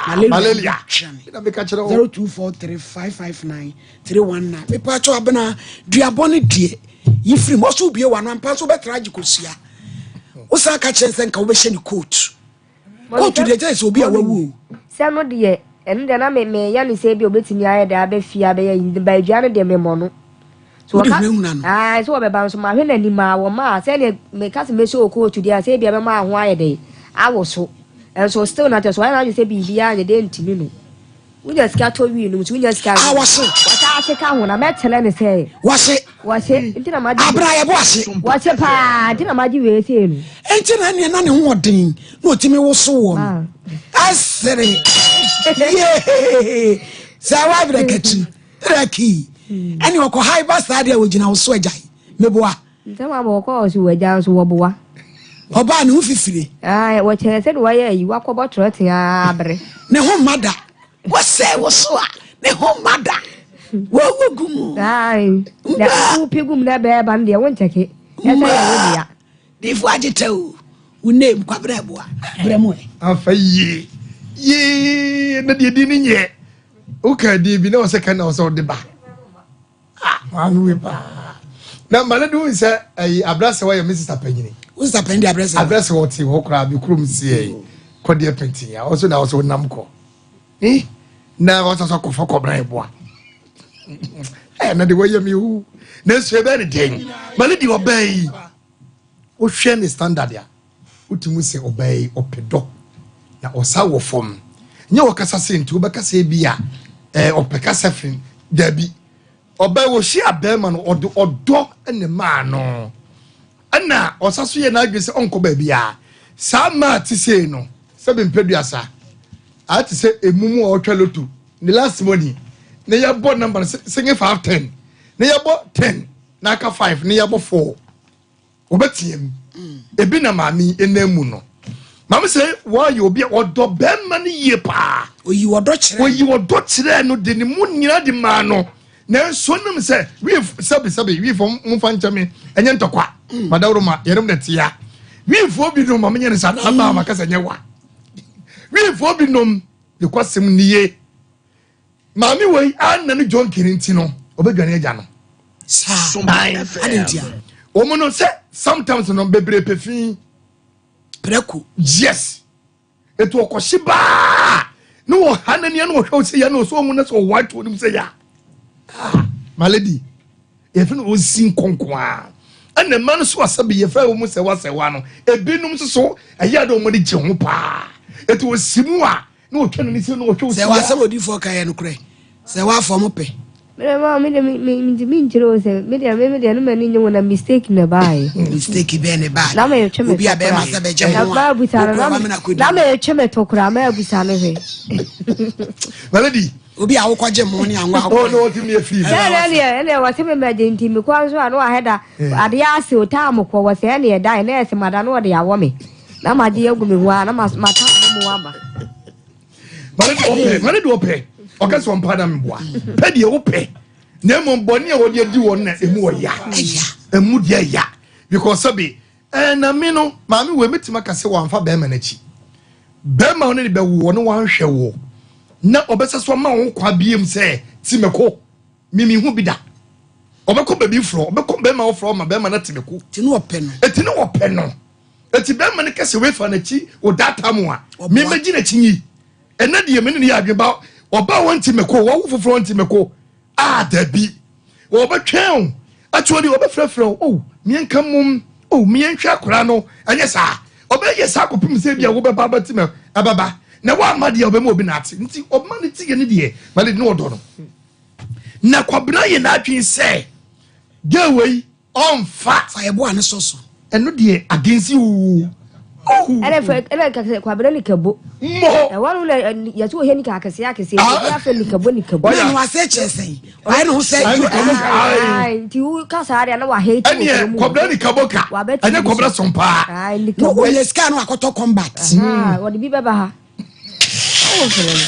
[SPEAKER 1] Malaria.
[SPEAKER 2] Malaria.
[SPEAKER 1] Twɛne.
[SPEAKER 2] Na meka kyerɛ wo.
[SPEAKER 1] 0243559319 mepatwɛ abena duabɔ no deɛ yi firi mu ɔso wobie wano ampa so wobɛtra agye kɔsua wosan ka kyerɛ sɛ nka wobɛhyɛ ne coat coat deɛ kyerɛ sɛ obi a wawu o
[SPEAKER 6] Sɛ no deɛ, ɛno deɛ na me meyɛ no sɛ bi a obetumi ayɛ dɛ abɛ fie abɛyɛ yi ba adua no deɛ memmɔ no. So
[SPEAKER 1] Wode
[SPEAKER 6] wɔka
[SPEAKER 1] hunahuna no?
[SPEAKER 6] Ae, sɛ wɔbɛba nso mahwɛ n'anim a wɔma a sɛdeɛ meka sɛ mɛhyɛ wɔ coat deɛ a sɛ ebia bɛma ho ayɛ dɛ awo so. Ɛnso still na kyerɛ sɛ wayɛ n'adwene sɛ biribiara nyɛ dɛ ntumi no. Wonya sika tɔ wii nom nti wonya sika.
[SPEAKER 1] Ah, wɔse.
[SPEAKER 6] Wɔsa ase ka ho na mɛkyerɛ ne sɛ.
[SPEAKER 1] Wɔse.
[SPEAKER 6] Wɔse nti na magye.
[SPEAKER 1] Abra yɛbɔ ase.
[SPEAKER 6] Wɔse paa nti na magye wei sei no.
[SPEAKER 1] Nti na ɛneɛ na ne ho ɔden na ɔtumi woso wɔ no. Ɛsere. Yee. Sɛ wabrɛ katu. Raki. Ɛne ɔkɔ ha ba saa deɛ wɔgyina wo so agyae. Meboa.
[SPEAKER 6] Nsɛm a wɔkɔ ɔso wɔ agya nso wɔboa.
[SPEAKER 1] Ɔbaa ne ho fifire.
[SPEAKER 6] Wɔkyerɛ sɛ de wɔyɛ ayi wakɔbɔ trɔte abere.
[SPEAKER 1] Ne ho mma da. Wɔsɛ wo so a ne ho mma da. Wɔwɔ gu mu.
[SPEAKER 6] Na wopi gu mu na bɛɛba no deɛ wonkyɛke. Ɛsɛ yɛ wo dea.
[SPEAKER 1] Difo agye tɛ o. Wo name Kwabena Abua. Brɛ mu ɛ.
[SPEAKER 2] Afa yie yie na deɛ di ne nyɛ. Woka din bi na ɔsɛ ka na ɔsɛ ɔde ba. Ah, maame wei paa. Na mma no de sɛ ɛyi abrasɛ wɔyɛ me sista panyini.
[SPEAKER 1] Wo sista panyin de abrasɛ.
[SPEAKER 2] Abrasɛ wɔte hɔ koraa bi kurom sie yi. Kɔdeɛ pɛntin a ɔso na ɔso nam kɔ. Eh, na ɔsɛ sɛ kɔfɔ kɔbra ɛboa. Ɛ na de wɔyɛ mi hu. Na nso ɛbɛyɛ ne dɛn. Ma no de ɔbaa yi. Wohwɛ ne standard a, wotumi sɛ ɔbaa yi ɔpɛ dɔ na ɔsa wɔ fam. Nyɛ ɔkasa sɛ nti wobɛka sɛ bi a ɛɛ ɔpɛ kasa firi dabi. Ɔbaa yi wɔhyia bɛrima no ɔde ɔdɔ ne maa no. Ɛna ɔsa so yɛ n'adwene sɛ ɔnkɔ baabi a saa mmaa te sei no sɛbi mpɛduasa ayɛ te sɛ emu mu a ɔtwa loto ne last money ne yɛbɔ number no sɛ 5 10 ne yɛbɔ 10 na aka 5 ne yɛbɔ 4 wɔbɛteɛ mu ebi na maame yi nam mu no maame sɛ wɔayɛ obi a ɔdɔ bɛrima no yie paa
[SPEAKER 1] oyi ɔdɔ kyerɛ
[SPEAKER 2] oyi ɔdɔ kyerɛ no de ne mu nyinaa de maa no nanso nam sɛ wiif sɛbi sɛbi wiifo momfa nkyɛ me ɛnyɛ ntɔkwa mm. madaworo ma yɛnom na tia wiifoɔ bi nom maame nyɛ ne saa na ama ama kasa nyɛ wa wiifoɔ bi nom ne kwasɛm nie Maame wei anna ne John Kiri nti no ɔbɛdwane agya no.
[SPEAKER 1] Saa ade ntia.
[SPEAKER 2] Wɔn no sɛ sometimes no bebree pɛ fi.
[SPEAKER 1] Prɛko.
[SPEAKER 2] Yes. Etu ɔkɔhye baa ne wɔ ha n'ani na ɔhwɛ sɛ ya na ɔsɛ ɔhu na sɛ ɔwɔ ato onim sɛ ya. Ah, my lady. Yɛfɛ no ɔsi nkonkoa. Ɛna mma no so asɛbi yɛfɛ wɔn sɛ wasɛwa no. Ebinom nso so ɛyɛ de wɔn de gye ho paa. Etu ɔsi mu a na ɔtwa n'ani sɛ na ɔhwɛ
[SPEAKER 1] osi a. Sɛ w'asɛm odiifoɔ ka yɛ nokorɛ, sɛ w'afɔ mo pɛ.
[SPEAKER 6] Mede ma me de me me ntumi nkyerɛ o sɛ me deɛ me me deɛ no m'ani nye ho na mistake na ɛbaeɛ.
[SPEAKER 1] Mistake bɛn na ɛbaeɛ?
[SPEAKER 6] Na metwe me
[SPEAKER 1] Obi a bɛrima sɛ bɛgye ho a,
[SPEAKER 6] wokura wa mena kɔdi. Na metwe me to koraa maabusa no hwɛ.
[SPEAKER 2] My lady.
[SPEAKER 1] Obi a wokɔgye mo ne anwa akɔ.
[SPEAKER 2] Oh no, ɔte mi efiri.
[SPEAKER 6] Sɛ ɛnɛ deɛ ɛnɛ wɔte me mɛgye nti mekɔ nso a na wahɛ da adeɛ ase o taa mo kɔ wɔ sɛ ɛne ɛda ɛnɛ ɛsɛ mada na ɔde awɔ me. Na magye agu me ho a na mata me mu aba.
[SPEAKER 2] Mane deɛ ɔpɛ, mane deɛ ɔpɛ. Ɔka sɛ ɔmpa na meboa. Pɛ deɛ wopɛ. Na mmom bɔne a wɔde adi wɔn na emu ɔya. Emu deɛ ɛya. Because sɛbi ɛna me no maame wei metumi aka sɛ wɔamfa bɛrima n'akyi. Bɛrima ɔne ne bɛwo ɔne wanhwɛ wo. Na ɔbɛsɛ so ama wo kwa biem sɛ ti mɛko. Mimi hu bi da. Ɔbɛkɔ baabi forɔ, ɔbɛkɔ bɛrima ɔforɔ ma bɛrima no te mɛko.
[SPEAKER 1] Ti ne ɔpɛ no.
[SPEAKER 2] Eti ne ɔpɛ no. Eti bɛrima no kɛse wei fa n'akyi wɔ data mu a, memɛgye n'akyi nyi. Ɛnɛ deɛ me ne no yɛ adwene ba ɔba wɔn ti mɛko wɔwo foforɔ wɔn ti mɛko ah dabi wɔbɛtwɛn o akyɛ ɔde wɔbɛfrɛfrɛ o oh miɛnka mom oh miɛnhwɛ akora no ɛnyɛ saa ɔbɛyɛ saa kɔpem sɛ bi a wobɛba abɛte mɛ ɛbɛba na woama deɛ ɔbɛma obi na ate nti ɔma ne ti yɛ ne deɛ ma ne ɔdɔ no na kwabena yɛ n'adwene sɛ gay wei Ɔnfa.
[SPEAKER 1] Fa yɛ boa ne sɔ so.
[SPEAKER 2] Ɛno deɛ against you.
[SPEAKER 6] Ɛna fɛ ɛna kɛse kwabena ni kabo.
[SPEAKER 2] Mo.
[SPEAKER 6] Ɛwɔ no na yɛsɛ ohɛ nika akɛse akɛse ebi afɛ ni kabo ni kabo.
[SPEAKER 1] Ɔyɛ no ase kyerɛ sɛn. Wayɛ ne ho sɛ.
[SPEAKER 6] Nti wo kasa adeɛ na wahɛ ti.
[SPEAKER 2] Ɛneɛ kwabena ni kabo ka. Ɛnyɛ kwabena sɔn paa.
[SPEAKER 1] Na ɔyɛ sika no akɔtɔ combat.
[SPEAKER 6] Wɔde bi bɛba ha. Ɔwɔ hene no.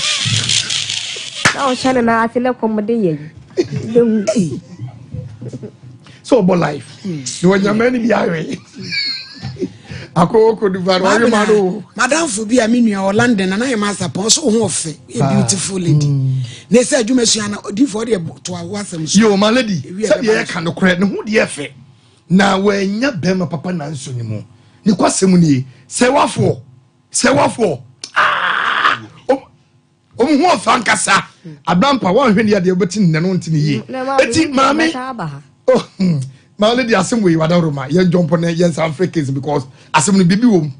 [SPEAKER 6] Na ɔhyɛ ne nan ase na kɔm de yɛ yi. Bɛhu.
[SPEAKER 2] Sɛ ɔbɔ life. Na ɔnyama no bi awe. Akɔ kɔ duba no ɔwe ma no.
[SPEAKER 1] Madamfo bi a me nua wɔ London na na yɛ ma asapɔn ɔsɛ wo ho ɔfɛ. Yɛ beautiful lady. Na ɛsɛ adwuma sua na odiifo ɔde to awo asɛm so.
[SPEAKER 2] Yo ma lady. Sɛ deɛ yɛka no korɛ ne ho deɛ fɛ. Na wɔanya bɛrima papa nanso ne mu. Ne kwasɛm nie. Sɛ wafoɔ. Sɛ wafoɔ ah wɔn ho ɔfa nkasa abrampa wɔn ahwɛ ne yadeɛ wɔbɛti ne no nti ne yie eti maame oh hmm, maame de asɛm wɔ yi wada roma yɛn jɔnpɔ ne yɛn san fɛ case because asɛm no bibi wɔm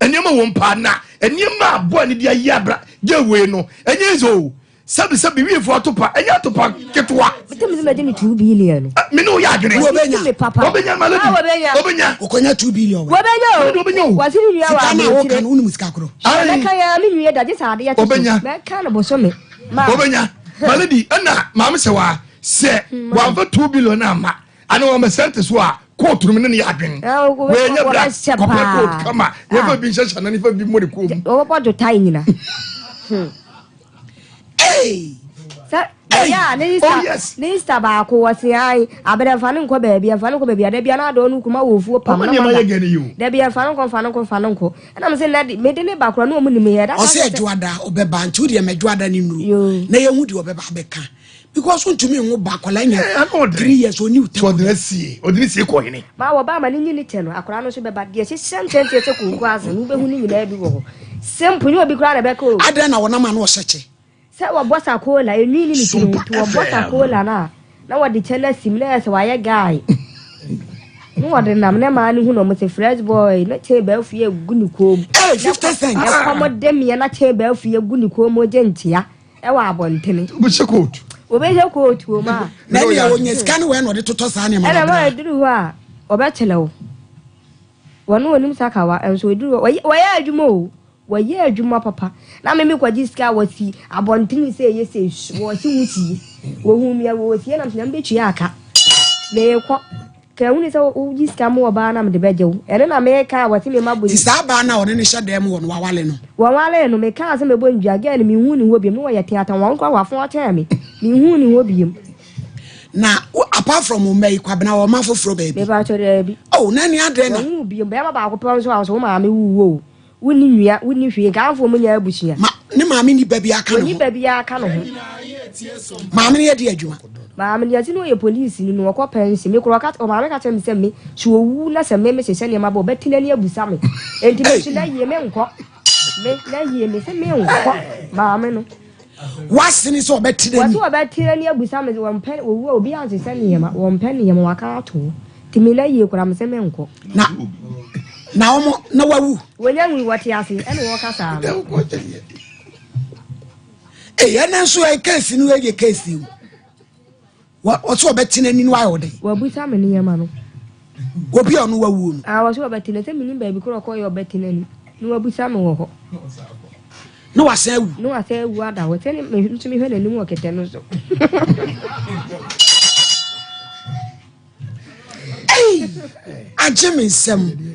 [SPEAKER 2] nneɛma wɔm paa na nneɛma aboa ne de ayi abra gye wei no ɛnyɛ nso o. Sɛbi sɛbi wiefo atopa ɛnyɛ atopa ketewa.
[SPEAKER 6] Bitumi sɛ mɛgye me 2 billion no.
[SPEAKER 2] Me ne oyɛ adwene.
[SPEAKER 1] Wɔbɛnya.
[SPEAKER 6] Me papa.
[SPEAKER 2] Wɔbɛnya ma lady.
[SPEAKER 6] Wɔbɛnya.
[SPEAKER 2] Wɔbɛnya.
[SPEAKER 1] Okonya 2 billion.
[SPEAKER 6] Wɔbɛnya o.
[SPEAKER 2] Lady wɔbɛnya o.
[SPEAKER 6] Wɔsi ne nua wɔ
[SPEAKER 1] Sika na
[SPEAKER 6] aburokyire.
[SPEAKER 1] wɔka no wonim sika korɔ.
[SPEAKER 2] Ayi.
[SPEAKER 6] Mɛka ya me nua da gye sɛ adeɛ kye so.
[SPEAKER 2] Wɔbɛnya.
[SPEAKER 6] Mɛka no bosome. Ma.
[SPEAKER 2] Wɔbɛnya. Ma lady ɛna maame sɛ wa sɛ wɔamfa 2 billion ama ana wɔn sɛnte so a kóòtù no ne ne yɛ adwene. Wɔnyɛ bra kɔpɛ kóòtù kama yɛfa bi nhyɛhyɛ na nifa bi mmɔ ne kɔn mu.
[SPEAKER 6] Wɔbɛbɔ dwotae nyina. Sɛ ɛyɛ a ne
[SPEAKER 2] Oh,
[SPEAKER 6] Easter
[SPEAKER 2] yes.
[SPEAKER 6] ne Easter baako wɔ se an abɛdɛ nfa ne nkɔ baabi nfa ne nkɔ baabi ada bia na adɔ no kuma wɔ ofuo pam
[SPEAKER 2] Ɔmo
[SPEAKER 6] na
[SPEAKER 2] nneɛma
[SPEAKER 6] mada
[SPEAKER 2] yɛ gɛ ne yi o.
[SPEAKER 6] dabi nfa ne nkɔ nfa ne nkɔ nfa ne nkɔ ɛna mo se nna de mede ne ba kora ne ɔmo nim yɛ da
[SPEAKER 1] Ɔsɛ adwoada ɔbɛba nti wodeɛ ma adwoada ne nnuru
[SPEAKER 6] Yoo.
[SPEAKER 1] na yɛhu deɛ ɔbɛba abɛka because wontumi nwo ba akwadaa nya
[SPEAKER 2] Eh, ano ɔdene.
[SPEAKER 1] 3 years ɔni wo
[SPEAKER 2] Sɛ ɔde no sie, ɔde no sie kɔ hene.
[SPEAKER 6] Ma wɔba ama ne nyini kyɛ no akwadaa no nso bɛba deɛ hyehyɛ nkyɛnkyɛn sɛ kooko ase no wobɛhu ne nyinaa bi wɔ hɔ simple nyɛ obi koraa na ɛbɛka o.
[SPEAKER 1] Adɛn na wɔnam ano ɔhyɛ kyɛ?
[SPEAKER 6] Sɛ wɔbɔ sakola, enwi ne ne tiri ho nti wɔbɔ sakola no a na wɔde kyɛ no asim na ɛyɛ sɛ wayɛ guy na wɔde nam na maa no hu na wɔn sɛ fresh boy na kyɛn bɛɛfo yɛ gu ne kɔn mu.
[SPEAKER 1] Hey, 50 cents.
[SPEAKER 6] Ɛkɔm de meɛ na kyɛn bɛɛfo yɛ gu ne kɔn mu gye nkyea ɛwɔ abɔntene.
[SPEAKER 2] Wobɛhyɛ kootu.
[SPEAKER 6] Wobɛhyɛ kootu o ma.
[SPEAKER 1] Na ɛnea wɔnya sika no wɛ na ɔde totɔ saa nneɛma
[SPEAKER 6] Ɛna
[SPEAKER 1] no
[SPEAKER 6] ma
[SPEAKER 1] abira.
[SPEAKER 6] ɛduru hɔ a ɔbɛkyerɛ wo. Wɔne wɔnim sakawa nso ɛduru hɔ wɔyɛ adwuma o. Wɔyɛ adwuma papa. Na me mekɔgye sika a wɔsi abɔntene sɛ ɛyɛ sɛ su wɔsi wo sie. Wɔhu me a wɔsie nam sɛ nyame bɛtua aka. Meekɔ. Ka ehunu sɛ wogye sika ma ɔbaa na mede bɛgye wo. Ɛno na meka a wɔse me ma bɔ.
[SPEAKER 1] Ti saa baa no a ɔne no hyɛ dan mu wɔ no wawale no?
[SPEAKER 6] Wɔwalee no. Mekaa sɛ mɛbɔ ndua. Girl no menhuu ne hɔ biom. Ne wɔyɛ teatea wɔn koraa wɔafo akyɛn me. Menhuu ne hɔ biom.
[SPEAKER 1] Na apart from wo mma yi Kwabena wɔ mma foforɔ baabi?
[SPEAKER 6] Mepakyɛ daabi.
[SPEAKER 1] Oh na ɛne adɛn na?
[SPEAKER 6] Wɔnwoo biom. Bɛɛma baako pɛ nso a wɔse wo maame wuu o. Wonni nua, wonni hwee. Nkaafo mu nyɛ abusua.
[SPEAKER 1] Ma ne maame nni ba biara ka ne ho.
[SPEAKER 6] Onni ba biara ka ne ho.
[SPEAKER 1] Maame no yɛ de adwuma.
[SPEAKER 6] Maame no yɛse no ɔyɛ polisini no ɔkɔ pɛnhye. Me koraa ɔka ɔmaame ka kyerɛ me sɛ me sɛ owu na sɛ me me hyehyɛ nneɛma bɔ ɔbɛte n'ani abusa me. Enti me nso na yie me nkɔ. Me na yie me se me nkɔ maame no.
[SPEAKER 1] W'asene sɛ ɔbɛte n'ani.
[SPEAKER 6] Wɔse ɔbɛte n'ani abusa me wɔmpɛ owu a obi anhyehyɛ nneɛma wɔmpɛ nneɛma waka ato hɔ. Nti me na yie koraa me se me nkɔ.
[SPEAKER 1] Na na wɔn na wawu.
[SPEAKER 6] Wɔnya nwui wɔte ase ɛna wɔka saa no.
[SPEAKER 1] Ee ɛnɛ nso ɛ keesi no yɛ keesi o. Wɔsɛ ɔbɛte n'ani no ayɛ ɔdɛ.
[SPEAKER 6] Wabusa me nneɛma no.
[SPEAKER 1] Obi a ɔno wawuo no.
[SPEAKER 6] Ah wɔsɛ ɔbɛte n'ani sɛ menim baabi korɔ ɔkɔyɛ ɔbɛte n'ani na wabusa me wɔ hɔ.
[SPEAKER 1] Na wasan awu.
[SPEAKER 6] Na wasan awu ada hɔ sɛ me nso mehwɛ n'anim wɔ kɛtɛ no so.
[SPEAKER 1] Ei agye me nsam.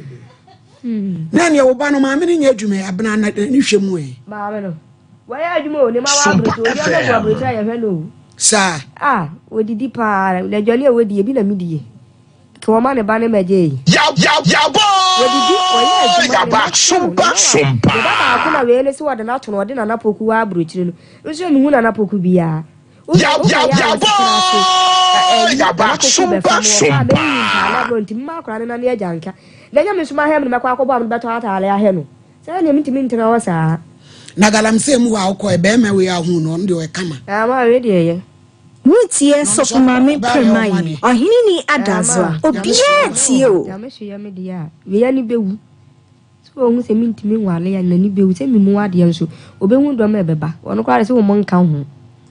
[SPEAKER 1] Na nea wo ba no maame no nyɛ adwuma yi abena na ne hwɛ mu ɛ.
[SPEAKER 6] Maame no wɔyɛ adwuma o ne ma wɔ aburokyi obi ama gu aburokyi a yɛhwɛ no o.
[SPEAKER 1] Saa.
[SPEAKER 6] Ah odidi paa na aduane a wɔdi ebi na mi die. Ka wɔma ne ba ne mɛgye yi.
[SPEAKER 8] Yabɔ
[SPEAKER 6] Wɔdidi wɔyɛ adwuma ne
[SPEAKER 8] yaba
[SPEAKER 6] ma
[SPEAKER 8] sompa sompa.
[SPEAKER 6] Ne ba baako na wei ne sɛ wɔde no ato no ɔde Nana Poku wɔ aburokyire no nso mehu Nana Poku biara.
[SPEAKER 8] Yaba sompa sompa.
[SPEAKER 6] Na nyame soma hɛ me no mɛkɔ akɔbɔ a mede bɛtɔ ataare ahɛ no. Saa nea mentumi ntena hɔ saa.
[SPEAKER 1] Na galamsey mu hɔ a wokɔɛ bɛrima wei a wohuu no ɔno deɛ ɔyɛ kama.
[SPEAKER 6] Ah maa wei deɛ ɛyɛ.
[SPEAKER 11] Woretie Sɔfo Maame Premayi, Ɔheneni Adazoa, obiara tie o.
[SPEAKER 6] Nyame so yɛ me deɛ a, wei ani bɛwu. Sɛ ɔhu sɛ mentumi nware a, n'ani bɛwu. Sɛ memu adeɛ nso, ɔbɛhu dɔm a ɛbɛba. Ɔno koraa de sɛ wɔn nka ho.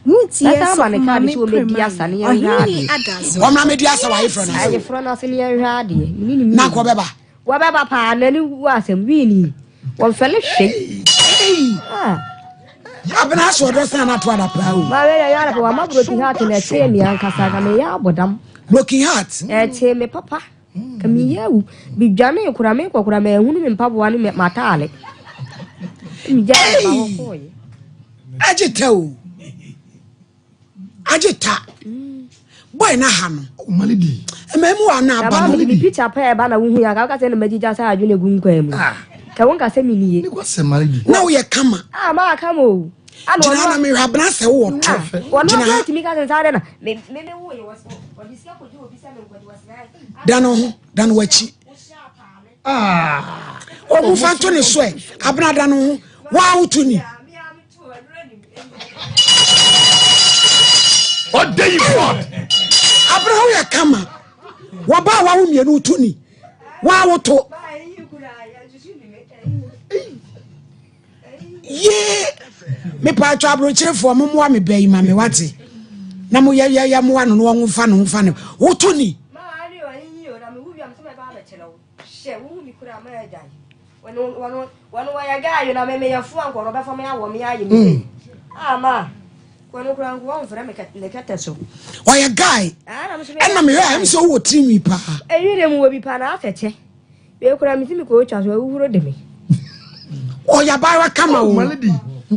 [SPEAKER 11] Woretie
[SPEAKER 6] Mɛsan ama
[SPEAKER 11] Sɔfo
[SPEAKER 6] ne kaade
[SPEAKER 11] Maame
[SPEAKER 6] sɛ ɔmmɛdi
[SPEAKER 11] Premayi,
[SPEAKER 6] asa ne yɛnhwɛ
[SPEAKER 11] Ɔheneni
[SPEAKER 6] adeɛ.
[SPEAKER 11] Adazoa,
[SPEAKER 1] Ɔmmra mmɛdi
[SPEAKER 11] obiara
[SPEAKER 1] asa wɔ ayeforɔ
[SPEAKER 11] tie
[SPEAKER 1] no ase.
[SPEAKER 11] o.
[SPEAKER 6] Ayeforɔ no ase ne yɛnhwɛ adeɛ. Mene ne
[SPEAKER 1] Na
[SPEAKER 6] mmienu.
[SPEAKER 1] anka ɔbɛba.
[SPEAKER 6] Wɔbɛba paa, n'ani wu asɛm. Wii wɔmfɛle hwee. Ah.
[SPEAKER 1] Abena aso ɔdɔ san ato adapaa o.
[SPEAKER 6] Maame yɛ yɛ adapaa wama broken heart na ɛtee me ankasa ka meyɛ abɔdam.
[SPEAKER 1] Broken heart.
[SPEAKER 6] Ɛtee me papa. Ka meyɛ awu. Medwane kora mekɔ kora mahunu me mpaboa ne m'ataale. Megya me ba hɔ kɔɔyɛ.
[SPEAKER 1] Agye ta o. Agye ta. Boy na ha no. Mmamu wa na aba no.
[SPEAKER 6] Me picture pɛ ɛba na wohu ya ka woka sɛ na magyigya sɛ adwene gu nkwan mu.
[SPEAKER 1] Ah.
[SPEAKER 6] Ka wo nka sɛ menie.
[SPEAKER 1] Na woyɛ kama.
[SPEAKER 6] Ah ma kama o.
[SPEAKER 1] Gyina na mehwɛ abena sɛ wowɔ to.
[SPEAKER 6] Wɔno
[SPEAKER 1] Gyina ha.
[SPEAKER 6] akora tumi ka sɛ saa dɛ na me me me wo yɛ wɔ wɔde sika kɔgye obi sɛ me nkɔgye wɔ sena.
[SPEAKER 1] Da no ho, da no w'akyi. Ah. Ɔmo fa nto ne so ɛ. Abena da no ho. Waa woto ni.
[SPEAKER 8] Ɔde yi fɔ.
[SPEAKER 1] Abena woyɛ kama. Wɔba a wawo mmienu to ni. Waa woto. Yee. Mepatwa aburokyerefoɔ mo mmoa me bɛyi ma me wate. Na mo yɛ yɛ yɛ mmoa no na wɔn fa ne ho fa ne woto ni.
[SPEAKER 6] Hyɛ wo hu me kura ma agya yi. Wɔn wɔn wɔn wɔyɛ guy yi na me meyɛ fo anka wɔn bɛfa me awɔ me ayɛ me sei. Ah ma wɔn kura nko wɔn mfrɛ me ne kɛtɛ so.
[SPEAKER 1] Ɔyɛ guy ɛna mehwɛ a ɛm sɛ wowɔ tirinwi paa.
[SPEAKER 6] Enwi de mu wɔ bi paa na afɛkyɛ. Wei kura me si me kɔ otwa so ahuhuro de me.
[SPEAKER 1] Ɔyɛ abaayewa kama o. Ne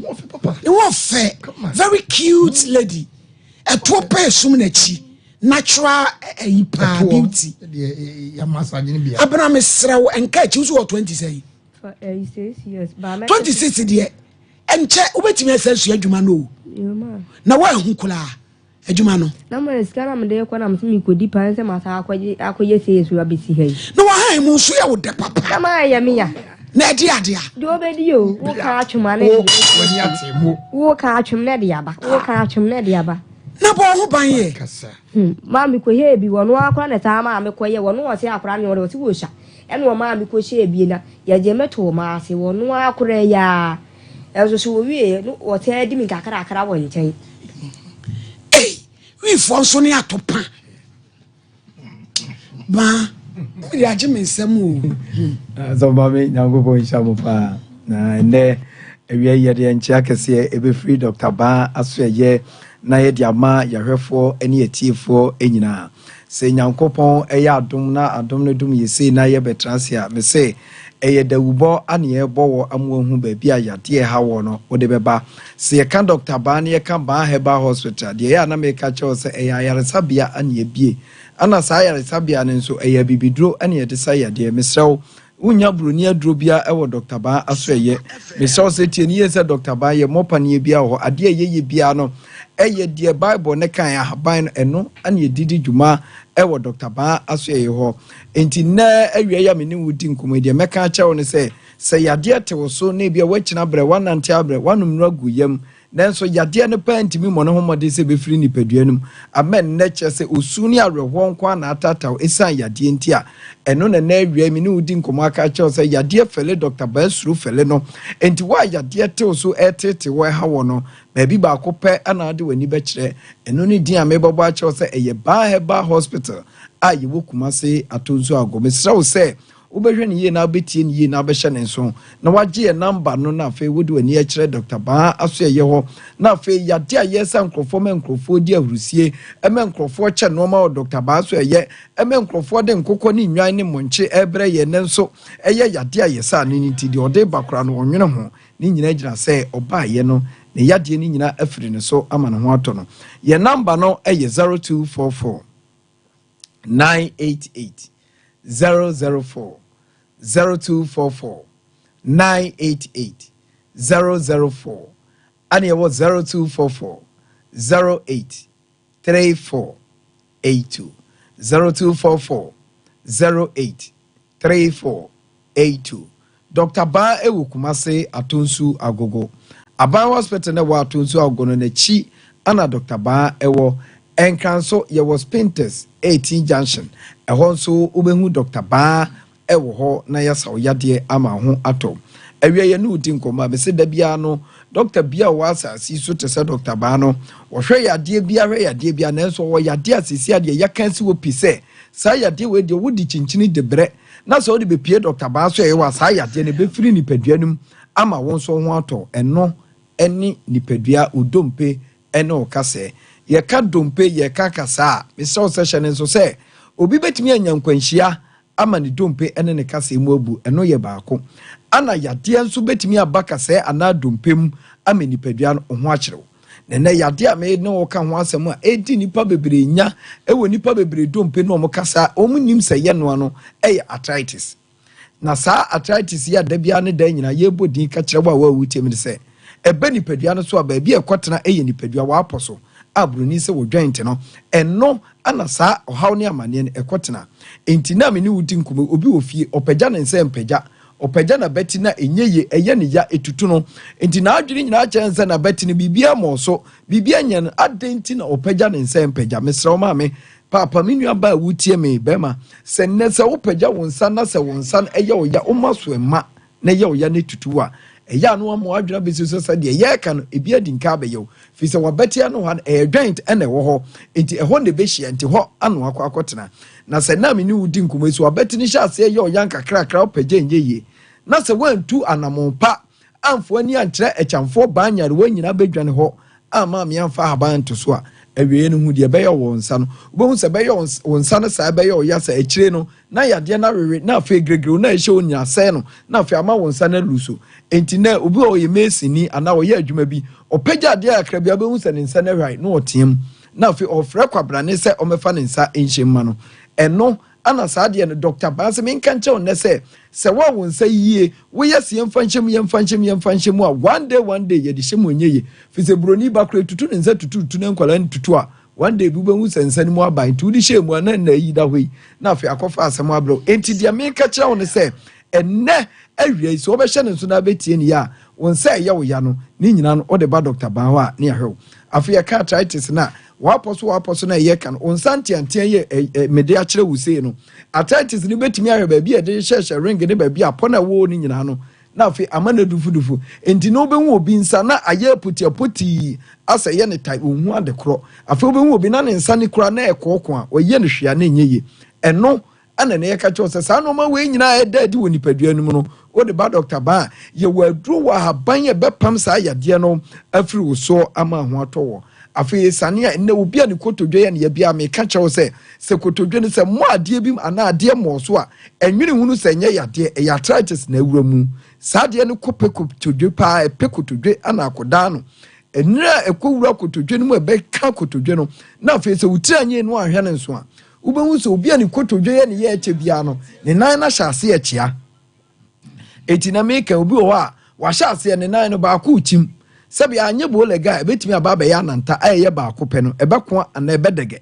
[SPEAKER 1] ho fɛ very cute lady. Ɛtoɔ pɛ esum n'akyi. Natural ɛyi paa beauty. Abena mesrɛ wo ɛnka akyi wo so wɔ 20 sɛn? 26 deɛ ɛnkyɛ wobɛtumi asɛ asua adwuma no o. Na woahu koraa adwuma no.
[SPEAKER 6] Na mo sika na mede kɔ na mo sɛ mekɔdi pan sɛ masa akɔgye akɔyɛ sɛ so abɛsi ha yi.
[SPEAKER 1] Na wahan mu nso yɛ wo dɛ papa.
[SPEAKER 6] Na ma ɛyɛ me ya.
[SPEAKER 1] Na ɛde ade a.
[SPEAKER 6] Deɛ ɔbɛdi o wo ka atwom a na ɛde wo ka atwom na ɛde aba wo ka atwom na ɛde aba.
[SPEAKER 1] Na bɔ ho ban yɛ.
[SPEAKER 6] Hmm, maa mi kɔ hɛ bi wɔn akora na saa maa mi kɔ yɛ wɔn ɔsɛ akora ne ɔde ɔsɛ wɔ sua ɛna wɔn maa mi kɔ hyɛ bi na yɛgye mi to maa ase wɔn akora yaa ɛnso so wɔwie no wɔsɛ di mi kakrakra wɔ nkyɛn.
[SPEAKER 1] Ei, wifoɔ nso ne atopa. Baa, wode agye me nsɛm o.
[SPEAKER 12] Sɛ maame Nyankopɔn nhyira mo paa. Na ɛnnɛ awia yi yɛde nkyea kɛseɛ ɛbɛfiri Dr. Baa aso ɛyɛ na yɛde ama yɛahwɛfoɔ ne atiefoɔ nyinaa. Sɛ Nyankopɔn ɛyɛ adom na adom no dom yɛ sei na yɛbɛtena ase a, mese ɛyɛ dawubɔ ane yɛbɔ wɔ ama wahu baabi a yadeɛ ɛha wɔ no wode bɛba. Sɛ yɛka Dr. Baa na yɛka Baa Herbal Hospital a, deɛ ɛyɛ a na meka kyerɛ wo sɛ ɛyɛ ayaresabea ane yɛbie. Ɛna saa ayaresabea no nso, ɛyɛ abibiduro na yɛde sa yadeɛ. Mesrɛ wo, wonnya buroni aduro biara wɔ Dɔkta Baa asoɛeɛ. Mesrɛ wo sɛ tie no yie sɛ Dɔkta Baa yɛmmɔ paneɛ biara wɔ hɔ. Adeɛ a ɛyɛ yie biara no, ɛyɛ deɛ Bible no kaeɛ, ahaban no, ɛno na yɛde di dwuma wɔ Dɔkta Baa asoɛeɛ hɔ. Enti nnɛ awia yi a me ne wo redi nkɔmmɔ yi, deɛ mɛka akyerɛ wo ne sɛ, sɛ yadeɛ te wo so na ebia woakyini abrɛ, woanante abrɛ, woanom nnuro agu yam, Nanso yadeɛ no paa ntumi mmɔ ne ho mmɔden sɛ ɛbɛfiri nipadua no mu ama nnɛ, kyerɛ sɛ osu ne awerɛhoɔ nko ara na ataataw ɛsiane yadeɛ nti a. Ɛno na nnɛ awia yi me ne wo di nkɔmmɔ aka akyerɛ wo sɛ yadeɛ fɛle Dɔkta Baa suro fɛle no. Enti wo a yadeɛ te wo so ɛreteetee wo ɛha wo no, baabi baako pɛ na wode w'ani bɛkyerɛ. Ɛno ne din a merebɛbɔ akyerɛ wo sɛ ɛyɛ Baa Herbal Hospital a yɛwɔ Kumase Atonsu Ago. Mesrɛ wo sɛ Wobɛhwɛ no yie na wobɛtie no yie na wobɛhyɛ ne nso na wagye yɛn namba no na afei wode w'ani akyerɛ Dɔkta Baa asoɛeɛ hɔ na afei yadeɛ a yɛsa nkurɔfoɔ ma nkurɔfoɔ di ahurusie ɛma nkurɔfoɔ kyɛ nnoɔma wɔ Dɔkta Baa asoɛeɛ ɛma nkurɔfoɔ de nkokɔ ne nnwan ne mmonkye ɛrebrɛ yɛn nanso ɛyɛ yadeɛ a yɛsa no no nti deɛ ɔde ba koraa no ɔnwene ho ne nyinaa gyina sɛ ɔbaeɛ no ne yadeɛ no nyinaa afiri ne so ama ne ho atɔ no. Yɛn namba no yɛ 0244. 988 004 0244 988 004 ɛne ɛwɔ 0244 08 34 82 0244 08 34 82. Dɔkta Baa wɔ Kumase Atonsu Agogo. Aban Hospital no a ɛwɔ Atonsu Agogo no n'akyi na Dɔkta Baa wɔ. Nkran nso yɛwɔ Spintex 18 Junction. Ɛhɔ nso wobɛhu Dɔkta Baa wɔ hɔ na yɛasa wo yadeɛ ama wo ho atɔ wo. Awia yɛne wo di nkɔmmɔ a, mese da biara no dɔkta bi a ɔwɔ asase yi so te sɛ Dɔkta Baa no, ɔhwɛ yadeɛ biara hwɛ yadeɛ biara nanso ɔwɔ yadeɛ a seesei adeɛ yɛaka asi hɔ pi sɛ saa yadeɛ wei deɛ wode kyinkyini de brɛ na sɛ wode bɛpue dɔkta baa so a ɛyɛ a saa yadeɛ no ɛbɛfiri nipadua no mu ama wo nso wo ho atɔ wo. Ɛno ne nipadua, wo dompe ne wo kasɛɛ. Yɛka dompe, yɛka kasaa a, mesrɛ wo sɛ hyɛ no nso sɛ obi bɛtumi anya nkwanhyia ama ne dompe ne ne kasɛɛ mu abu, ɛno yɛ baako. Ana yadeɛ nso bɛtumi aba kasɛɛ anaa dompe mu ama nipadua no ho akyere wo. Na ɛnnɛ yadeɛ a me ne wo ka ho asɛm a ɛredi nnipa bebree nya wɔ nnipa bebree dompe ne wɔn kasa a wɔn nnim sɛ ɛyɛ noa no yɛ arthritis. Na saa arthritis yi a da biara ne da nyinaa yɛrebɔ din ka kyerɛ wo a wo a wotie me no sɛ ɛbɛ nipadua no so a baabi a ɛkɔtena yɛ nipadua w'apɔ so a buroni sɛ wɔ joint no ɛno ana saa ɔhaw ne amanneɛ no ɛkɔtena. Enti na me ne wo di nkɔmmɔ obi wɔ fie ɔpagya ne nsa mpagya Ɔpagya n'abati na ɛnyɛ yie, ɛyɛ no ya, ɛtutu no. Enti n'adwene nyinaa kyerɛ no sɛ n'abati no, biribiara mmɔɔ so, biribiara nyɛ no. Adɛn nti na ɔpagya ne nsa mpagya? Mesrɛ wo maame, paapa, me nua baa a wotie me, bɛrima, sɛ nnɛ sɛ wopagya wo nsa na sɛ wo nsa no ɛyɛ wo ya, woma so ɛma na ɛyɛ wo ya na ɛtutu wo a, ɛyɛ a na wama w'adwene abɛsi so sɛ deɛ yɛreka no, ebi adi nka abɛyɛ wo. Firi sɛ w'abati ano ha no, ɛyɛ joint na ɛwɔ hɔ, enti ɛhɔ na ɛbɛhyia, nti hɔ ano akɔ akɔtena. Na sɛ na me ne wo di nkɔmmɔ yi, sɛ w'abati no hyɛ aseɛ yɛ ɔya nkakrakra, wopagya nyɛ yie, na sɛ woantu anammɔn pa amfa w'ani ankyerɛ akyamfoɔ baa nyarewa nyinaa bɛdwane hɔ amma me amfa ahaban anto so a, awieeɛ no hu deɛ ɛbɛyɛ wɔ wo nsa no. Wobɛhu sɛ ɛbɛyɛ wo nsa no saa, ɛbɛyɛ ɔya sɛ akyire no na yadeɛ no awewe, na afei giregire na ɛhyɛ wo nyinaa asɛe no, na afei ama wo nsa no alu so. Enti nnɛ obi wɔ hɔ ɔyɛ masonni anaa ɔyɛ adwuma bi, ɔpagya adeɛ kakra bi a wobɛhu sɛ ne nsa no ahwan na ɔteam. Na afei ɔrefrɛ kwabrane sɛ ɔmmɛfa ne nsa nhyɛ mu ma no. Ɛno ana saa adeɛ no, Dɔkta Baa sɛ menka nkyerɛ wo nnɛ sɛ, sɛ woa wo nsa yie, woyɛ se yɛmfa nhyɛ mu, yɛmfa nhyɛ mu, yɛmfa nhyɛ mu a, one day, one day, yɛde hyɛ mu ɛnyɛ yie. Firi sɛ buroni ba koraa ɛtutu ne nsa tututu na nkwadaa no tutu a, one day bi wobɛhu sɛ nsa no mu aban. Nti wode hyɛɛ mu a na nna ayi da hɔ yi, na afei akɔfa asɛm abrɛ wo. Enti deɛ meka kyerɛ wo ne sɛ, ɛnnɛ awia yi, sɛ wobɛhyɛ ne nso na abɛtie ne yɛ a, Wo nsa a ɛyɛ wo ya no, ne nyinaa no, wode ba dɔkta baa hɔ a, ne yɛahwɛ wo. Afei yɛka arthritis no a, w'apɔ so w'apɔ so no a ɛyɛ ka no, wo nsa nteantea yi a ɛ, mede akyerɛ wo sei no, arthritis no bɛtumi ahwɛ baabi a yɛde hyehyɛhyɛ ring ne baabi a apɔ no a ɛwɔ hɔ no nyinaa no, na afei ama no adufudufu. Enti na wobɛhu obi nsa na ayɛ apotiapotii asɛ ɛyɛ ne tae, ɔnhu ade korɔ. Afei wobɛhu obi na ne nsa no kura na ɛkɔɔko a, ɔyɛ no hwee a na ɛnyɛ yie. Ɛno Ɛna na yɛka kyerɛ wo sɛ saa nneɛma wei nyinaa a ɛda adi wɔ nipadua no mu no, wode ba dɔkta ba a, yɛwɔ aduro wɔ ahaban a ɛbɛpam saa yadeɛ no afiri wo so ama ho atɔ wɔ. Afei esiane a nnɛ obi a ne kotodwe yɛ ne ya biara, meka kyerɛ wo sɛ, sɛ kotodwe no sɛ mmɔ adeɛ bi anaa adeɛ mmɔɔ so a, ɛnwene hunu sɛ ɛnyɛ yadeɛ, ɛyɛ arthritis na awura mu. Saa adeɛ no kɔpɛ kotodwe paa, ɛpɛ kotodwe ana akɔdaa no. Nnuro a ɛkɔwura kotodwe no mu a ɛbɛka kotodwe no, na afei sɛ wo tiri anyɛ no anhwɛ no nso a, Wobɛhu sɛ obi a ne kotodwe yɛ ne yɛ ɛkyɛ biara no, ne nan no ahyɛ aseɛ kyea. Enti na meka obi wɔ hɔ a wahyɛ aseɛ ne nan no baako rekyim. Sɛbi anyɛ boolega a ɛbɛtumi aba abɛyɛ ananta a ɛyɛ baako pɛ no, ɛbɛko anaa ɛbɛdɛgɛ.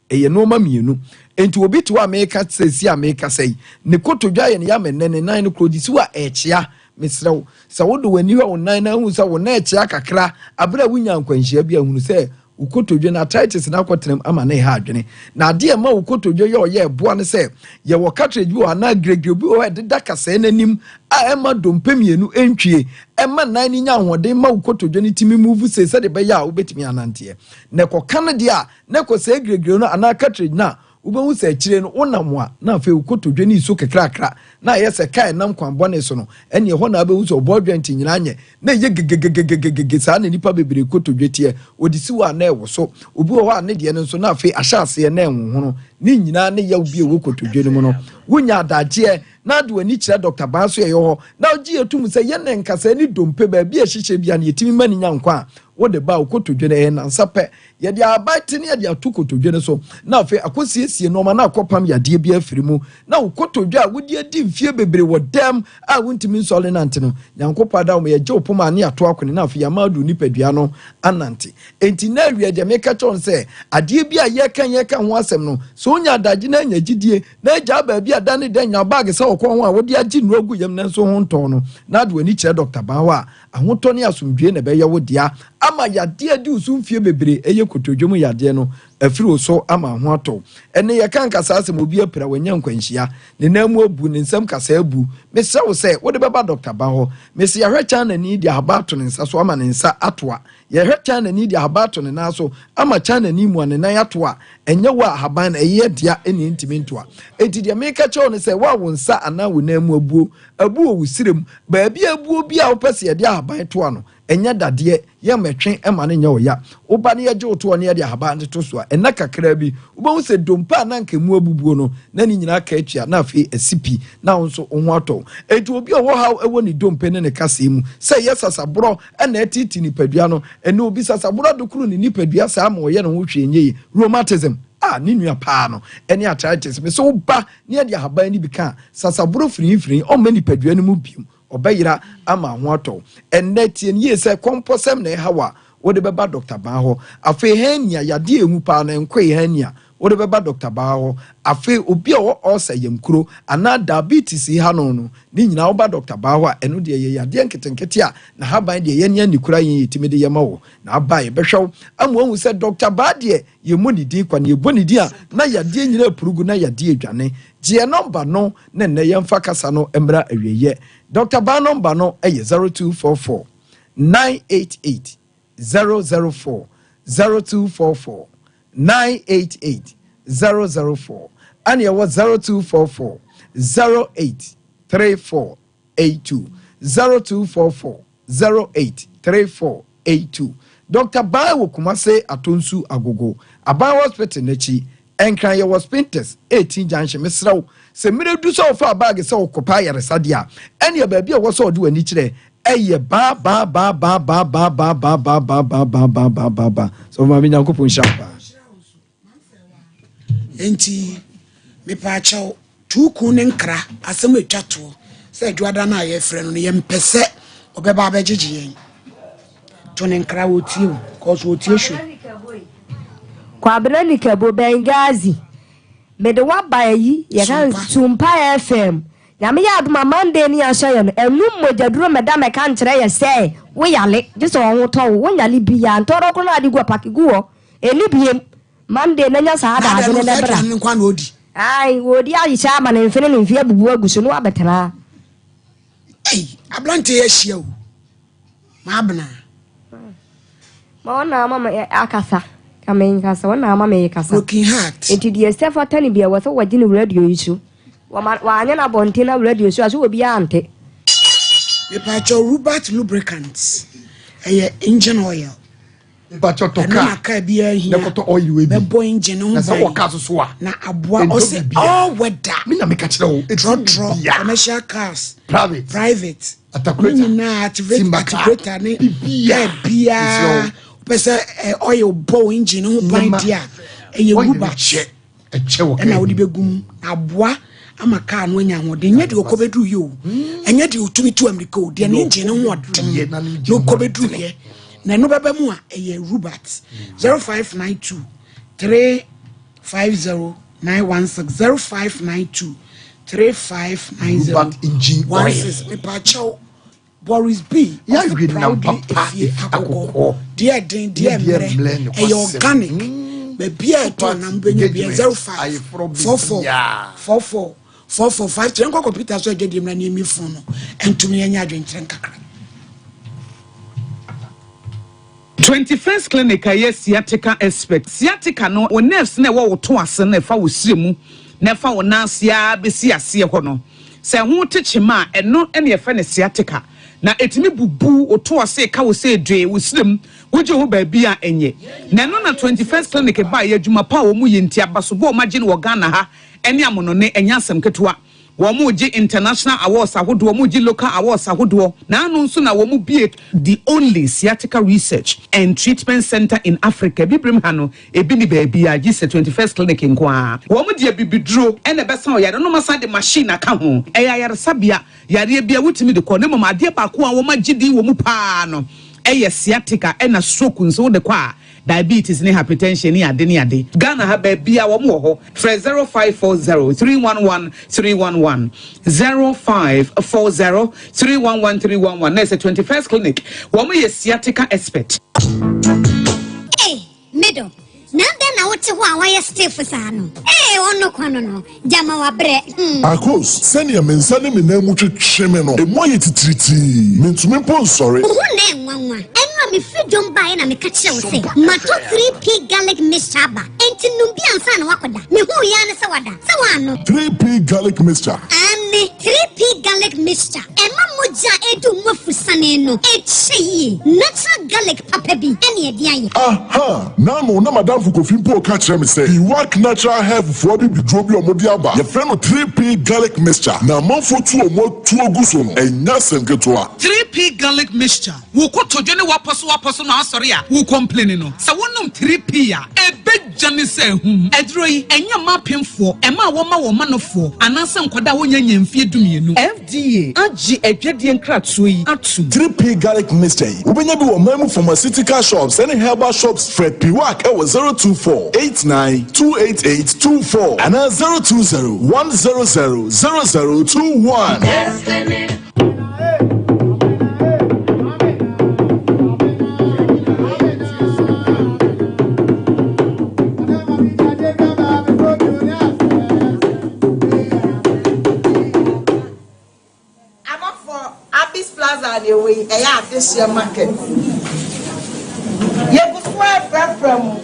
[SPEAKER 12] Ɛyɛ nnoɔma mmienu. Enti obi te hɔ a meka sɛsi a mekasa yi, ne kotodwe ayɛ ne ya ma nnɛ ne nan no koro de si hɔ a ɛrekyea. Mesrɛ wo, sɛ wode w'ani hwɛ wo nan na ahu sɛ wo nan rekyea kakra abere a wonya nkwanhyia bi a, hunu sɛ Wo kotodwe no, arthritis no akɔtena mu ama no reha adwene. Na adeɛ a ɛma wo kotodwe yɛ ɔyɛ ɛboa ne sɛ, yɛwɔ cartilage bi wɔ hɔ anaa giregire bi wɔ hɔ a ɛdeda kasɛɛ no anim a ɛmma dompe mmienu ntwie, ɛma nan no nya ahoɔden ma wo kotodwe no tumi move sei sɛdeɛ ɛbɛyɛ a wobɛtumi ananteɛ. Na ɛkɔka no deɛ a, na ɛkɔsɛe giregire no anaa cartilage no a, Wobɛhu sɛ akyire no wonam a na afei wo kotodwe no resu kakrakra na ayɛ sɛ kaa ɛnam kwan bɔne so no, ɛnneɛ ɛhɔ na wobɛhu sɛ ɔbɔ adwante nyinaa nyɛ na ɛyɛ gegegegegege. Saa na nnipa bebree kotodwe teɛ, wɔde si hɔ a na ɛwoso. Obi wɔ hɔ a ne deɛ no nso na afei ahyɛ aseɛ na ɛnhohono. Ne nyinaa ne yaw bi a ɛwɔ kotodwe no mu no. Wonya adagyeɛ na ade w'ani kyerɛ Dɔkta Baa so ɛyɛ hɔ na wogye yɛ tom sɛ yɛn na nkasɛɛ ne dompe baabi a ɛhyehyɛ biara no yɛtumi ma no nya nkwa a, wode ba a wo kotodwe no ɛyɛ nnansa pɛ. Yɛde ahaban te ne yɛde ato kotodwe no so, na afei akɔsiesie nnoɔma na akɔpam yadeɛ bi afiri mu. Na wo kotodwe a wode adi mfeɛ bebree wɔ dɛm a wontumi nsɔre nante no, Nyankopɔn adawoma yɛgye wo poma ne yɛato akone na afei yɛama adu nipadua no anante. Enti na awia deɛ meka kyerɛ wo no sɛ, adeɛ bi a yɛka yɛka ho asɛm no, sɛ wonya adagye na anya gyidie na agyaa baabi a da ne da nya baage sɛ ɔkɔn ho a wode agye nnuro agu yam nanso ho ntɔɔ no, na ade w'ani kyerɛ Dɔkta Ban hɔ a, ahotɔ ne asomdwoeɛ na ɛbɛyɛ wo dea ama yadeɛ a adi wo so mfeɛ bebree, ɛyɛ kotodwe mu yadeɛ no, afiri wo so ama ho atɔ wo. Ɛnne yɛka nkasaa asɛm, obi apira, wanya nkwanhyia, ne nan mu abu, ne nsam kasaa abu. Mesrɛ wo sɛ wode bɛba Dɔkta Ban hɔ. Mese yɛahwɛ Chinani de ahaba ato ne nsa so ama ne nsa atoa. Yɛhwɛ Chinani de ahaban ato ne nan so ama Chinani mua ne nan ato a, ɛnyɛ wo a ahaban no ɛyɛ dea ɛne ɛntumi ntoa. Enti deɛ meka kyerɛ wo ne sɛ, wo a wo nsa anaa wo nan mu abuo, abu wɔ wo srɛ mu, baabi a abuo biara a wopɛ sɛ yɛde ahaban toa no, ɛnyɛ dadeɛ, yɛmmɛtwe mma no nyɛ wo ya. Woba na yɛgye wo toɔ na yɛde ahaban no to so a, nna kakraa bi, wobɛhu sɛ dompe a na anka emu abubuo no, na ne nyinaa aka atua, na afei asi pi, na wo nso wo ho atɔ wo. Enti obi a ɔwɔ haw wɔ ne dompe ne ne kaseɛ mu, sɛ ɛyɛ sasaborɔ na ɛteetee nipadua no, ɛnnɛ obi sasaborɔ adokoro ne nipadua saa ma ɔyɛ ne ho hwee nyɛ yie, rheumatism, a ne nua paa no ne arthritis. Mese wo ba na yɛde ahaban no bi ka a, sasaborɔ firinfirin, ɔmma nipadua no mu bio. Ɔbɛyera ama ho atɔ wo. Ɛnnɛ, tie no yie sɛ kɔmpɔsɛm na ɛha wo a, wode bɛba Dɔkta Baa hɔ. Afei hernia, yadeɛ a ɛhu paa no, ɛnkoe hernia, wode bɛba Dɔkta Baa hɔ. Afei obi a ɔwɔ ulcer, yamkuro, anaa diabetes ha no no, ne nyinaa woba Dɔkta Baa hɔ a, ɛno deɛ ɛyɛ yadeɛ nketenkete a n'ahaban deɛ yɛne anikora yɛn yɛtumi de yɛ ma wo. Na aba a yɛbɛhwɛ wo ama woahu sɛ Dɔkta Baa deɛ yɛmmɔ ne din kwa, na yɛbɔ ne din a na yadeɛ nyinaa apuru gu na yadeɛ adwane. Gye yɛn nɔmba no na nnɛ yɛmfa kasa no mmra awieɛ. Dɔkta Baa nɔmba no yɛ 0244 988 004, 0244 988 004, ɛne ɛwɔ 0244 08 34 82, 0244 08 34 82. Dɔkta Baa wɔ Kumase Atonsu Agogo, Aban Hospital no akyi, Nkran yɛwɔ Spintex 18 Junction. Mesrɛ wo, sɛ mmerɛ du sɛ wofaa baage sɛ wokɔpɛ ayaresa deɛ a, ɛneɛ baabi a ɛwɔ sɛ wɔde w'ani kyerɛ ɛyɛ baa baa baa baa baa baa baa baa baa baa baa baa baa baa baa baa. Sɔfo Maame Nyankopɔn nhyira wo paa.
[SPEAKER 1] Enti mepaakyɛw, Tuukuu ne nkra asɛm a etwa toɔ sɛ Adwoada no a yɛfrɛ no no yɛmpɛ sɛ ɔbɛba abɛgyegye yɛn. To ne nkra wɔtie o, cause wɔtie show.
[SPEAKER 6] Kwabena Nikabo, Benghazi, mede wo aba ayi yɛka Sumpa FM. Nyame yɛ adom a Monday ne yɛahyɛ yɛ no, ɛnum mogyaduro mmɛda mmɛka nkyerɛ yɛ sɛ wo yale, gye sɛ ɔho tɔ wo, wo nyale biaa, ntɔrɔ koro no a de gu hɔ, pake gu hɔ, ɛnni biem. Monday na nya saa adaagye no na bra. Ae, wɔredi ayehyɛ ama ne mfe ne ne mfe abubu agu so na wabɛtena.
[SPEAKER 1] Ei, aberante yi ahyia o. Maabena.
[SPEAKER 6] Ma wɔn na ama me akasa. Ka me nkasa, wɔn na ama me kasa.
[SPEAKER 1] Broken heart.
[SPEAKER 6] Nti deɛ sɛ fata no bi a wɔ sɛ wɔgye no radio yi so. Wɔma wɔanyɛ no abɔnten na radio so a so obiara ante.
[SPEAKER 1] Mepaakyɛw Rubat lubricants ɛyɛ engine oil.
[SPEAKER 2] Mpakyɛ tɔ
[SPEAKER 1] Ɛno
[SPEAKER 2] kaa
[SPEAKER 1] na kaa biara hia.
[SPEAKER 2] na kɔtɔ oil wei bi.
[SPEAKER 1] Bɛbɔ engine ho
[SPEAKER 2] Na sɛ
[SPEAKER 1] ban.
[SPEAKER 2] wɔ kaa so so a.
[SPEAKER 1] Na aboa
[SPEAKER 2] ɛntɔ
[SPEAKER 1] ɔsɛ
[SPEAKER 2] biribiara.
[SPEAKER 1] all weather.
[SPEAKER 2] Me na meka kyerɛ wo. Ɛti
[SPEAKER 1] Trɔtrɔ,
[SPEAKER 2] biribiara.
[SPEAKER 1] commercial cars,
[SPEAKER 2] Private.
[SPEAKER 1] private.
[SPEAKER 2] Atakuleta.
[SPEAKER 1] Ne nyinaa activate
[SPEAKER 2] Simba car.
[SPEAKER 1] activator ne
[SPEAKER 2] Biribiara.
[SPEAKER 1] car biara.
[SPEAKER 2] Mesrɛ wo.
[SPEAKER 1] Wopɛ sɛ eh, oil bɔ wo engine ho ban
[SPEAKER 2] Nneɛma.
[SPEAKER 1] di a, ɛyɛ
[SPEAKER 2] Oil no
[SPEAKER 1] Rubat.
[SPEAKER 2] kyɛ. Ɛkyɛ wɔ kaa
[SPEAKER 1] Ɛna wode
[SPEAKER 2] mu.
[SPEAKER 1] bɛgu mu na aboa ama kaa no anya ahoɔden. Nyɛ deɛ ɔkɔ bɛduru yɛ o. Ɛnyɛ deɛ ɔtumi tu amirika o. Deɛ ne engine no ho ɔden
[SPEAKER 2] na ne
[SPEAKER 1] na
[SPEAKER 2] engine ho
[SPEAKER 1] ɔkɔ bɛduru
[SPEAKER 2] ɔdene.
[SPEAKER 1] yɛ. Na ɛno bɛba mu a ɛyɛ Rubat 0592 350 916 0592 3590
[SPEAKER 2] Rubat engine oil.
[SPEAKER 1] 16. Mepaakyɛw Boris B.
[SPEAKER 2] Yɛawe
[SPEAKER 1] ɔse
[SPEAKER 2] nam
[SPEAKER 1] proudly
[SPEAKER 2] papa
[SPEAKER 1] efie
[SPEAKER 2] efi
[SPEAKER 1] akokɔ.
[SPEAKER 2] akokɔ.
[SPEAKER 1] Deɛ ɛden deɛ
[SPEAKER 2] Ne deɛ
[SPEAKER 1] mmerɛ
[SPEAKER 2] mmerɛ ne
[SPEAKER 1] ɛyɛ
[SPEAKER 2] kwasɛm.
[SPEAKER 1] organic. Baabi a ɛtɔ nam bɛnya bi
[SPEAKER 2] Engagement,
[SPEAKER 1] 05
[SPEAKER 2] ayeforɔ
[SPEAKER 1] 44
[SPEAKER 2] biribiara.
[SPEAKER 1] 44 44 5 3 nkɔ kɔmputa so adwadie mmra ne ɛmi fon no ɛntumi ɛnyɛ adwenkyerɛ nkakra.
[SPEAKER 10] 21st Clinic a ɛyɛ sciatica expert. Sciatica no, wo nerves no a ɛwɔ wo to ase no a ɛfa wo srɛ mu na ɛfa wo nan ase ara bɛsi aseɛ hɔ no, sɛ ɛho te kyema a, ɛno na yɛfrɛ no sciatica. Na ɛtumi bubu wo to ase, ɛka wo sɛ dwee, wo srɛ mu, wogye ho baabi a ɛnyɛ. Na ɛno na 21st Clinic baeɛ, adwuma pa a wɔyɛ nti, abasobɔ a wɔagye no wɔ Ghana ha ne amonɔne, ɛnyɛ asɛm ketewa. Wɔregye international awards ahodoɔ, wɔregye local awards ahodoɔ. Naano nso na wɔbue the only sciatica research and treatment centre in Africa. Abibirem ha no, ebi nni baabiara gye sɛ 21st Clinic nko ara. Wɔde abibiduro na ɛbɛsa ɔyare no na wɔasan de machine aka ho. Ɛyɛ ayaresabea, yareɛ biara wotumi de kɔ na mmom adeɛ baako a wɔagye din wɔ mu pa ara no yɛ sciatica ɛna stroke nso wode kɔ a diabetes ne hypertension ne ade ne ade. Ghana ha baabia wɔn wɔ hɔ. Frɛ 0540 311 311, 0540 311 311 na ɛsɛ 21st Clinic. Wɔn yɛ sciatica expert.
[SPEAKER 13] Ei, me dɔ, na adɛn na wote hɔ a woayɛ stiff saa no? Ei, ɔno kwa no no, gyama wabrɛ, hmm.
[SPEAKER 14] Akos, sɛnea me nsa ne me nan mu twetwe me no, emu ayɛ titiritii. Mintumi mpo nsɔre.
[SPEAKER 13] Wo ho nnɛ nwanwa. Ɛno a mefiri dwom baeɛ na meka kyerɛɛ wo sɛ matɔ 3P garlic mixture aba. Enti nom bi ansa na woakɔda. Mehuu yi ara ne sɛ wada. Sɛ woannom.
[SPEAKER 14] 3P garlic mixture.
[SPEAKER 13] Aane, 3P garlic mixture. Ɛma mogya a ɛredi wo mu afusane no kyɛ yie. Natural garlic papa bi ne ɛde ayɛ.
[SPEAKER 14] Aha! N'ano na m'adamfo Kofi mpo reka kyerɛ me sɛ Biwak Natural Health foɔ abibiduro bi a wɔde aba, yɛfrɛ no 3P Garlic Mixture, na amanfoɔ tu wɔn atuo gu so no, ɛnyɛ asɛm ketewa.
[SPEAKER 10] 3P Garlic Mixture, Wo kotodwe ne w'apɔsowapɔso na asɔre a wo complaini no, sɛ wonom 3P a, ɛbɛdwane sɛ ahum. Aduro yi, ɛnyɛ mma apemfoɔ, mmaa a wɔma wɔn manofoɔ, anaasɛ nkwadaa a wɔnnya nnya mfeɛ dumienu. FDA agye adwadie nkratoɔ yi atom.
[SPEAKER 14] 3P Garlic Mixture yi, wobɛnya bi wɔ ɔman mu pharmaceutical shops ne herbal shops. Frɛ Piwak wɔ 024 89 288 24 anaa 020 100 0021.
[SPEAKER 15] Abɔfoɔ, Abis Plaza na ɛwɔ yi, ɛyɛ adehyeɛ market. Yɛgu so ɛfrɛfrɛ mo.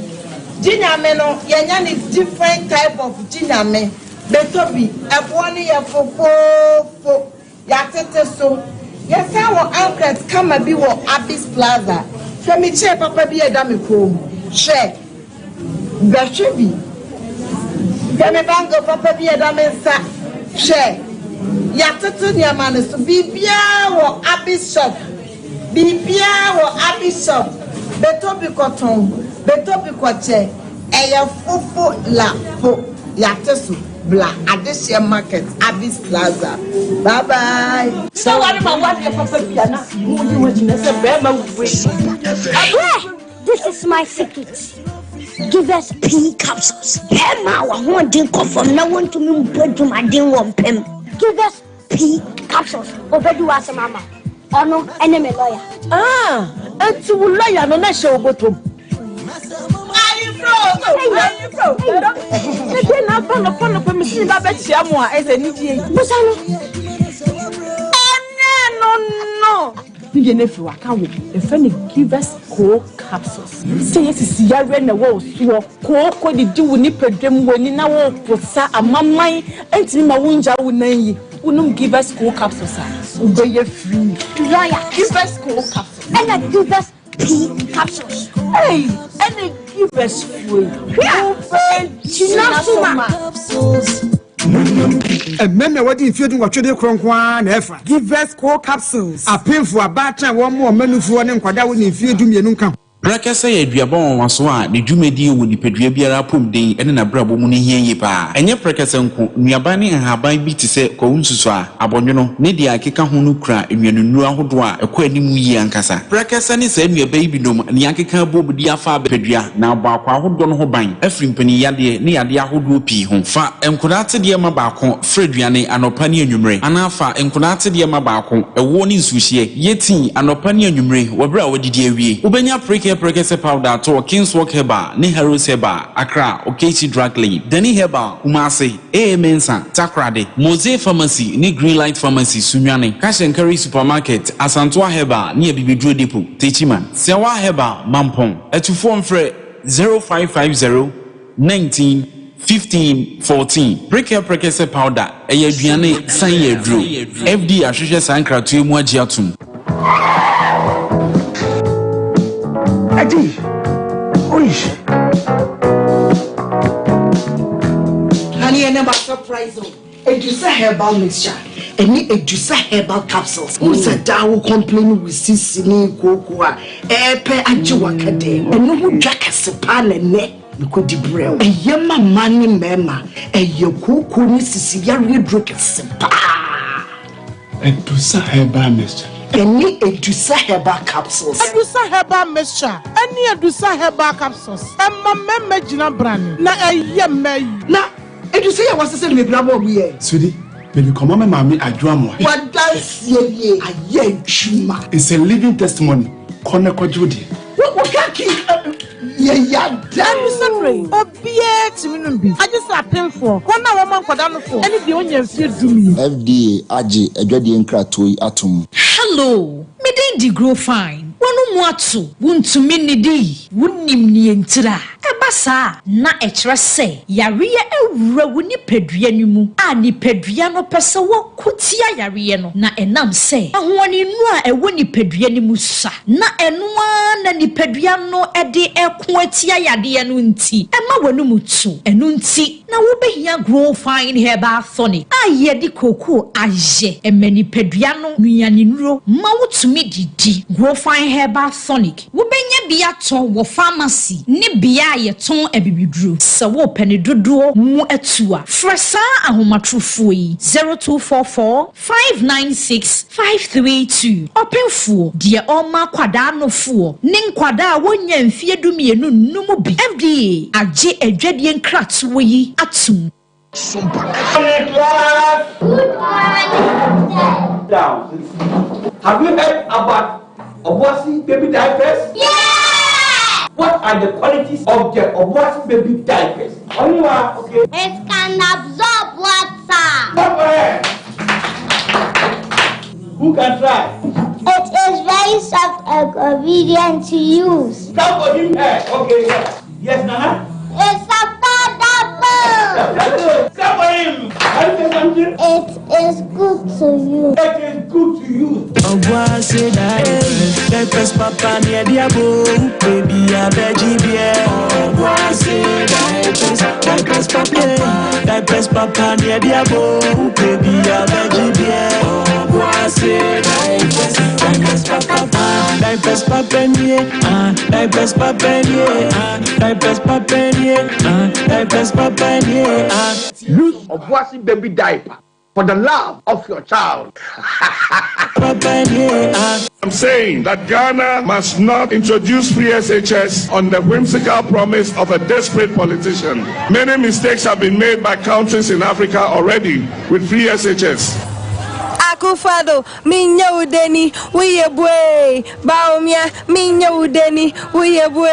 [SPEAKER 15] Gye Nyame no, yɛnya ne different type of Gye Nyame. Bɛtɔ bi, ɛboɔ no yɛ fofoofo. Yɛatete so. Yɛsan wɔ ankret kama bi wɔ Abis Plaza. Hwɛ me chair papa bi a ɛda me kɔn mu. Hwɛ. Bɛhwɛ bi. Hwɛ me bangle papa bi a ɛda me nsa. Hwɛ. Yɛatoto nneɛma no so. Biribiara wɔ Abis shop. Biribiara wɔ Abis shop. Bɛtɔ bi kɔtɔn. Bɛtɔ bi kɔkyɛ. Ɛyɛ fofo la fo. Yɛate so. Bla Adehyeɛ Market, Abis Plaza. Bye bye.
[SPEAKER 16] Sɛ ware ma wadeɛ papa bi a na mo yi ho agyina sɛ bɛrima wei.
[SPEAKER 13] Hwɛ! This is my secret. Give us pea capsules. Bɛrima a w'ahoɔden kɔ fam na wontumi mbɔ adwumaden wɔ mpam. Give us pea capsules. Obedi w'asɛm ama. Ɔno ɛne me lawyer.
[SPEAKER 16] Ah, enti wo lawyer no na hyɛ wo bɔtɔm. Ɛdeɛ na aba nɔpa nɔpa mesi ne ba bɛkyia mo a ɛsɛ anigyeɛ yi.
[SPEAKER 13] Busa no.
[SPEAKER 16] Ɛnɛ no no. Ne deɛ no afiri waka wo yɛfrɛ no givers coal capsules. Sɛ yɛ sisi yareɛ na ɛwɔ wo soɔ kooko didi wo nipadwam w'ani na wo posa amaman ɛntumi ma wo ngya wo nan yi wonom givers coal capsules a wobɛyɛ free.
[SPEAKER 13] Lawyer.
[SPEAKER 16] Givers coal capsules.
[SPEAKER 13] Ɛna givers P capsules.
[SPEAKER 16] Ei ɛne givers foɔ yi.
[SPEAKER 13] Wobɛgyina so ma.
[SPEAKER 17] Mmarima a wɔadi mfeɛ dunwɔtwe de korɔ nko ara na ɛfa.
[SPEAKER 18] Givers Co Capsules.
[SPEAKER 17] Apemfo, abaatan a wɔmmoa wɔn mma nufoɔ ne nkwadaa a wɔnni mfeɛ dumienu nka ho.
[SPEAKER 19] Prɛkɛsɛ yɛ aduaba nwanwaso a ne dwumadie wɔ nipadua biara apɔmuden ne n'abrabɔ mu no hia yie pa ara. Ɛnyɛ prɛkɛsɛ nko, nnuaba ne nhaban bi te sɛ kwawu nsusuaa, Abɔnwono, ne deɛ ɛkeka ho no kura nnuanennuro ahodoɔ a ɛkɔ anim yie ankasa. Prɛkɛsɛ ne saa nnuaba yi binom na yɛakeka abom de afa abɛpadua na abɔ akwaa ahodoɔ no ho ban afiri mpaninyadeɛ ne yadeɛ ahodoɔ pii ho. Fa nkodaa atedeɛ ma baako fra aduane anɔpa ne anwummere anaa fa nkodaa atedeɛ ma baako ɛwoɔ ne nsuohyeɛ yɛ tii anɔpa ne anwummere wɔ berɛ a woadidi awie. Wobɛnya Prekɛ Prɛkɛsɛ Powder atɔ wɔ Kingswalk Herbal ne Harrods Herbal, Accra, Okaishie Drug Lane, Dani Herbal, Kumasi. AA Mensah, Takoradi, Mose Pharmacy ne Greenlight Pharmacy, Sunyani, Cash and Carry Supermarket, Asantoa Herbal ne Abibiduro Depot, Techiman, Sewa Herbal, Mampong. Atufoɔ mfrɛ 0550 19 15 14. Prekɛ Prekɛsɛ Powder, ɛyɛ aduane san yɛ aduro. FDA ahwehwɛ saa nkratoɔ yi mu agye atom.
[SPEAKER 20] Adi, oish.
[SPEAKER 15] Honey, and my surprise.
[SPEAKER 21] Edusa herbal mixture ɛne Edusa herbal capsules. Wohu sɛ daa wo complain wo sisi ne kooko a ɛɛpɛ agye waka dɛm. Ɛno ho dwa kɛse paa na ɛnɛ mekɔdi brɛ wo. Ɛyɛ ma mmaa ne mmarima. Ɛyɛ kooko ne sisi yareɛ duro kɛse paa.
[SPEAKER 22] Edusa herbal mixture.
[SPEAKER 21] Ɛne Edusa herbal capsules.
[SPEAKER 3] Edusa herbal mixture ɛne Edusa herbal capsules ɛma mmarima gyina brane na ɛyɛ mmaa yi.
[SPEAKER 21] Na Edusa yi a wɔasesa no bebree abɔ ɔmo yɛ.
[SPEAKER 22] Sweetie, mede kɔma me maame Adwo Amoah.
[SPEAKER 21] W'adanseɛ nie, ayɛ adwuma.
[SPEAKER 22] It's a living testimony, kɔ na kɔgye wo deɛ.
[SPEAKER 21] Wo wo ka ki yɛ ya da.
[SPEAKER 3] Ɛno sɛ bere yi, obiara tumi nom bi, agye sɛ apemfoɔ, wɔn a wɔma nkwadaa nofoɔ, ne deɛ ɔnnya mfeɛ dumien.
[SPEAKER 23] FDA agye adwadie nkratoɔ yi atom.
[SPEAKER 24] Hello, me din de Grow Fine. W'ano mu ato, wuntumi nnidi, wunnim nea ntira. Ɛba saa a, na ɛkyerɛ sɛ yareɛ awura wo nipadua no mu a nipadua no pɛ sɛ wɔko tia yareɛ no, na ɛnam sɛ ahoɔdennuro a ɛwɔ nipadua no mu sua, na ɛno ara na nipadua no de reko atia yadeɛ no nti, ɛma w'anum to. Ɛno nti na wobɛhia Grow Fine Herbal Tonic a yɛde kookoo ayɛ. Ɛma nipadua no nnuanennuro ma wotumi didi. Grow Fine Herbal Tonic. Wobɛnya bi atɔ wɔ famasi ne bea a yɛtɔn abibiduro. Sɛ worepɛ ne dodoɔ mu atu a, frɛ saa ahomatorofoɔ yi, 0244 596 532. Ɔpemfoɔ, deɛ ɔrema akwadaa nofoɔ ne nkwadaa a wɔnnya mfeɛ dumienu nnom bi. FDA agye adwadie nkratoɔ yi atom.
[SPEAKER 25] Good morning, sir.
[SPEAKER 26] Down. Have you heard about Obuasi baby diapers?
[SPEAKER 25] Yeah!
[SPEAKER 26] What are the qualities of the Obuasi baby diapers? Onua, okay.
[SPEAKER 25] It can absorb water.
[SPEAKER 26] Clap for her. Who can try?
[SPEAKER 25] It is very soft and convenient to use.
[SPEAKER 26] Clap for him. Hey, okay. Yes, yes Nana.
[SPEAKER 25] It's affordable.
[SPEAKER 26] Clap for him. Can you say something?
[SPEAKER 25] It is good to use.
[SPEAKER 26] It is good to use.
[SPEAKER 27] Obuasi diapers, diapers papa near diabo, baby abeji bie. Obuasi diapers, diapers papa, diapers papa near diabo, baby abeji bie. Obuasi diapers, diapers papa, diapers papa near, ah, diapers papa near, ah, diapers papa near, ah, diapers papa near, ah.
[SPEAKER 26] Use Obuasi baby diaper for the love of your child.
[SPEAKER 28] I'm saying that Ghana must not introduce free SHS on the whimsical promise of a desperate politician. Many mistakes have been made by countries in Africa already with free SHS.
[SPEAKER 29] Akufo-Addo, minya udeni, wuye bue. Bawumia, minya udeni, wuye bue.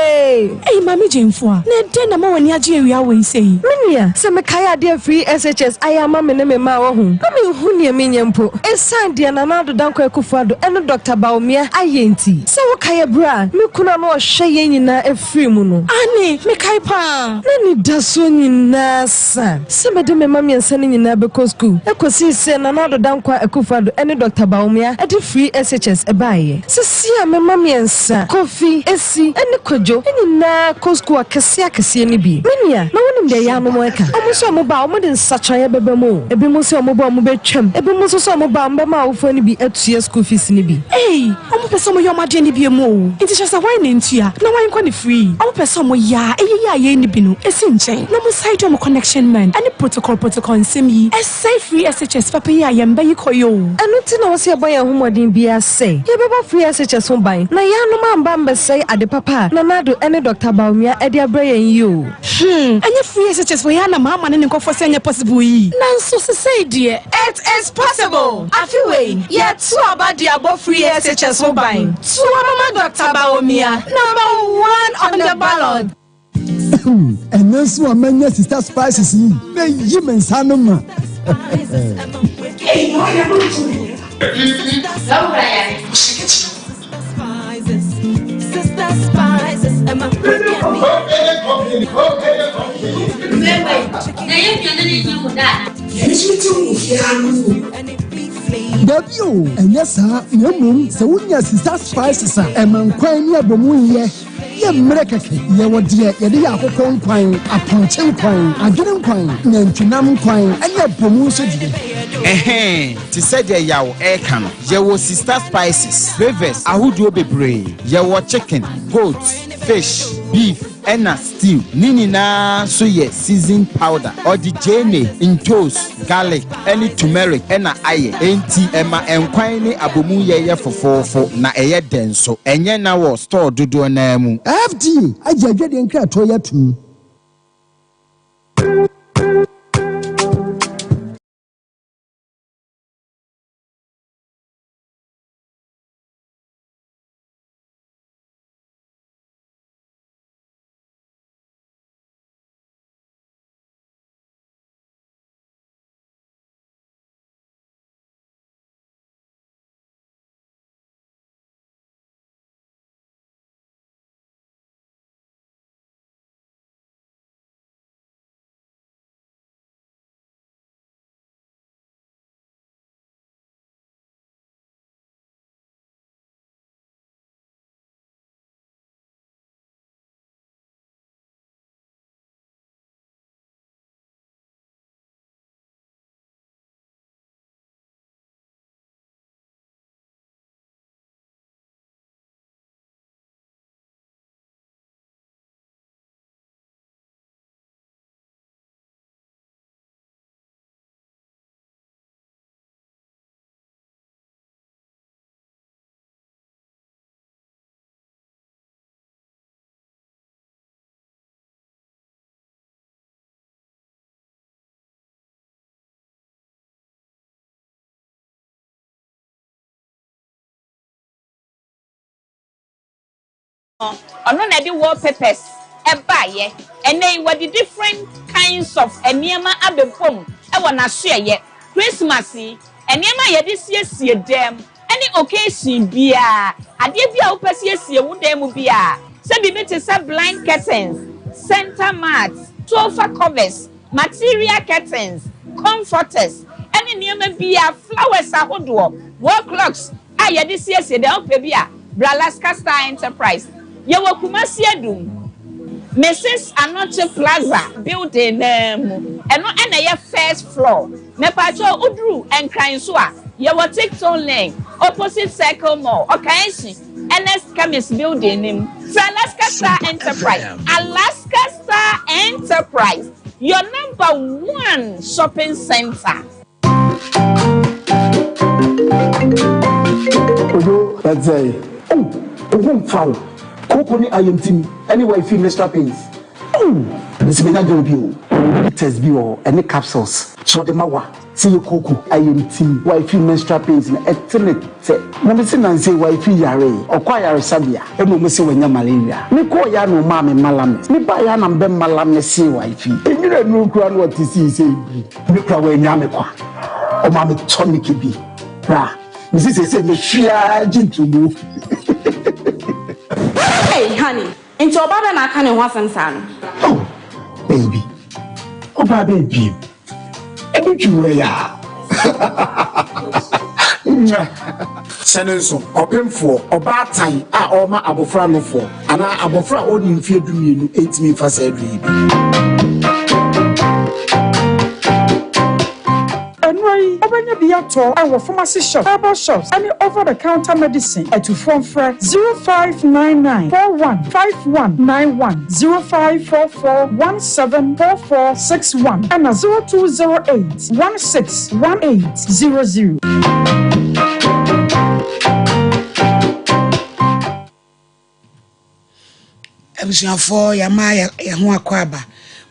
[SPEAKER 16] Ei, Maame Gyamfua, na ɛdɛn na ama w'ani agye awia wei sei?
[SPEAKER 29] Me nua, sɛ mekae adeɛ a free SHS ayɛ ama me ne me mma a wahu, na menhu nea menyɛ mpo. Esiane deɛ Nana Addo Dankwa Akufo-Addo ne Dɔkta Bawumia ayɛ nti. Sɛ wokae ɛberɛ a me kunu a na ɔhwɛ yɛn nyinaa firii mu no.
[SPEAKER 16] Aane, mekae paa.
[SPEAKER 29] Na anidasoɔ nyinaa sa sɛ mede me mma mmiɛnsa no nyinaa bɛkɔ sukuu kɔsii sɛ Nana Addo Dankwa Akufo-Addo ne Dɔkta Bawumia de free SHS baeɛ. Seesei a me mma mmiɛnsa, Kofi, Esi ne Kwadwo nyinaa kɔ sukuu akɛseɛ akɛseɛ no bi. Me nua, na wonim deɛ yaanom reka? Wɔn nso wɔba a, wɔde nsakyeraeɛ bɛba mu o. Ebinom sɛ wɔba a wɔbɛtwam, ebinom nso sɛ wɔba a wɔbɛma awofoɔ no bi atua sukuu fees no bi.
[SPEAKER 16] Ei! Ɔmo pɛ sɛ ɔmo yɛ ɔmo adeɛ no biom o, nti kyerɛ sɛ hwan na ntua na hwan nkɔ ne free? Ɔmo pɛ sɛ ɔmo yɛ a ɛyɛ yi a yɛn nni bi no ɛsi nkyɛn na ɔmo san de ɔmo connection man ɛne protocol protocol nsɛm yi ɛsɛe free SHS papa yi a yɛn mba yi kɔ yi o.
[SPEAKER 29] Ɛno nti na ɛwɔ sɛ yɛbɔ yɛn ho mmɔden biara sɛ yɛbɛbɔ free SHS ho ban na yɛanom amba ammɛsɛe ade papa a Nana Addo ne Dɔkta Bawumia de abrɛ yɛn yi o.
[SPEAKER 16] Hmm, ɛnyɛ free SHS wei ara na maama ne ne nkurɔfoɔ sɛ ɛnyɛ possible yi? Nanso sesei deɛ.
[SPEAKER 29] It is possible! Afe wei, yɛto aba de abɔ free SHS ho ban. To aba ma Dɔkta Bawumia, number one on the ballot.
[SPEAKER 30] Ɛnnɛ nso a manya Sista Spices yi, meyi me nsa ano ma. Dabi o, ɛnyɛ saa, na mmom sɛ wonya Sista Spices a, ɛma nkwan ne abomu yɛ. Ɛnyɛ mmerɛ kɛkɛ. Yɛwɔ deɛ yɛde yɛ akokɔ nkwan, apɔnkye nkwan, adwene nkwan, nantwinam nkwan, ɛne abomu nso deɛ.
[SPEAKER 19] Ɛhɛɛ, te sɛ deɛ Yaw reka no, yɛwɔ Sista Spices, flavours ahodoɔ bebree. Yɛwɔ chicken, goat, fish, beef, ɛna stew. Ne nyinaa nso yɛ seasoned powder. Ɔde gyeene, ntoos, garlic, ɛne turmeric na ayɛ. Enti ɛma nkwan ne abomu yɛ yɛ fofoofo na ɛyɛ dɛ nso. Ɛnyɛ na wɔ store dodoɔ no ara mu.
[SPEAKER 30] FDA agye adwadie nkratoɔ yi atom.
[SPEAKER 16] Ɔno na ɛde wallpapers baeɛ. Ɛnnɛ yi wɔde different kinds of nneɛma abɛbom wɔ n'asoɛeɛ. Christmas yi, nneɛma a yɛde siesie dan mu ne occasion biara, adeɛ bi a wopɛ siesie wo dan mu biara, sɛ biribi te sɛ blind curtains, center mats, sofa covers, material curtains, comforters, ne nneɛma biara, flowers ahodoɔ, wall clocks a yɛde siesie dan, wopɛ bi a, bra Alaska Star Enterprise. Yɛwɔ Kumasi Adum, Mrs. Anokye Plaza building no ara mu. Ɛno na ɛyɛ first floor. Mepaakyɛw woduru Nkran nso a, yɛwɔ Tipton Lane, opposite Circle Mall, Okaenshi, Ernest Chemist building no mu. Frɛ Alaska Star Enterprise, Alaska Star Enterprise, your number one shopping center.
[SPEAKER 20] Kojo ɛdzɛe oh wo ho mfa wo kooko ne ayamtim ɛne wifi menstrual pains oh mesi menya girl bi o ɔwɔ bitters bi wɔ hɔ ɛne capsules sɛ ɔde ma wa sɛ yɛ kooko ayamtim wifi menstrual pains no ɛte ne tɛ na mesi nansa yi wifi yaree ɔkɔ ayaresabea ɛna ɔmo se wanya malaria me kɔɔ yɛ a na ɔmaa me malamis me baa yɛ a na mebɛ malamise wifi enwura nuru koraa na ɔte sii sɛ ebiri. Me kura w'annya me kwa. Ɔma me tonic bi bra. Me si sese me hwe ara gye ntomu.
[SPEAKER 1] Hey honey, nti ɔbaa bɛn na aka ne ho asɛm saa no?
[SPEAKER 20] Oh baby, ɔbaa bɛn bio? Ɛbi twi wura yi a.
[SPEAKER 2] Hyɛ no nso, ɔpemfoɔ, ɔbaatan a ɔrema abɔfra nofoɔ, anaa abɔfra a ɔnni mfeɛ dumienu ntumi mfa saa aduro yi bi.
[SPEAKER 10] Nnuro yi, wobɛnya bi atɔ wɔ pharmacy shops, herbal shops, ne over the counter medicine. Atufoɔ mfrɛ 0599 41 5191, 0544 17 4461 ɛna 0208 16 1800.
[SPEAKER 4] Abusuafoɔ yɛama yɛn ho akɔ aba.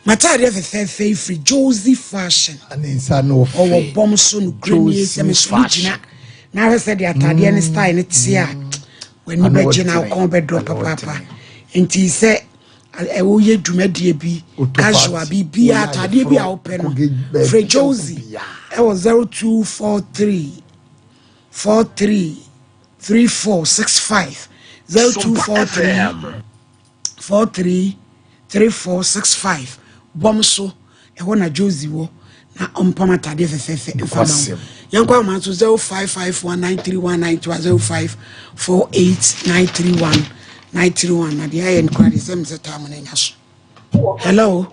[SPEAKER 4] M'ataadeɛ fɛfɛɛfɛ yi firi Josie Fashion.
[SPEAKER 5] Ne nsa no fɛ.
[SPEAKER 4] Ɔwɔ bɔm so no kura nie sɛ me so gyina. Na ahwɛ sɛ deɛ ataadeɛ ne style ne te a w'ani bɛgye na wokɔn bɛdɔ papaapa. Nti sɛ woyɛ dwumadie bi casual biribiara ataadeɛ bi a wopɛ no frɛ Josie ɛwɔ 0243 43 3465 0243 43 3465 bɔm so ɛhɔ na Josie wɔ na ɔmpam atadeɛ fɛfɛɛfɛ mfa ma wo yɛnkɔ ahoma nso 0551931921 05489319. 931 na deɛ ayɛ no koraa deɛ sɛ mesɛ time no anya so. Hello.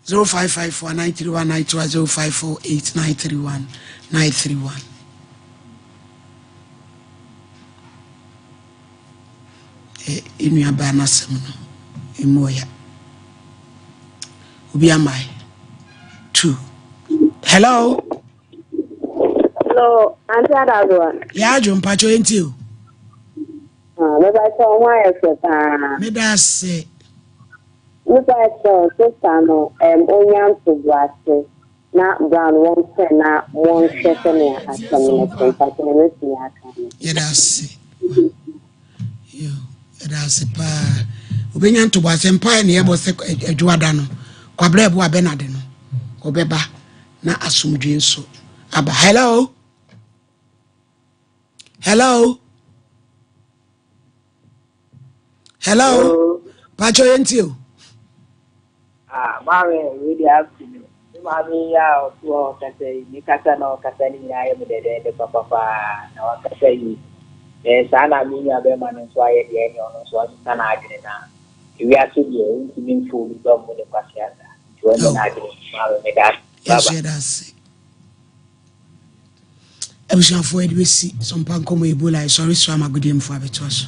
[SPEAKER 4] 0554 931 921 0548 931 931. Nnuabaa no asɛm no emu ɔya. Obi amae. Two. Hello.
[SPEAKER 5] Hello, Auntie Adazoa.
[SPEAKER 4] Ya adwo mpacho enti o.
[SPEAKER 5] Ah, me pa cho ho ayɛ fɛ paa.
[SPEAKER 4] Me da ase.
[SPEAKER 5] Me pa cho sister no em onya ntoboase na Brown wɔn pɛ na wɔnhwɛ sɛnea asɛm no te mpacho na mɛtumi aka no.
[SPEAKER 4] Yɛda ase. Yo, yɛda ase paa. Obenya ntoboase mpae na yɛbɔ sɛ adwoada no. Kwabrɛ ɛbo abɛnade no. Ɔbɛba na asomdwe nso aba. Hello. Hello. Hello. Pacho yɛntie o.
[SPEAKER 6] Ah, maame, wei deɛ afi no. Me maame yi a ɔte hɔ a ɔkasa yi, ne kasa na ɔkasa no nyinaa yɛ me dɛdɛɛdɛ papapaa, na wakasa yie. Sɛ saa na me nua bɛrima no nso ayɛ deɛ ɛne ɔno nso asesa n'adwene na ewiase deɛ wontumi mfa obi ba mmu ne kwasea saa. Nti ɔnyɛ n'adwene. Maame, meda ase.
[SPEAKER 4] Yɛn nso yɛda ase. Abusuafoɔ yɛde bɛsi sɔmpa nkɔmmɔ Ebola ɛsɔre so ama agodie mfoɔ abɛtoa so.